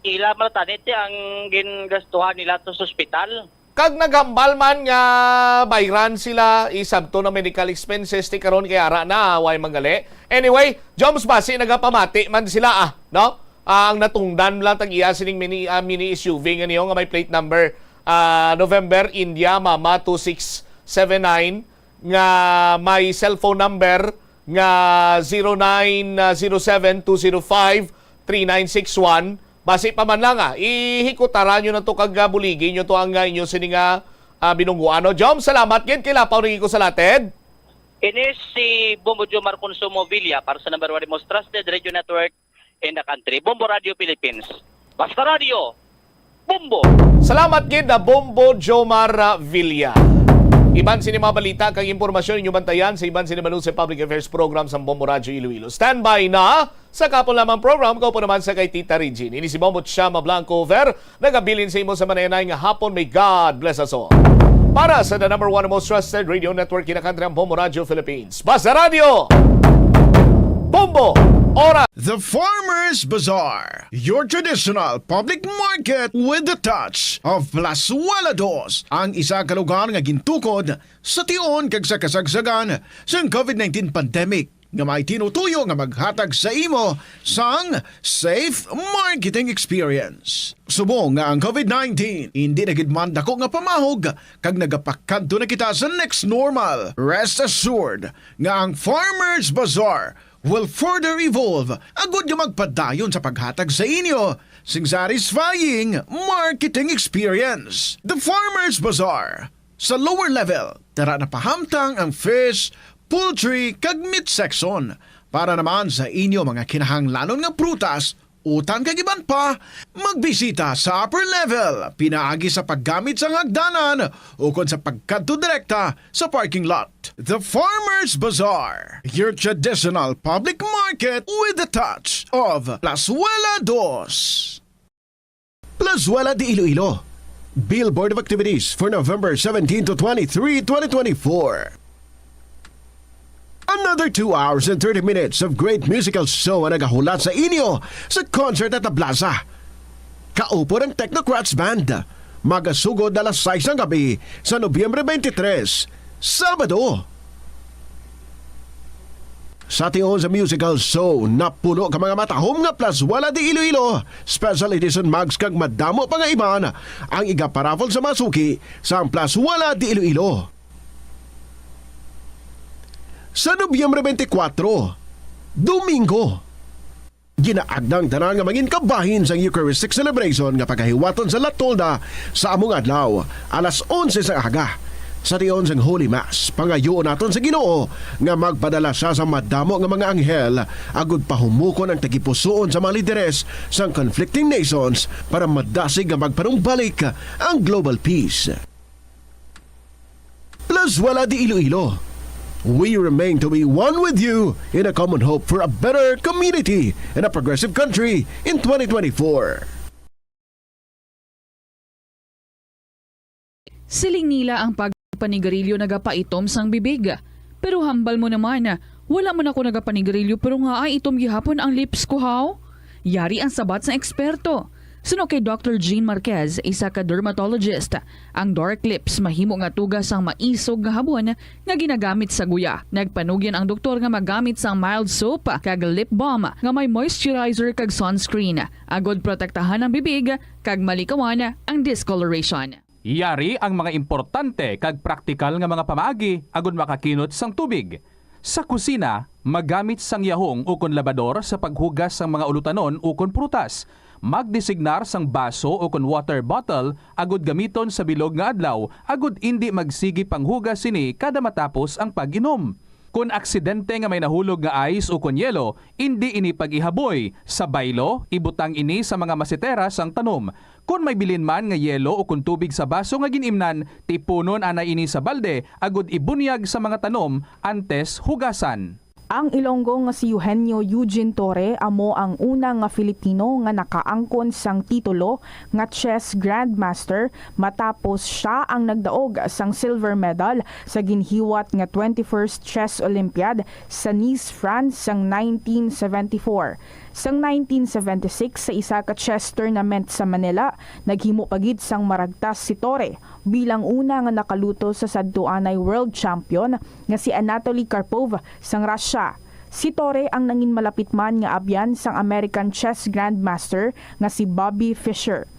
ila man tani ti ang gingastuhan nila to sa ospital. Kag naghambal man nga bayran sila isab to na medical expenses ti karon kay ara na, way manggali. Anyway, Joms, basi nagapamati man sila, ah, no? Ah, ang natungdan lang tag iya sining mini, ah, mini S U V nga niyo nga may plate number, ah, November India Mama two six seven nine nga may cellphone number nga zero nine zero seven two zero five three nine six one. Basi pa man lang, ah, ihikutara nyo na to kag, ah, buligi nyo to ang, ah, inyo sini nga, ah, binungguan, no? Jom, salamat gid kay lapaw na gid ko sa latid. Ini si Bombo Jomar Consumo Villa para sa number one most trusted radio network in the country, Bombo Radio Philippines. Basta Radio, Bombo! Salamat gid na Bombo Jomar, ah, Villa. Iban sini mga balita kag impormasyon inyo bantayan sa iban sini Manusa Public Affairs Program sa Bombo Radio Iloilo. Standby na sa kapon lamang program, kaupo naman sa kay Tita Regine. Ini si Bombo Chama Blanco Over, nagabilin sa imo sa manenay nga hapon. May God bless us all. Para sa the number one most trusted radio network in the country, ang Bombo Radio Philippines. Basta Radio! Bombo! Oras! The Farmers Bazaar, your traditional public market with the touch of Plazuela Dos, ang isa ka lugar nga gintukod sa tion kag sa kasagsagan sang covid nineteen pandemic, nga may tinutuyo nga maghatag sa imo sang safe marketing experience. Subong nga ang covid nineteen hindi na gid man dako nga pamahog kag nagapakadto na kita sa next normal, rest assured nga ang Farmers Bazaar will further evolve agud nga magpadayon sa paghatag sa inyo sing satisfying marketing experience. The Farmers Bazaar, sa lower level, tara na pahamtang ang fish, poultry, kag meat section. Para naman sa inyo mga kinahanglanon nga prutas, utan kag iban pa, magbisita sa upper level pinaagi sa paggamit sang hagdanan ukon sa pagkadto direkta sa parking lot. The Farmers Bazaar, your traditional public market with the touch of Plazuela Dos. Plazuela de Iloilo. Billboard of activities for November seventeen to twenty-three, twenty twenty-four. Another two hours and thirty minutes of great musical show ang nagahulat sa inyo sa concert at the plaza. Kaupod ang Technocrats Band. Magasugod alas sais sang gabi sa Nobyembre twenty-three, Sabado. Sa tion sa musical show, napuno ka mga matahom nga Plus Wala di Iloilo Special Edition mugs kag madamo pa nga iban ang igaparaffle sa mga suki sang Plus Wala di Iloilo. Sa Nobyembre twenty-four, Domingo, ginaagnang tanan nga mangin kabahin sang Eucharistic celebration nga pagahiwaton sa La Tolda sa among adlaw, alas onse sang aga. Sa tion sang Holy Mass, pangayoon naton sa Ginoo nga magpadala sia sa madamo nga mga anghel agud pahumukon ang tagipusoon sa mga lideres sang conflicting nations para madasig nga magpanumbalik ang global peace. Plus Wala di Iloilo. We remain to be one with you in a common hope for a better community and a progressive country in twenty twenty-four. Siling nila ang pagpanigarilyo nagapaitom sang bibig. Pero hambal mo naman, wala man ako nagapanigarilyo pero nga ay itom gihapon ang lips ko, haw? Yari ang sabat sang eksperto. Suno kay Doctor Jean Marquez, isa ka dermatologist, ang dark lips mahimo nga tuga sang maisog nga habon nga ginagamit sa guya. Nagpanugyan ang doktor nga magamit sang mild soap kag lip balm nga may moisturizer kag sunscreen, agod protektahan ang bibig kag malikawan ang discoloration. Yari ang mga importante kag praktikal nga mga pamaagi agud makakinot sang tubig. Sa kusina, magamit sang yahong ukon labador sa paghugas sang mga ulutanon ukon prutas. Magdesignar sang baso ukon water bottle agud gamiton sa bilog nga adlaw agud indi magsigi panghugas sini kada matapos ang pag-inom. Kon aksidente nga may nahulog nga ice ukon yelo, indi ini pag-ihaboy. Sa baylo, ibutang ini sa mga masitera sang tanom. Kon may bilin man nga yelo ukon tubig sa baso nga gin-imnan, tipunon anay ini sa balde agud ibunyag sa mga tanom antes hugasan. Ang Ilonggo nga si Eugenio Eugene Torre amo ang una nga Filipino nga nakaangkon sang titulo nga chess grandmaster matapos sia ang nagdaog sang silver medal sa ginhiwat nga twenty-first Chess Olympiad sa Nice, France sang nineteen seventy-four. Sang nineteen seventy-six, sa isa ka chess tournament sa Manila, naghimo pa gid sang maragtas si Torre bilang una nga nakaluto sa sadtuanay world champion nga si Anatoly Karpov sang Russia. Si Torre ang nangin malapit man nga abyan sang American chess grandmaster nga si Bobby Fischer.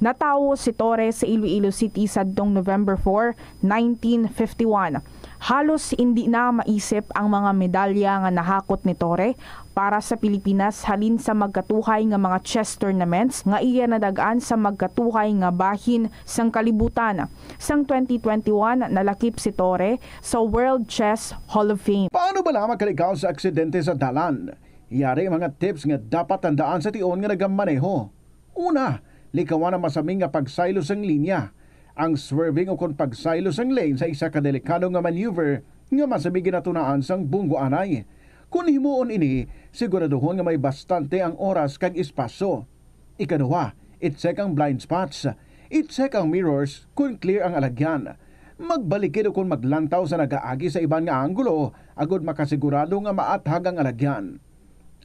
Natawo si Torre sa Iloilo City sadtong November four, nineteen fifty-one. Halos indi na maisip ang mga medalya nga nahakot ni Torre para sa Pilipinas halin sa magkatuhay nga mga chess tournaments nga iya nadag-an sa magkatuhay nga bahin sang kalibutan. Sang twenty twenty-one, nalakip si Torre sa World Chess Hall of Fame. Paano bala makalikaw sa aksidente sa dalan? Yari mga tips nga dapat tandaan sa tion nga nagamaneho. Una, likawan ang masami nga pagsaylo sang linya. Ang swerving ukon pagsaylo sang lane sa isa ka delikado nga maneuver nga masami ginatunaan sang bunggo anay. Kon himuon ini, siguraduhon nga may bastante ang oras kag espasyo. Ikaduha, i-check ang blind spots. I-check ang mirrors kon clear ang alagyan. Magbalikid ukon maglantaw sa nagaagi sa iban nga anggulo agod makasigurado nga maathag ang alagyan.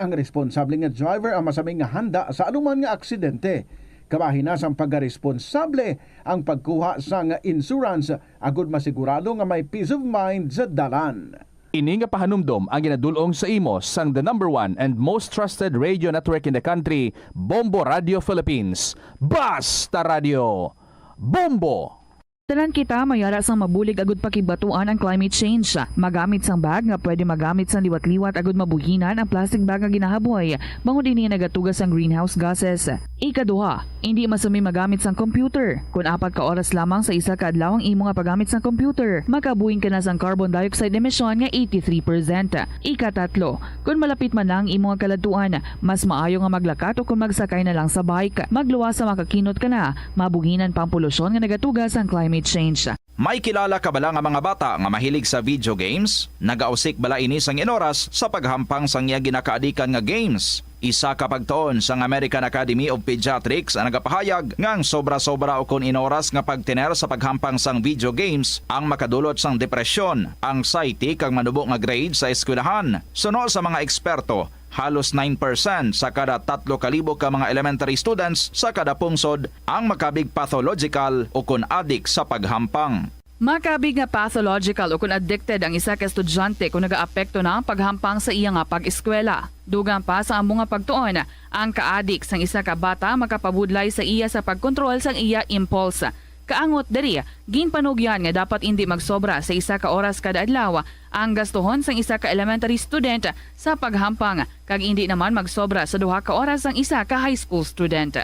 Ang responsable nga driver ang masami nga handa sa anuman nga aksidente. Kabahin na sang pagaresponsable ang pagkuha sang insurance agud masigurado nga may peace of mind sa dalan. Ini nga pahanumdom ang ginadul-ong sa imo sang the number one and most trusted radio network in the country, Bombo Radio Philippines. Basta Radio Bombo! Tanan kita may ara sang mabulig agud pakibatuan ang climate change. Magamit sang bag nga pwede magamit sang liwat-liwat agud mabuhinan ang plastic bag nga ginahaboy, bangod ini nagatuga sang greenhouse gases. Ikaduha, indi masami magamit sang computer. Kon apat ka oras lamang sa isa ka adlaw ang imo nga paggamit sang computer, makabuhin ka na sang carbon dioxide emission nga eighty-three percent. Ikatatlo, kon malapit man na ang imo nga kaladtuan, mas maayo nga maglakat o kon magsakay na lang sa bike. Magluwas sa makakinot ka na, mabuhinan pa ang polusyon nga nagatuga sang climate change. May kilala ka bala nga mga bata nga mahilig sa video games? Nagausik bala ini sang inoras sa paghampang sang iya ginakaadikan nga games? Isa ka pagtuon sang American Academy of Pediatrics ang nagapahayag nga ang sobra-sobra ukon inoras nga pagtener sa paghampang sang video games ang makadulot sang depresyon, anxiety, kag manubo nga grade sa eskwelahan. Suno sa mga eksperto, Halos nine percent sa kada tatlo ka libo ka mga elementary students sa kada pungsod ang makabig pathological o kon adik sa paghampang. Makabig nga pathological o kon addicted ang isa ka estudyante kon nagaapekto na ang paghampang sa iya nga pag-eskwela. Dugang pa sa amo nga pagtuon, ang kaadik sang isa ka bata makapabudlay sa iya sa pagkontrol sang iya impulse. Kaangot diri, ginpanugyan nga dapat indi magsobra sa isa ka oras kada adlaw ang gastuhon sang isa ka elementary student sa paghampang, kag indi naman magsobra sa duha ka oras ang isa ka high school student.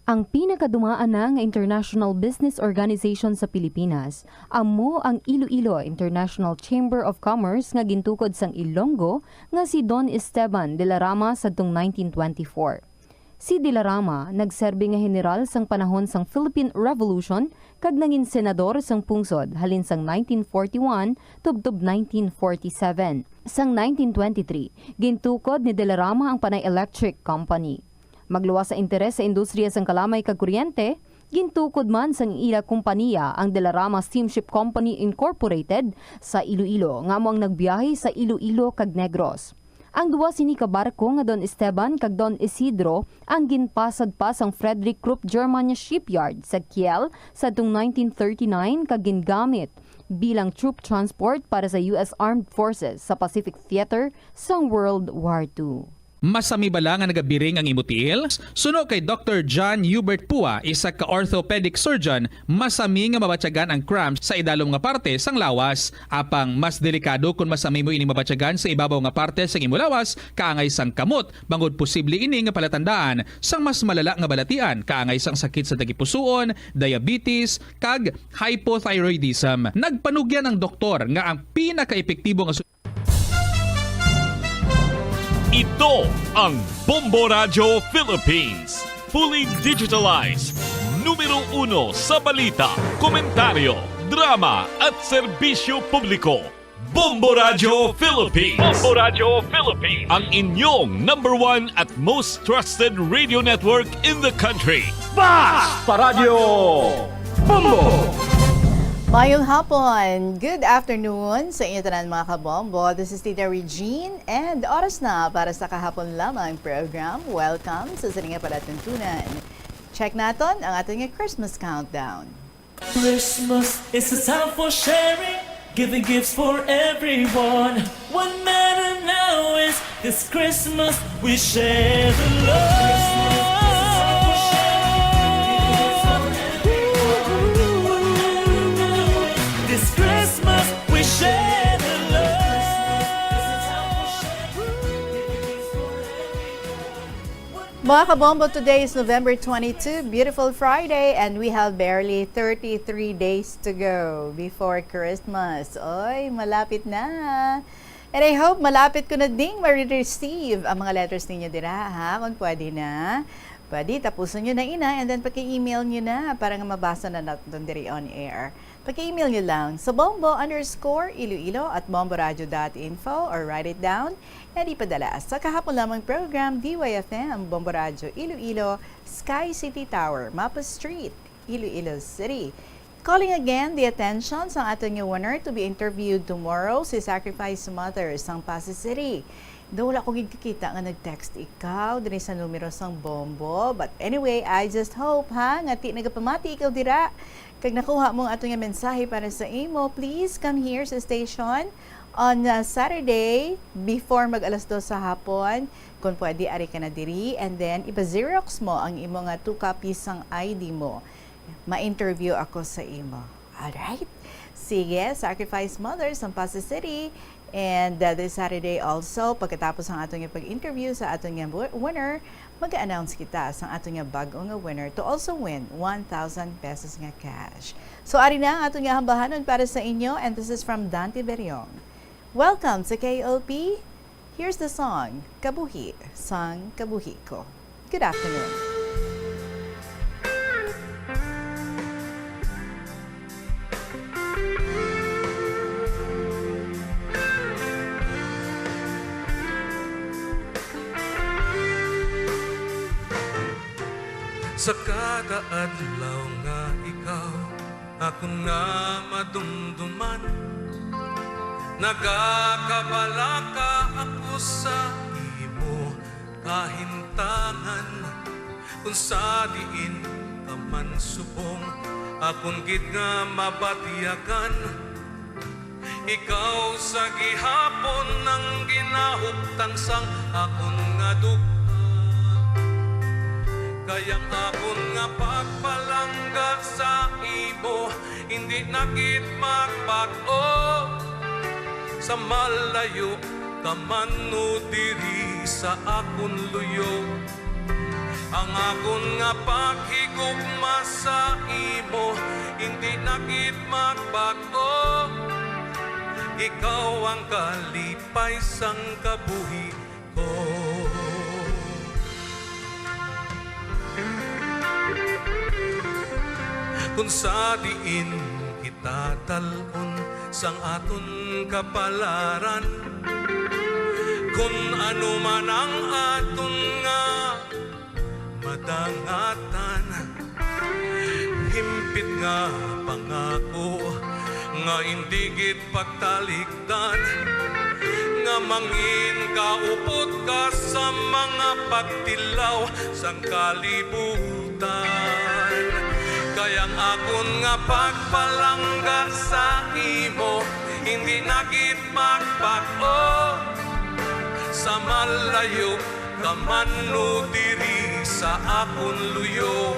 Ang pinakadumaan na nga international business organization sa Pilipinas amo ang Iloilo International Chamber of Commerce nga gintukod sang Ilonggo nga si Don Esteban de la Rama sadtong nineteen twenty-four. Si de la Rama nagserbi nga heneral sang panahon sang Philippine Revolution kag nangin senador sang pungsod halin sang nineteen forty-one tubtob nineteen forty-seven. Sang nineteen twenty-three, gintukod ni de la Rama ang Panay Electric Company. Magluwas sa interes sa industriya sang kalamay kag kuryente, gintukod man sang ila kompaniya ang De La Rama Steamship Company Incorporated sa Iloilo, nga amo ang nagbiyahe sa Iloilo kag Negros. Ang duha sini ka barko nga Don Esteban kag Don Isidro ang ginpasad pa sang Frederick Krupp German nga shipyard sa Kiel sadtong nineteen thirty-nine kag gingamit bilang troop transport para sa U S Armed Forces sa Pacific Theater sang World War Two. Masami bala nga nagabiring ang imo tiil? Suno kay Doktor John Hubert Pua, isa ka orthopedic surgeon, masami nga mabatyagan ang cramps sa idalom nga parte sang lawas. Apang mas delikado kon masami mo ining mabatyagan sa ibabaw nga parte sang imo lawas, kaangay sang kamot, bangod posible ini nga palatandaan sang mas malala nga balatian, kaangay sang sakit sa tagipusoon, diabetes, kag hypothyroidism. Nagpanugyan ang doktor nga ang pinakaepektibo nga Ito ang Bombo Radyo Philippines. Fully digitalized. Numero uno sa balita, komentaryo, drama at serbisyo publiko. Bombo Radyo Philippines. Bombo Radyo Philippines. Ang inyong number one at most trusted radio network in the country. Bas! Paradyo Bombo! Mayong hapon. Good afternoon sa inyo tanan, mga kabombo. This is Tita Regine, and oras na para sa kahapon lamang program. Welcome sa sining nga palatuntunan. Check naton ang aton nga Christmas countdown. Christmas is a time for sharing, giving gifts for everyone. What matter now is this Christmas we share the love. This Christmas we share the love. Mga kabombo, today is November twenty-two, beautiful Friday, and we have barely thirty-three days to go before Christmas. Oy, malapit na. And I hope malapit ko na ding ma-receive ang mga letters ninyo dira, ha? Kung pwede na. Pwede, tapuson nyo na ina, and then paki-email nyo na para nga mabasa na natin diri on air. Paki-email nyo lang sa bombo underscore iloilo at bomboradio dot info or write it down and ipadala sa kahapon lamang program, D Y F M, Bombo Radyo Iloilo, Sky City Tower, Mapa Street, Iloilo City. Calling again the attention sang aton nga winner to be interviewed tomorrow, si Sacrifice Mother sang Passi City. Daw wala ko gid kakita nga nag-text ikaw diri sa numero sang Bombo. But anyway, I just hope, ha, nga ti nagapamati ikaw dira kag nakuha mo ang aton nga mensahe para sa imo. Please come here sa station on, uh, Saturday before mag alas dos sa hapon. Kung pwede, ari ka na diri, and then ipa-xerox mo ang imo nga two copies sang I D mo. Ma-interview ako sa imo. Alright? Sige, Sacrifice Mothers sang Passi City. And, uh, this Saturday also, pagkatapos ang aton nga pag-interview sa aton nga bu-, winner, mag-announce kita sa aton nga bag-o nga winner to also win one thousand pesos nga cash. So, ari na ang aton nga hambahanon para sa inyo, and this is from Dante Beriong. Welcome sa K L P. Here's the song, Kabuhi sang Kabuhi Ko. Good afternoon. Sa kada adlaw nga ikaw akon nga madumduman, nagakabalaka ako sa imo Kahintangan, kung sa diin ka man subong, akon gid nga mabatyagan. Ikaw sa gihapon ang ginahuptan sang akon nga duga. Kay ang akon nga pagpalangga sa imo, hindi na gid magbag-o. Sa malayo ka man o diri sa akon luyo, ang akon nga paghigugma sa imo, hindi na gid magbag-o. Ikaw ang kalipay sang kabuhi ko. Kung sa diin kita dal-on sang aton kapalaran, kun ano man ang aton nga madangatan, himpit nga pangako nga indi gid pagtalikdan, nga mangin kaupod ka sa mga pagtilaw sang kalibutan. Kay ang akon nga pagpalangga sa imo, hindi na gid magbag-o. Sa malayo ka man o diri sa akon luyo,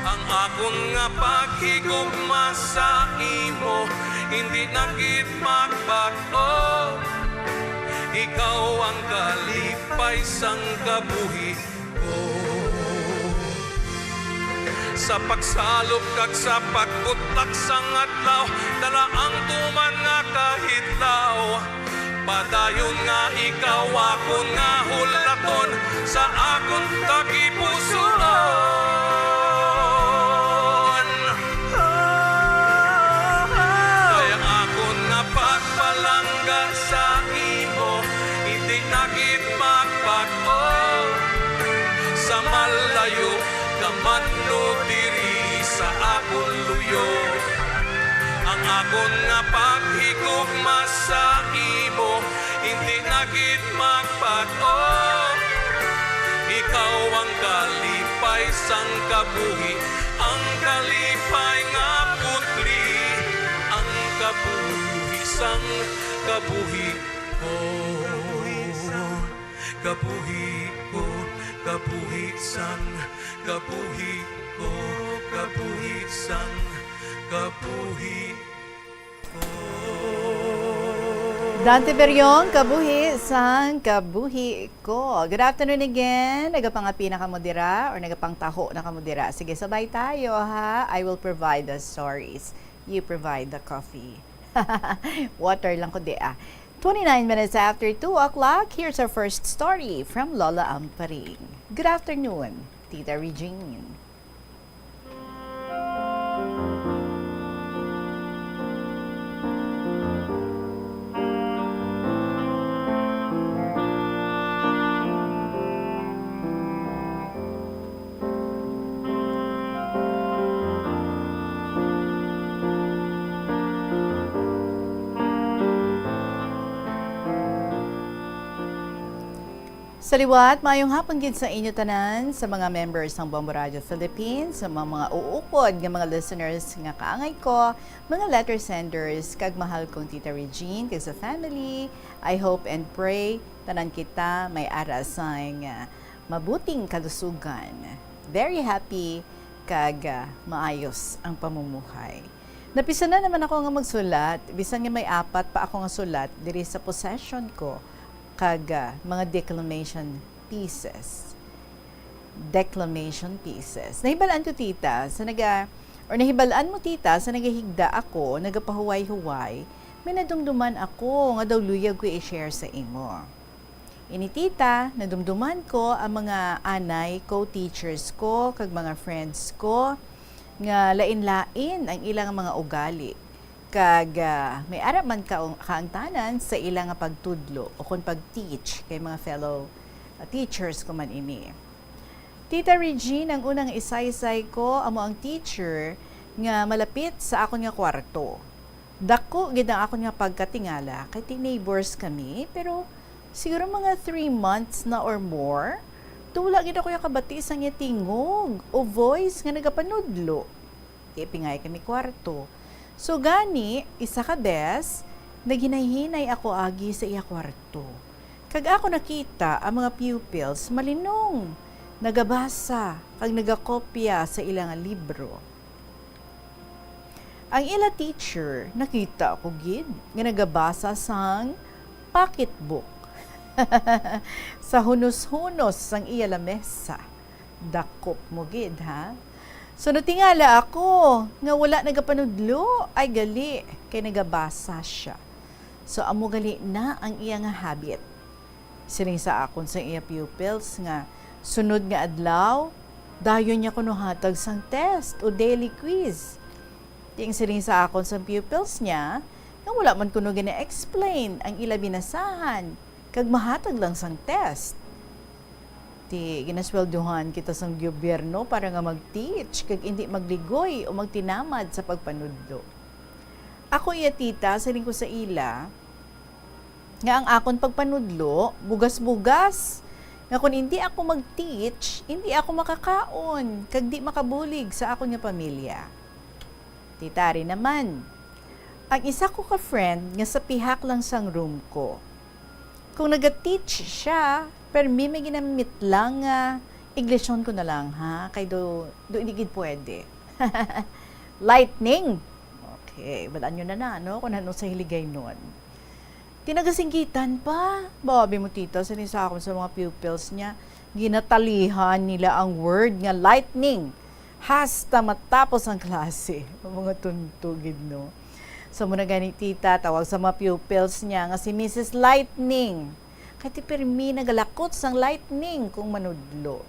ang akon nga paghigugma sa imo, hindi na gid magbag-o. Ikaw ang kalipay sang kabuhi ko. Sa pagsalop kag sa pagkutak sang adlaw, dala ang tuman nga kahidlaw. Padayon nga ikaw akon nga hulaton sa akon tagipusoon. Kay ang akon nga pagpalangga sa imo, hindi na gid magbag-o. Sa malayo ka man o diri sa akon luyo, ang akon nga paghigugma sa imo, hindi na gid magbag-o. Ikaw ang kalipay sang kabuhi, ang kalipay nga putli, ang kabuhi sang kabuhi ko. Kabuhi ko, kabuhi sang kabuhi ko, kabuhi sang kabuhi ko. Dante Beriong, Kabuhi sang Kabuhi Ko. Good afternoon again. Nagapangapi na kamo dira or nagapangtaho na kamo dira? Sige, sabay tayo, ha? I will provide the stories. You provide the coffee. Water lang ko di, ah. Twenty-nine minutes after two o'clock, here's our first story from Lola Amparing. Good afternoon, Tita Regine. Sa liwat, maayong hapon gid sa inyo tanan, sa mga members sang Bombo Radio Philippines, sa mga, mga uukod nga mga listeners nga kaangay ko, mga letter senders, kag mahal kong Tita Regine, kag sa family. I hope and pray tanan kita may ara sang, ah, mabuting kalusugan. Very happy kag, ah, maayos ang pamumuhay. Napisan na naman ako nga magsulat, bisan nga may apat pa ako nga sulat diri sa possession ko, kag, ah, mga declamation pieces. Declamation pieces. Nahibal-an ko, tita, sa naga-, or nahibal-an mo, tita, sa nagahigda ako, nagapahuway-huway, may nadumduman ako nga daw luyag ko i-share sa imo. Ini, tita, nadumduman ko ang mga anay, co-teachers ko, kag mga friends ko nga lain-lain ang ilang mga ugali. Kag, ah, may ara man ka-, kaangtanan sa ila nga pagtudlo o kon pag-teach kay mga fellow, ah, teachers ko man ini. Tita Regine, ang unang isaysay ko amo ang teacher nga malapit sa akon nga kwarto. Dako gid ang akon nga pagkatingala kay teenagers kami, pero Siguro mga three months na or more, daw wala gid ako nakabati sang iya tingog o voice nga nagapanudlo. Di pingay kami kwarto. So gani, isa ka bes, naghinay-hinay ako agi sa iya kwarto. Kag ako nakita ang mga pupils malinong, nagabasa kag nagakopya sa ila nga libro. Ang ila teacher, nakita ko gid nga nagabasa sang pocketbook sa hunos-hunos sang iya lamesa. Dakop mo gid, ha? So, natingala ako nga wala nagapanudlo, ay gali, kay nagabasa siya. So, amo gali na ang iya nga habit. Siling sa akon sang iya pupils nga sunod nga adlaw, dayon niya kuno hatag sang test o daily quiz. Ti ang siling sa akon sang pupils niya nga wala man kuno gina-explain ang ila binasahan kag mahatag lang sang test. Ti ginasweldohan kita sang gobyerno para nga mag-teach kag indi magligoy o magtinamad sa pagpanudlo. Ako iya tita, siling ko sa ila, nga ang akon pagpanudlo bugas-bugas, nga kon indi ako mag-teach, indi ako makakaon kag di makabulig sa akon nga pamilya. Ti tari naman, ang isa ko ka friend nga sa pihak lang sang room ko. Kung naga-teach siya, permi may ginamit lang nga, "Iglisyon ko na lang, ha? Kay do, do hindi gid pwede." Lightning! Okay, balaan nyo na na, no? Kung ano sa Hiligaynon. Ti nagasinggitan pa. Babi mo, tita, siling sa akon sa mga pupils niya, ginatalihan nila ang word nga lightning hasta matapos ang klase. Ang mga tunto gid, no? So, muna gani, tita, tawag sa mga pupils niya nga si Missus Lightning. Kay ti permi nagalakot sang lightning kung manudlo.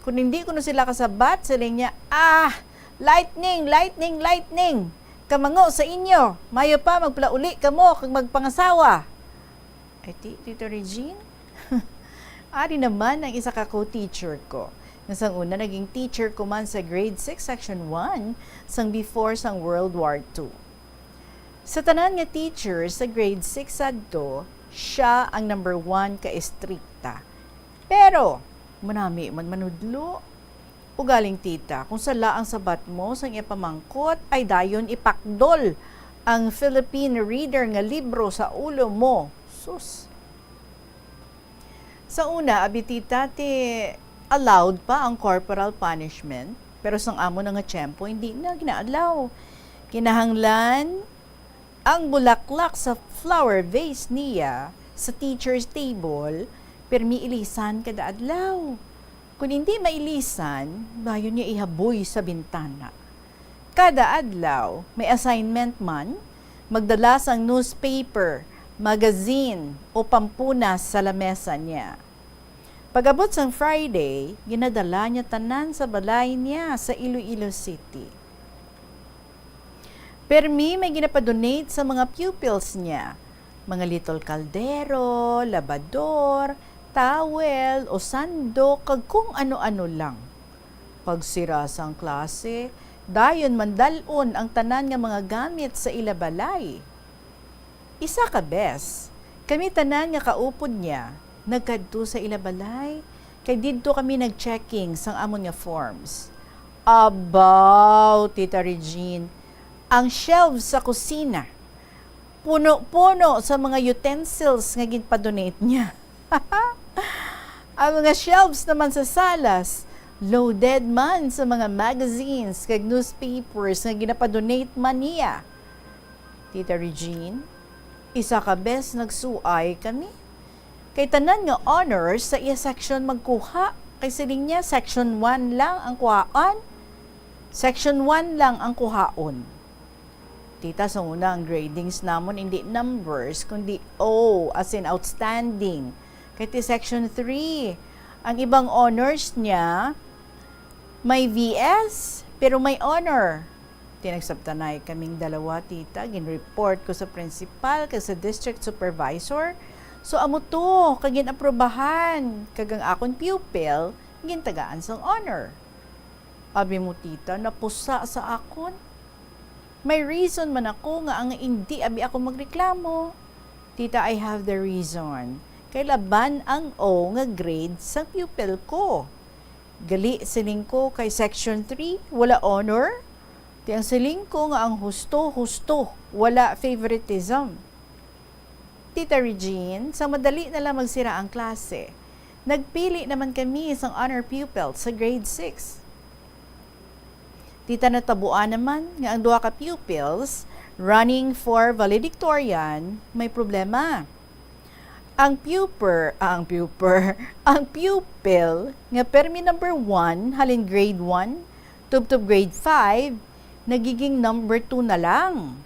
Kung hindi kuno sila kasabat, siling niya, "Ah, lightning, lightning, lightning! Kamango sa inyo! Mayo pa, magpalauli kamo kag magpangasawa!" Ay, ti, Tita Regine? Ari naman ang isa ka co-teacher ko, nga sang una naging teacher ko man sa grade six, section one, sang before sang World War two. Sa tanan nga teacher sa grade six sadto, siya ang number one ka estrikta. Pero, manami man manudlo. Ugaling, tita, kung sala ang sabat mo sang iya pamangkot, ay dayon ipakdol ang Philippine Reader nga libro sa ulo mo. Sus! Sa una, abi, tita, ti allowed pa ang corporal punishment, pero sang amo na nga tiyempo, hindi na gina-allow. Kinahanglan ang bulaklak sa flower vase niya sa teacher's table, pirmi ilisan kada adlaw. Kon hindi mailisan, dayon niya ihaboy sa bintana. Kada adlaw, may assignment man, magdala sang newspaper, magazine, o pampunas sa lamesa niya. Pag-abot sang Friday, ginadala niya tanan sa balay niya sa Iloilo City. Permi may ginapadonate sa mga pupils niya, mga little kaldero, labador, towel, o sandok, kag kung ano-ano lang. Pagsira sang klase, dayon mandal-on ang tanan nga mga gamit sa ila balay. Isa ka bes, kami tanan nga kaupod niya nagkadto sa ila balay, kay didto kami nag-checking sang amon nga forms. Abaw, Tita Regine, ang shelves sa kusina, puno-puno sa mga utensils nga ginpadonate niya. Ang mga shelves naman sa salas, loaded man sa mga magazines kag newspapers nga ginapadonate man niya. Tita Regine, isa ka bes nagsuay kami. Kay tanan nga honors sa iya section magkuha. Kay siling niya, section one lang ang kuhaan. Section one lang ang kuhaon. Tita, sa una, ang gradings namon hindi numbers, kundi O, as in outstanding. Kay ti section three, ang ibang honors niya, may V S, pero may honor. Ti nagsabtanay kaming dalawa, tita, gin-report ko sa principal kag sa district supervisor. So, amo to, kag gin-aprobahan, kag ang akon pupil, gintagaan sang honor. Abi mo, tita, napusa sa akon. May reason man ako nga ang indi abi ako magreklamo. Tita, I have the reason. Kay laban ang O nga grade sang pupil ko. Gali, siling ko, kay section three, wala honor. Ti ang siling ko nga ang husto, husto, wala favoritism. Tita Regine, sa madali na lang magsira ang klase. Nagpili naman kami sang honor pupil sa grade six. Tita, natabuan naman nga ang duha ka pupils running for valedictorian may problema. Ang puper, ah, ang puper, ang pupil nga permi number one halin grade one tubtob grade five, nagiging number two na lang.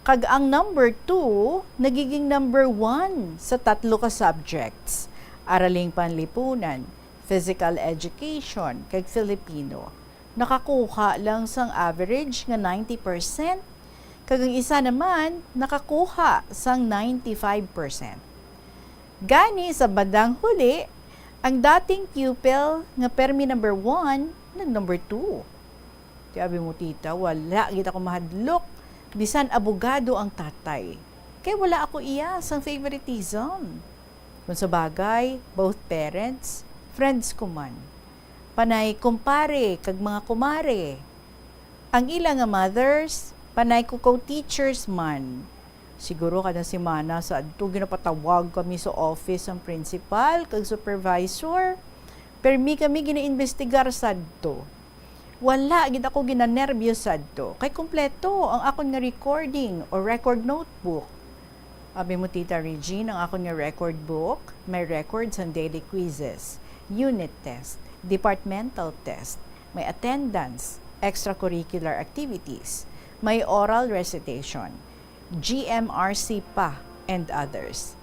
Kag ang number two nagiging number one sa tatlo ka subjects, araling panlipunan, physical education, kag Filipino. Nakakuha lang sang average nga ninety percent, kag ang isa naman nakakuha sang ninety-five percent. Gani, sa bandang huli, ang dating pupil nga permi number one, nag number two. Ti abi mo, tita, wala gid ako mahadlok, bisan abogado ang tatay. Kay wala ako iya sang favoritism. Kung sa bagay, both parents, friends ko man. Panay kumpare kag mga kumare. Ang ila nga mothers, panay ko co-teachers man. Siguro kada semana sadto ginapatawag kami sa office sang principal kag supervisor. Permi kami ginaimbestigar sadto. Wala gid ako ginanerbiyos sadto, kay kompleto ang akon nga recording o record notebook. Abi mo, Tita Regine, ang akon nga record book, may records sang daily quizzes, unit test, departmental test, may attendance, extracurricular activities, may oral recitation, G M R C pa, and others.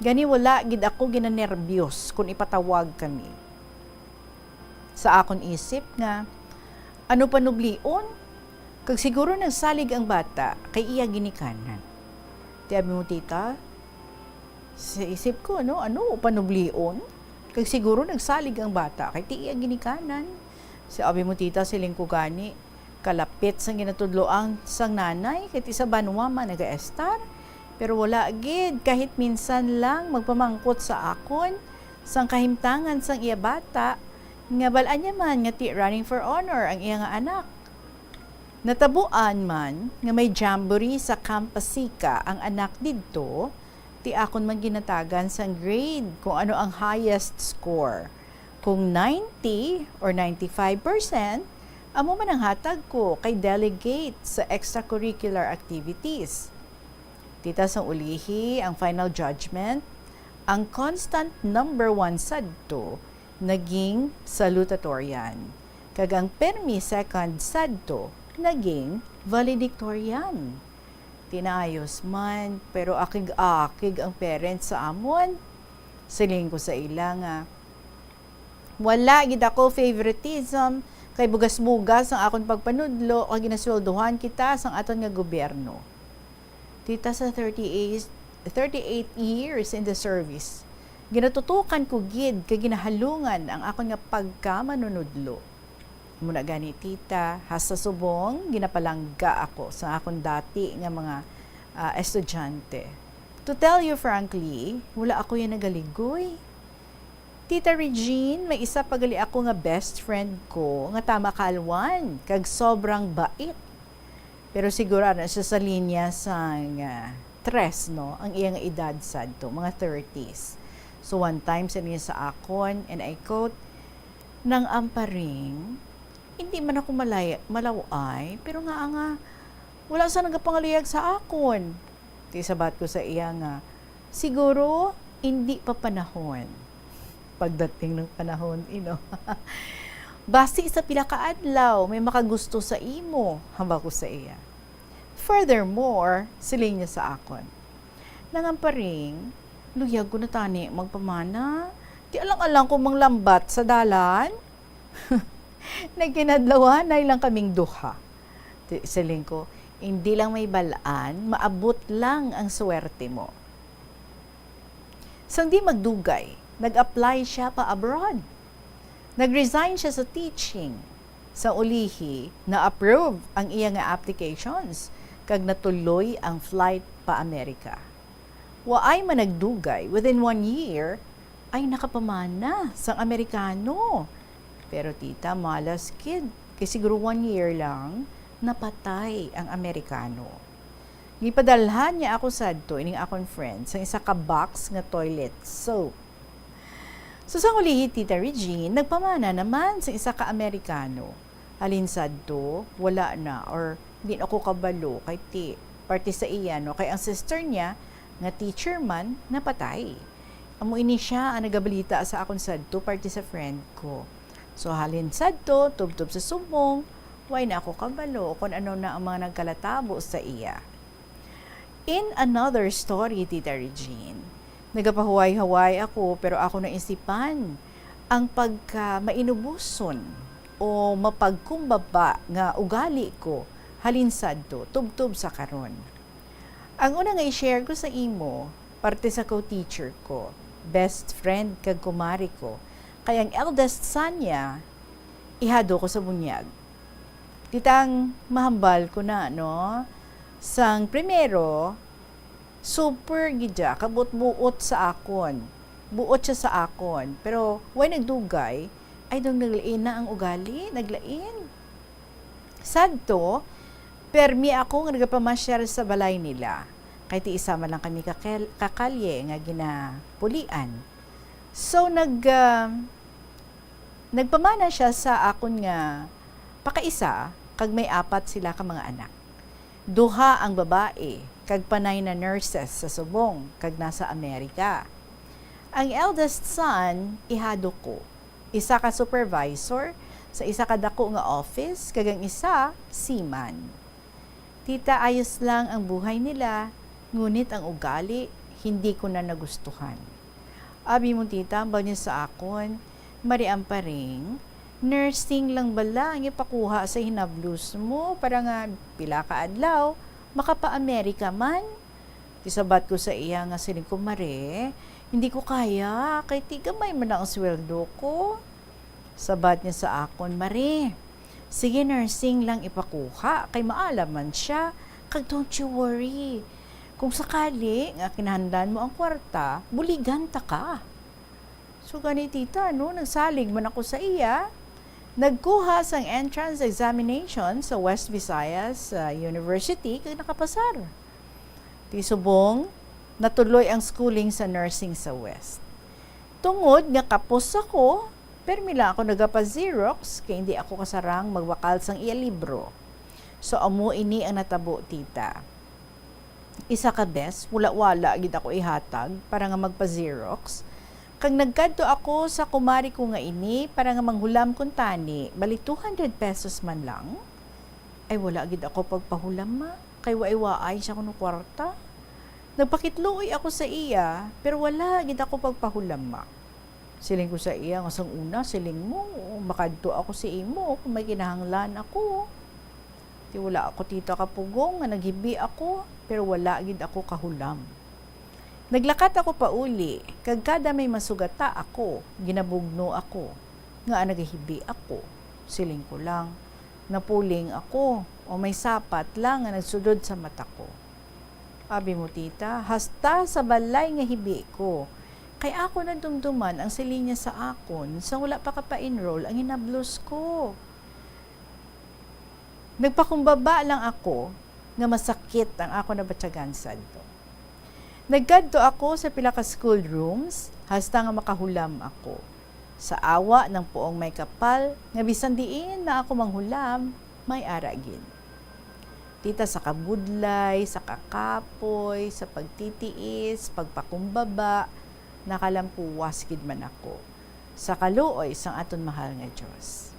Gani, wala gid ako ginanerbiyos kon ipatawag kami. Sa akon isip nga, ano panublion? Kag siguro nagsalig ang bata kay iya ginikanan. Ti abi mo, tita? Sa isip ko, no, ano panublion? Kag siguro nagsalig ang bata kay ti iya ginikanan. Sa abi mo, tita, siling ko gani, kalapit sang ginatudloan sang nanay, kay ti sa banwa man nagaestar. Pero wala gid, kahit minsan lang magpamangkot sa akon sang kahimtangan sang iya bata, nga bal-an niya man nga ti running for honor ang iya nga anak. Natabuan man nga may jamboree sa Camp Pasica ang anak didto, ti akon man ginatagan sang grade kung ano ang highest score. Kung ninety or ninety-five percent, amo man ang hatag ko kay delegate sa extracurricular activities. Tita, sang ulihi ang final judgment, ang constant number one sadto naging salutatorian, kag ang permi second sadto naging valedictorian. Ti naayos man, pero akig-akig ang parents sa amon. Siling ko sa ila nga, wala gid ako favoritism, kay bugas-bugas ang akon pagpanudlo, kag ginasweldohan kita sang aton nga gobyerno. Tita, sa thirty-eight, thirty-eight years in the service, ginatutokan ko gid kag ginahalungan ang akon nga pagkamanunudlo. Amo na gani, tita, hasta subong ginapalangga ako sa akon dati nga mga, ah, estudyante. To tell you frankly, wala ako yan nagaligoy. Tita Regine, may isa pa gali ako nga best friend ko nga tama kaalwan kag sobrang bait. Pero siguro na siya sa linya sang, ah, tres, no? Ang iya nga edad sadto, mga thirties. So, one time, siling niya sa akon, and I quote, "Nang Amparing, hindi man ako malay-, malaw-ay, pero nga nga, wala sa nagapangaluyag sa akon." Ti sabat ko sa iya nga, "Siguro, hindi pa panahon." Pagdating ng panahon, you know. "Basi sa pila ka adlaw, may makagusto sa imo," hambal ko sa iya. Furthermore, siling niya sa akon, "Nang Amparing, luyag ko na tani magpamana. Ti alang-alang ko manglambat sa dalan." Nagkinadlawanay lang kaming duha. Ti-, siling ko, "Hindi lang may bal-an, maabot lang ang swerte mo." Sang di magdugay, nag-apply siya pa abroad. Nag-resign siya sa teaching. Sa ulihi, na-approve ang iya nga applications, kag natuloy ang flight pa Amerika. Waay man nagdugay, within one year, ay nakapamana sang Amerikano. Pero tita, malas gid, kay siguro one year lang, napatay ang Amerikano. Gipadalhan niya ako sadto ining akon friend sang isa ka box nga toilet soap. So, sang ulihi, Tita Regine, nagpamana naman sa isa ka Amerikano. Halin sadto, wala na, or di na ko kabalo, kay ti, parte sa iya, no? Kay ang sister niya, nga teacher man, napatay. Amo ini siya ang nagabalita sa akon sadto, parte sa friend ko. So, halin sadto, tubtob sa subong, way na ako kabalo kung ano na ang mga nagkalatabo sa iya. In another story, Tita Regine, nagapahuway-haway ako, pero ako naisipan ang pagka mainuboson o mapagkumbaba nga ugali ko halin sadto tubtob sa karon. Ang una nga i-share ko sa imo, parte sa co-teacher ko, best friend kag kumari ko, kay ang eldest son niya, ihado ko sa bunyag. Tita, ang mahambal ko na, no? Sang primero, super gid siya, kabuot-buot sa akon. Buot siya sa akon. Pero way nagdugay, ay, daw naglain na ang ugali, naglain. Sadto, permi ako nga nagapamasyal sa balay nila. Kay ti isa man lang kami kakel-, kakalye nga ginapulian. So, nag, ah, nagpamana siya sa akon nga pakaisa, kag may apat sila ka mga anak. Duha ang babae, kag panay na nurses sa subong, kag nasa Amerika. Ang eldest son, ihado ko. Isa ka supervisor sa isa ka dako nga office, kag ang isa, seaman. Tita, ayos lang ang buhay nila, ngunit ang ugali, hindi ko na nagustuhan. Abi mo, tita, hambal niya sa akon, "Mari Amparing, nursing lang bala ang ipakuha sa hinablos mo para nga pila ka adlaw, makapa-Amerika man?" Ti sabat ko sa iya nga siling ko, "Mare, hindi ko kaya, kay ti gamay man ang sweldo ko." Sabat niya sa akon, "Mare, sige, nursing lang ipakuha, kay maalam man siya. Kag don't you worry. Kung sakali nga kinahanglan mo ang kwarta, buligan ta ka." So gani, tita, no, nagsalig man ako sa iya. Nagkuha sang entrance examination sa West Visayas, ah, University, kag nakapasar. Ti subong, natuloy ang schooling sa nursing sa West. Tungod nga kapos ako, permi lang ako nagapa-Xerox, kay hindi ako kasarang magbakal sang iya libro. So, amo ini ang natabo, tita. Isa ka bes, wala-wala gid ako ihatag para nga magpa-Xerox. Kag nagkadto ako sa kumari ko nga ini para nga manghulam kuntani, bali two hundred pesos man lang. Ay, wala gid ako pagpahulama, kay waay-waay siya kuno kwarta. Nagpakitluoy ako sa iya, pero wala gid ako pagpahulama. Siling ko sa iya nga, "Sang una, siling mo, makadto ako sa imo kung may kinahanglan ako. Ti wala ako, tita, kapugong nga naghibi ako, pero wala gid ako kahulam." Naglakat ako pauli, kag kada may masugata ako, ginabugno ako, nga nagahibi ako. Siling ko lang, "Napuling ako, o may sapat lang nga nagsudod sa mata ko." Abi mo, tita, hasta sa balay nga hibi ko, kay ako nadumduman ang siling niya sa akon sa wala pa kapa-enroll ang hinablos ko. Nagpakumbaba lang ako nga masakit ang ako nabatyagan sadto. Nagkadto ako sa pila ka school rooms hasta nga makahulam ako. Sa awa ng Poong Maykapal, nga bisan diin na ako manghulam, may ara gid. Tita, sa kabudlay, sa kakapoy, sa pagtitiis, pagpakumbaba, nakalampuwas gid man ako sa kaluoy sang aton mahal nga Dios.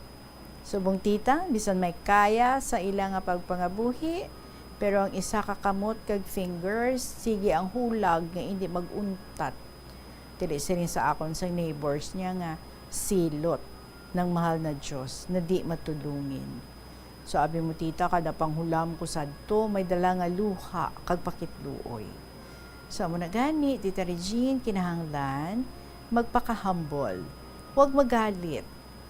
Subong, tita, bisan may kaya sa ila nga pagpangabuhi, pero ang isa ka kamot kag fingers, sige ang hulag nga indi mag-untat. Dili siling sa akon sang neighbors niya nga silot ng mahal na Dios na di matulungin. So, abi mo, tita, kada panghulam ko sadto, may dala nga luha kag pakitluoy. So, amo na gani, Tita Regine, kinahanglan magpaka-humble. Huwag magalit.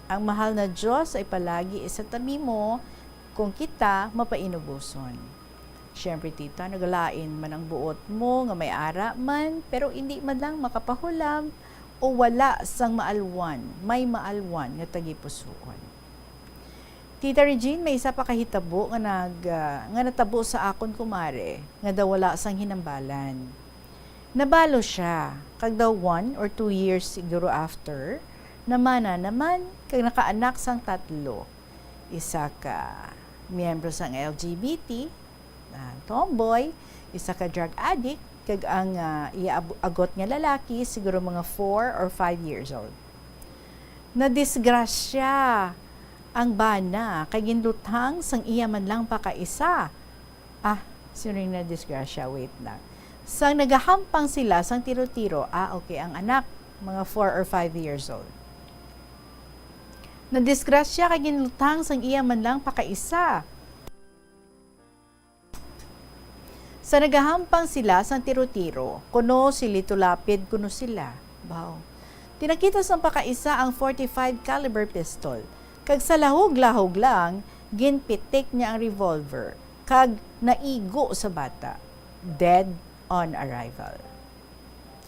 Ang mahal na Dios ay palagi sa tabi mo kung kita mapainuboson. Siyempre, tita, nagalain man ang buot mo nga may ara man, pero indi man lang makapahulam o wala sang maalwan, may maalwan nga tagipusoon. Tita Regine, may isa pa ka hitabo nga nag-, ah, nga natabo sa akon kumare, nga daw wala sang hinambalan. Nabalo siya, kag daw one or two years siguro after, namana naman, kag nakaanak sang tatlo. Isa ka miyembro sang L G B T, ah, tomboy, isa ka drug addict, kag ang, ah, iya ab-, agot nga lalaki, siguro mga four or five years old. Nadisgrasya ang bana, kay ginluthang sang iya man lang pakaisa. Ah, sino yung nadisgrasya? Wait lang. Sang nagahampang sila sang tiro-tiro, ah, okay, ang anak, mga four or five years old. Nadisgrasya kay ginluthang sang iya man lang pakaisa. Sa nagahampang sila sang tiro-tiro, kuno si Lito Lapid, kuno sila. Baw. Tinakita sang pakaisa ang forty-five caliber pistol, kag sa lahog-lahog lang, ginpitik niya ang revolver, kag naigo sa bata. Dead on arrival.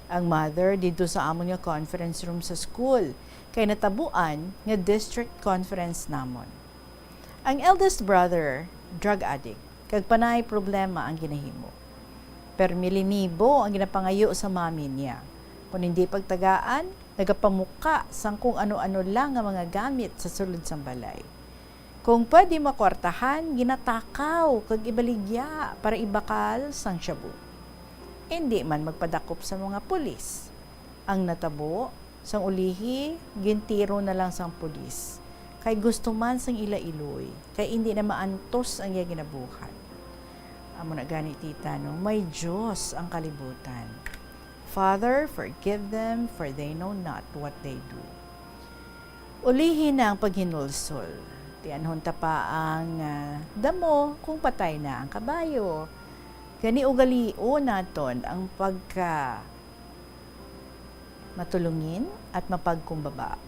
Ang mother didto sa amon nga conference room sa school, kay natabuan nga district conference namon. Ang eldest brother, drug addict, kag panay problema ang ginahimo. Permi linibo ang ginapangayo sa mami niya. Kon hindi pagtagaan, nagapamuka sang kung ano-ano lang nga mga gamit sa sulod sang balay. Kung pwede makwartahan, ginatakaw kag ibaligya para ibakal sang shabu. Indi man magpadakop sa mga pulis. Ang natabo, sang ulihi, gintiro na lang sang pulis, kay gusto man sang ila iloy, kay indi na maantos ang iya ginabuhat. Amo na gani, tita, no? May Dios ang kalibutan. Father, forgive them, for they know not what they do. Ulihi na ang paghinulsol. Tianhon ta pa ang, ah, damo kung patay na ang kabayo. Gani, ugalion naton ang pagka matulungin at mapagkumbaba.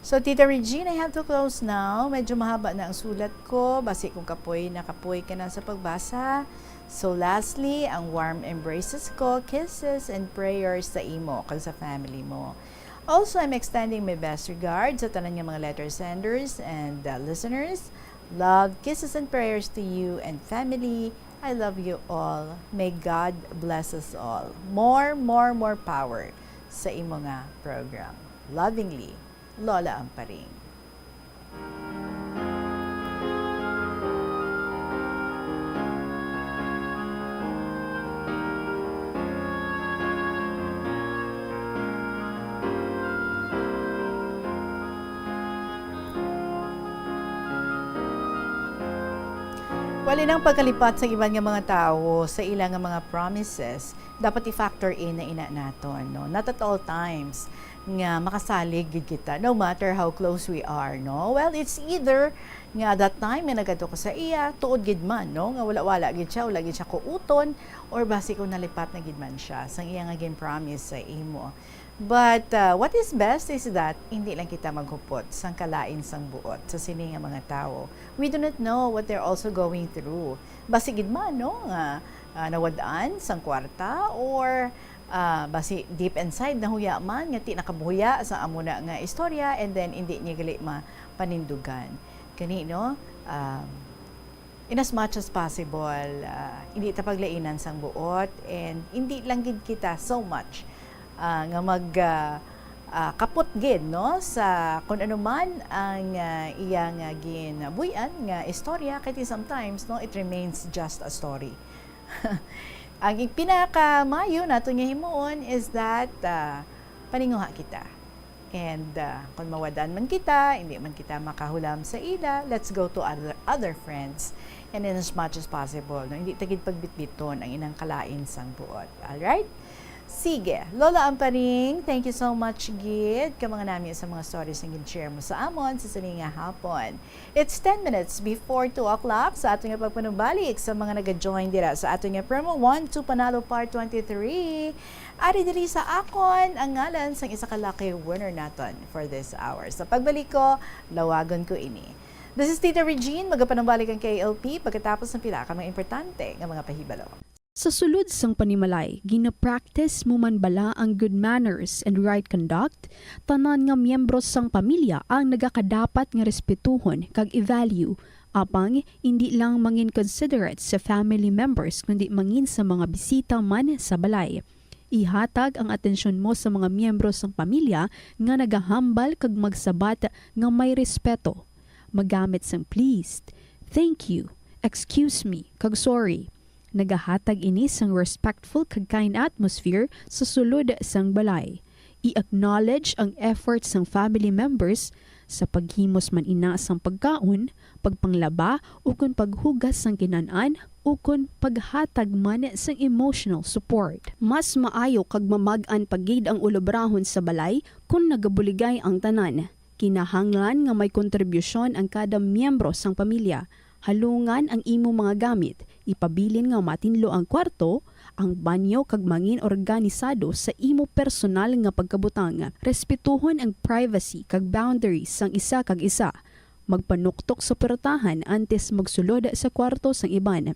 So, Tita Regine, I have to close now. Medyo mahaba na ang sulat ko. Basi kung kapoy na kapoy ka na sa pagbasa. So, lastly, ang warm embraces ko, kisses, and prayers sa imo kag sa family mo. Also, I'm extending my best regards sa tanan nga mga letter senders and, uh, listeners. Love, kisses, and prayers to you and family. I love you all. May God bless us all. More, more, more power sa imo nga program. Lovingly, Lola Amparing. Wala nang pagkalipat sa iban nga mga tawo sa ila nga mga promises, dapat i-factor in na ina naton, no? Not at all times nga makasalig gid kita, no matter how close we are, no? Well, it's either nga that time nga nagkadto ko sa iya, tuod gid man, no, nga wala-wala gid siya, wala gid siya kuuton, or basi kung nalipat na gid man siya sang iya nga gin-promise sa imo. But, uh, what is best is that hindi lang kita maghupot sang kalain sang buot sa sini nga mga tawo. We do not know what they're also going through. Basi gid man, no, nga, ah, nawad-an sang kwarta, or, ah, basi deep inside nahuya man nga ti nakabuya sa amo na nga istorya, and then hindi niya gali mapanindugan. Gani, no, um, in as much as possible, ah, hindi ta paglainan sang buot, and hindi lang gid kita so much, ah, nga mag, ah, ah, kapot gid, no, sa kun ano man ang, ah, iya nga ginabuy-an nga istorya, kay sometimes, no, it remains just a story. Ang ig-, pinakamaayo nato nga himuon is that, ah, paninguha kita. And, ah, kung mawad-an man kita, hindi man kita makahulam sa ila, let's go to other, other friends. And in as much as possible, no, hindi ta gid pagbitbiton ang inang kalain sang buot. Alright? Sige, Lola Amparing, thank you so much gid kay mga nami sa mga stories nga gin-share mo sa amon sa sini nga hapon. It's ten minutes before two o'clock sa aton nga pagpanumbalik sa mga naga-join dira sa aton nga promo one to Panalo Part twenty-three. Ari diri sa akon ang ngalan sang isa ka lucky winner naton for this hour. Sa pagbalik ko, lawagon ko ini. This is Tita Regine. Magapanumbalik ang K L P pagkatapos ng pila ka mga importante nga mga pahibalo. Sa sulod sang panimalay, gina-practice mo man bala ang good manners and right conduct? Tanan nga miyembro sang pamilya ang nagakadapat nga respetuhon kag i-value. Apang, indi lang mangin considerate sa family members, kundi mangin sa mga bisita man sa balay. Ihatag ang atensyon mo sa mga miyembro sang pamilya nga nagahambal kag magsabat nga may respeto. Magamit sang please, thank you, excuse me, kag sorry. Nagahatag ini sang respectful kag kind atmosphere sa sulod sang balay. I-acknowledge ang effort sang family members sa paghimos man ina sang pagkaon, pagpanglaba, ukon paghugas sang kinan-an, ukon paghatag man sang emotional support. Mas maayo kag mamag-an pa gid ang ulobrahon sa balay kon nagabuligay ang tanan. Kinahanglan nga may kontribusyon ang kada miyembro sang pamilya. Halungan ang imo mga gamit, ipabilin nga matinlo ang kwarto, ang banyo, kag mangin organisado sa imo personal nga pagkabutang. Respetuhon ang privacy kag boundaries sang isa kag isa. Magpanuktok sa puwertahan antes magsulod sa kwarto sang iban.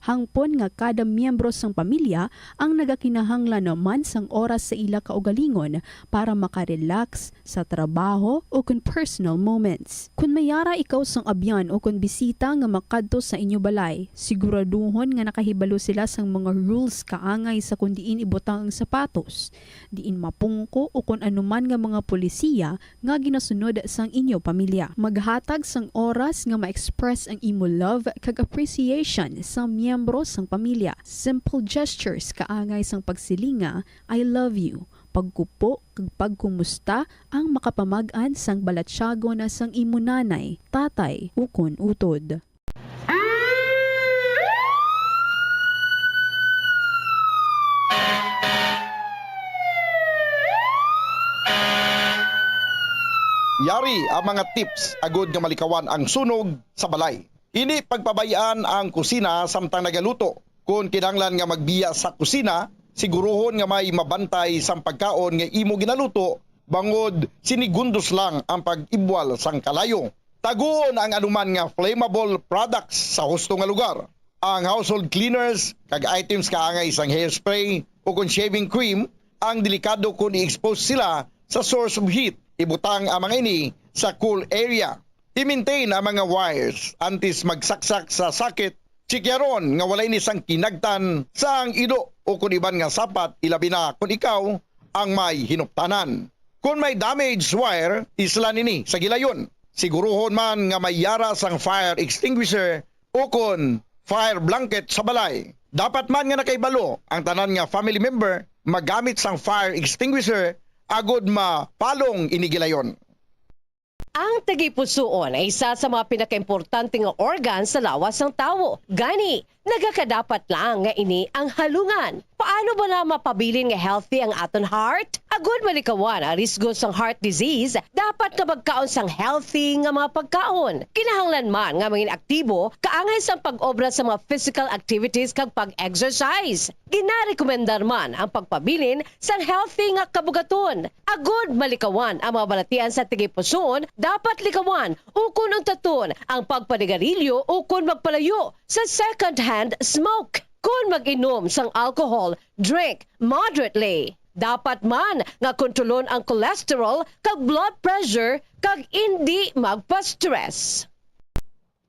Hangpon nga kada miyembro sang pamilya ang nagakinahanglan man sang oras sa ila kaugalingon para makarelax sa trabaho o kon personal moments. Kon may yara ikaw sang abyan o kon bisita nga makadto sa inyo balay, siguraduhon nga nakahibalo sila sang mga rules kaangay sa kon diin ibutang ang sapatos, diin mapungko o kon anuman nga mga polisiya nga ginasunod sang inyo pamilya. Maghatag sang oras nga ma-express ang imo love kag appreciation sa miyembro sang pamilya. Simple gestures kaangay sang pagsiling nga, "I love you," pagkupo kag pagkumusta ang makapamag-an sang balatyagon sang imo nanay, tatay, ukon utod. Yari ang mga tips agud nga malikawan ang sunog sa balay. Indi pagpabay-an ang kusina samtang nagaluto. Kon kinahanglan nga magbiya sa kusina, siguruhon nga may mabantay sang pagkaon nga imo ginaluto, bangod sinigundos lang ang pag-ibwal sang kalayo. Taguon ang anuman nga flammable products sa husto nga lugar. Ang household cleaners kag items kaangay sang hairspray o kon shaving cream ang delikado kon i-expose sila sa source of heat. Ibutang ang mga ini sa cool area. I-maintain ang mga wires antes magsaksak sa socket. Tsikyaron nga wala ini sang kinagtan sang ido o kon iban nga sapat, ilabi na kon ikaw ang may hinuptanan. Kon may damaged wire, islan ini sa gilayon. Siguruhon man nga may yara sang fire extinguisher o kon fire blanket sa balay. Dapat man nga nakahibalo ang tanan nga family member magamit sang fire extinguisher agud mapalong ini gilayon. Ang tagipusoon ay isa sa mga pinakaimportante nga organ sa lawas sang tawo. Gani, nagakadapat lang nga ini ang halungan. Paano bala mapabilin nga healthy ang aton heart? Agud malikawan ang risgo sang heart disease, dapat nga magkaon sang healthy nga mga pagkaon. Kinahanglan man nga mangin aktibo kaangay sang pag-obra sa mga physical activities kag pag-exercise. Ginarekomendar man ang pagpabilin sang healthy nga kabugaton. Agud malikawan ang mga balatian sa tagipusoon, dapat likawan ukon untaton ang pagpanigarilyo ukon magpalayo sa second-hand smoke. Kon mag-inom sang alcohol, drink moderately. Dapat man nga kontrolon ang cholesterol kag blood pressure kag indi magpa-stress.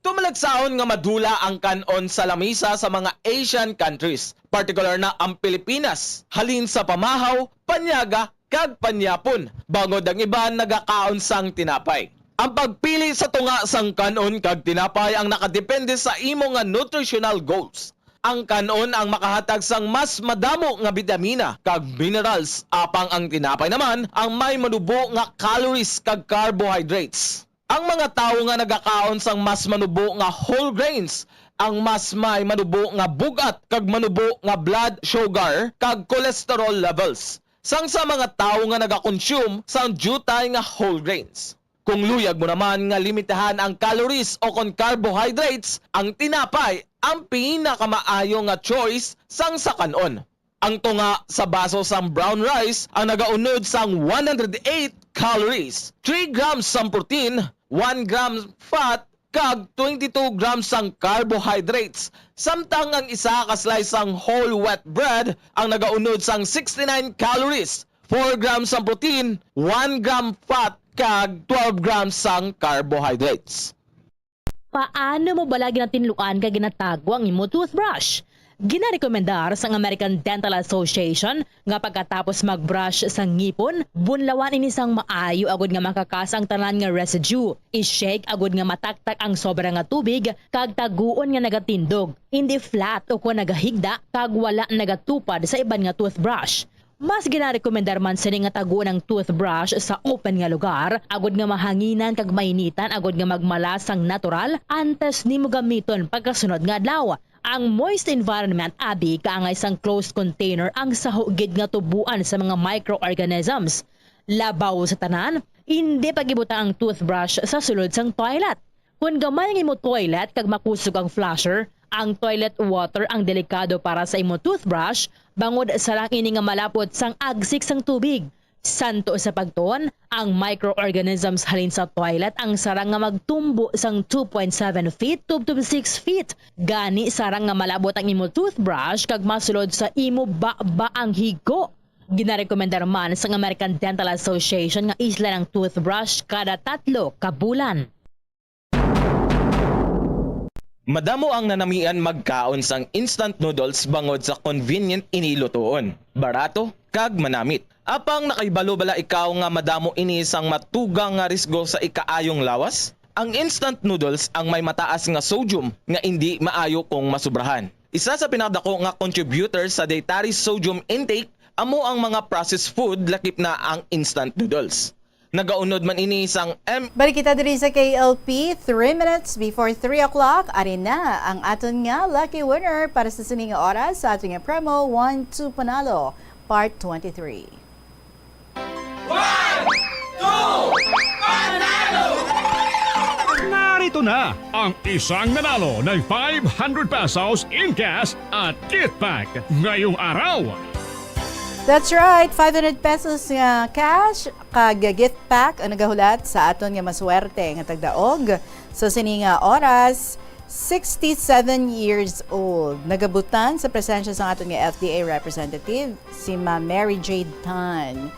Tumalagsaon nga madula ang kan-on sa lamisa sa mga Asian countries, partikular na ang Pilipinas, halin sa pamahaw, panyaga, kag panyapon, bangod ang iban nagakaon sang tinapay. Ang pagpili sa tunga sang kan-on kag tinapay ang nakadepende sa imo nga nutritional goals. Ang kan-on ang makahatag sang mas madamo nga bitamina kag minerals, apang ang tinapay naman ang may manubo nga calories kag carbohydrates. Ang mga tawo nga nagakaon sang mas manubo nga whole grains ang mas may manubo nga bug-at kag manubo nga blood sugar kag cholesterol levels sang sa mga tawo nga nagakonsume sang diutay nga whole grains. Kung luyag mo naman nga limitahan ang calories o kon carbohydrates, ang tinapay ang pinakamaayo nga choice sang sa kan-on. Ang tunga sa baso sang brown rice ang nagaunod sang one hundred eight calories, three grams sang protein, one gram fat, kag twenty-two grams sang carbohydrates, samtang ang isa ka slice sang whole wheat bread ang nagaunod sang sixty-nine calories, four grams sang protein, one gram fat, kag twelve grams sang carbohydrates. Paano mo bala ginatinluan kag ginatago ang imo toothbrush? Ginarekomendar sang American Dental Association nga pagkatapos mag-brush sa ngipon, bunlawan ini sang maayo agud nga makakas ang tanan nga residue. I-shake agud nga mataktak ang sobra nga tubig kag taguon nga nagatindog, hindi flat o kon nagahigda kag wala nagatupad sa iban nga toothbrush. Mas ginarekomendar man sini nga taguon ang toothbrush sa open nga lugar, agud nga mahanginan kag mainitan agud nga magmala sang natural antes nimo gamiton pagkasunod nga adlaw. Ang moist environment abi kaangay sang closed container ang saho gid nga tubuan sa mga microorganisms. Labaw sa tanan, indi pag-ibutang ang toothbrush sa sulod sang toilet. Kon gamay ang imo toilet kag makusog ang flusher, ang toilet water ang delikado para sa imo toothbrush, bangod sarang ini nga malapot sang agsik sang tubig. Santo sa pagtuon, ang microorganisms halin sa toilet ang sarang nga magtumbo sang two point seven feet tubtob six feet. Gani, sarang nga malabot ang imo toothbrush kag masulod sa imo baba ang higo. Ginarekomendar man sang American Dental Association nga islan ang toothbrush kada tatlo ka bulan. Madamo ang nanamian magkaon sang instant noodles bangod sa convenient ini lutoon, barato, kag manamit. Apang nakahibalo bala ikaw nga madamo ini sang matugang nga risgo sa ikaayong lawas? Ang instant noodles ang may mataas nga sodium nga indi maayo kung masubrahan. Isa sa pinakadako nga contributor sa dietary sodium intake amo ang mga processed food, lakip na ang instant noodles. Nagaunod man ini sang M Balik kita diri sa K L P, three minutes before three o'clock. Ari na ang aton nga lucky winner para sa sini nga oras sa aton nga promo, One Two Panalo, Part twenty-three. One, two, panalo! Narito na ang isang nanalo ng five hundred pesos in cash at gift pack ngayong araw. That's right, five hundred pesos nga cash kag gift pack ang nagahulat sa aton nga maswerte nga tagdaog sa sini nga oras, sixty-seven years old. Nagabutang sa presensya sang aton nga F D A representative, si Ma'am Mary Jade Tan,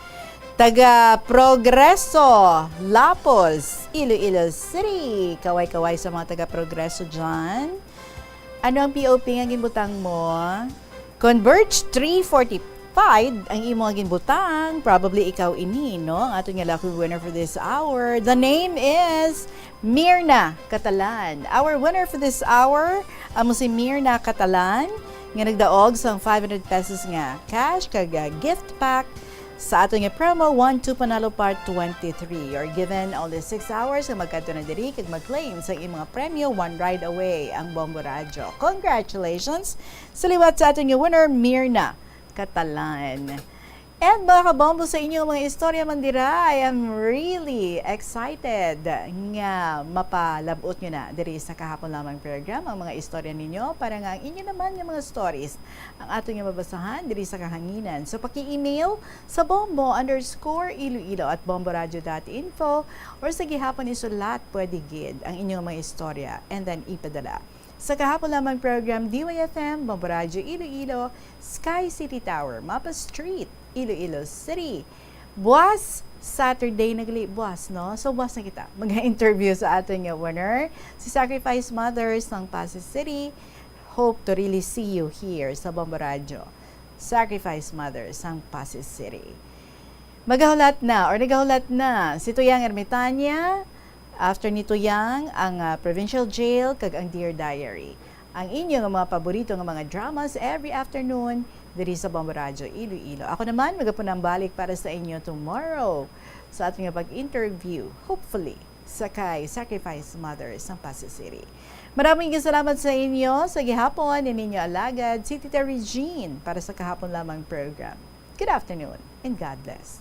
taga Progreso, Lapos, Iloilo City. Kaway-kaway sa mga taga Progreso dyan. Ano ang P O P nga ginbutang mo? Kon birch tree fortified ang imo nga ginbutang, probably ikaw ini, no? Ang aton nga lucky winner for this hour. The name is Mirna Catalan. Our winner for this hour, amo si Mirna Catalan, nga nagdaog sang five hundred pesos nga cash kag, ah, gift pack sa aton nga promo, One Two Panalo Part twenty-three. You're given only six hours nga magkadto na diri kag mag-claim sa imong mga premyo one ride away ang Bombo Radyo. Congratulations sa liwat sa aton nga winner, Mirna Catalan. And mga kabombo, sa inyong mga istorya man dira, I am really excited nga mapalab-ot nyo na diri sa Kahapon Lamang program ang mga istorya ninyo para nga ang inyo naman nga mga stories ang aton nga mabasahan diri sa kahanginan. So, paki-email sa bombo underscore iloilo at bomboradio dot info, or sa gihapon isulat, pwede gid ang inyong mga istorya and then ipadala sa Kahapon Lamang program, D Y F M, Bombo Radyo Iloilo, Sky City Tower, Mapa Street, Iloilo City. Buwas, Saturday na gali, buwas, no? So, buwas na kita mag-interview sa aton nga winner, si Sacrifice Mothers sang Passi City. Hope to really see you here sa Bombo Radyo. Sacrifice Mothers sang Passi City. Magahulat na or nagahulat na si Tuyang Ermitania, after ni Tuyang, ang, ah, Provincial Jail kag ang Dear Diary. Ang inyo nga mga paborito nga mga dramas every afternoon diri sa Bombo Radyo Iloilo. Ako naman, magapunang balik para sa inyo tomorrow sa aton nga pag-interview, hopefully, sa kay Sacrifice Mother sang Passi City. Maraming salamat sa inyo. Sa gihapon, ininyo alagad, si Tita Regine para sa Kahapon Lamang program. Good afternoon and God bless.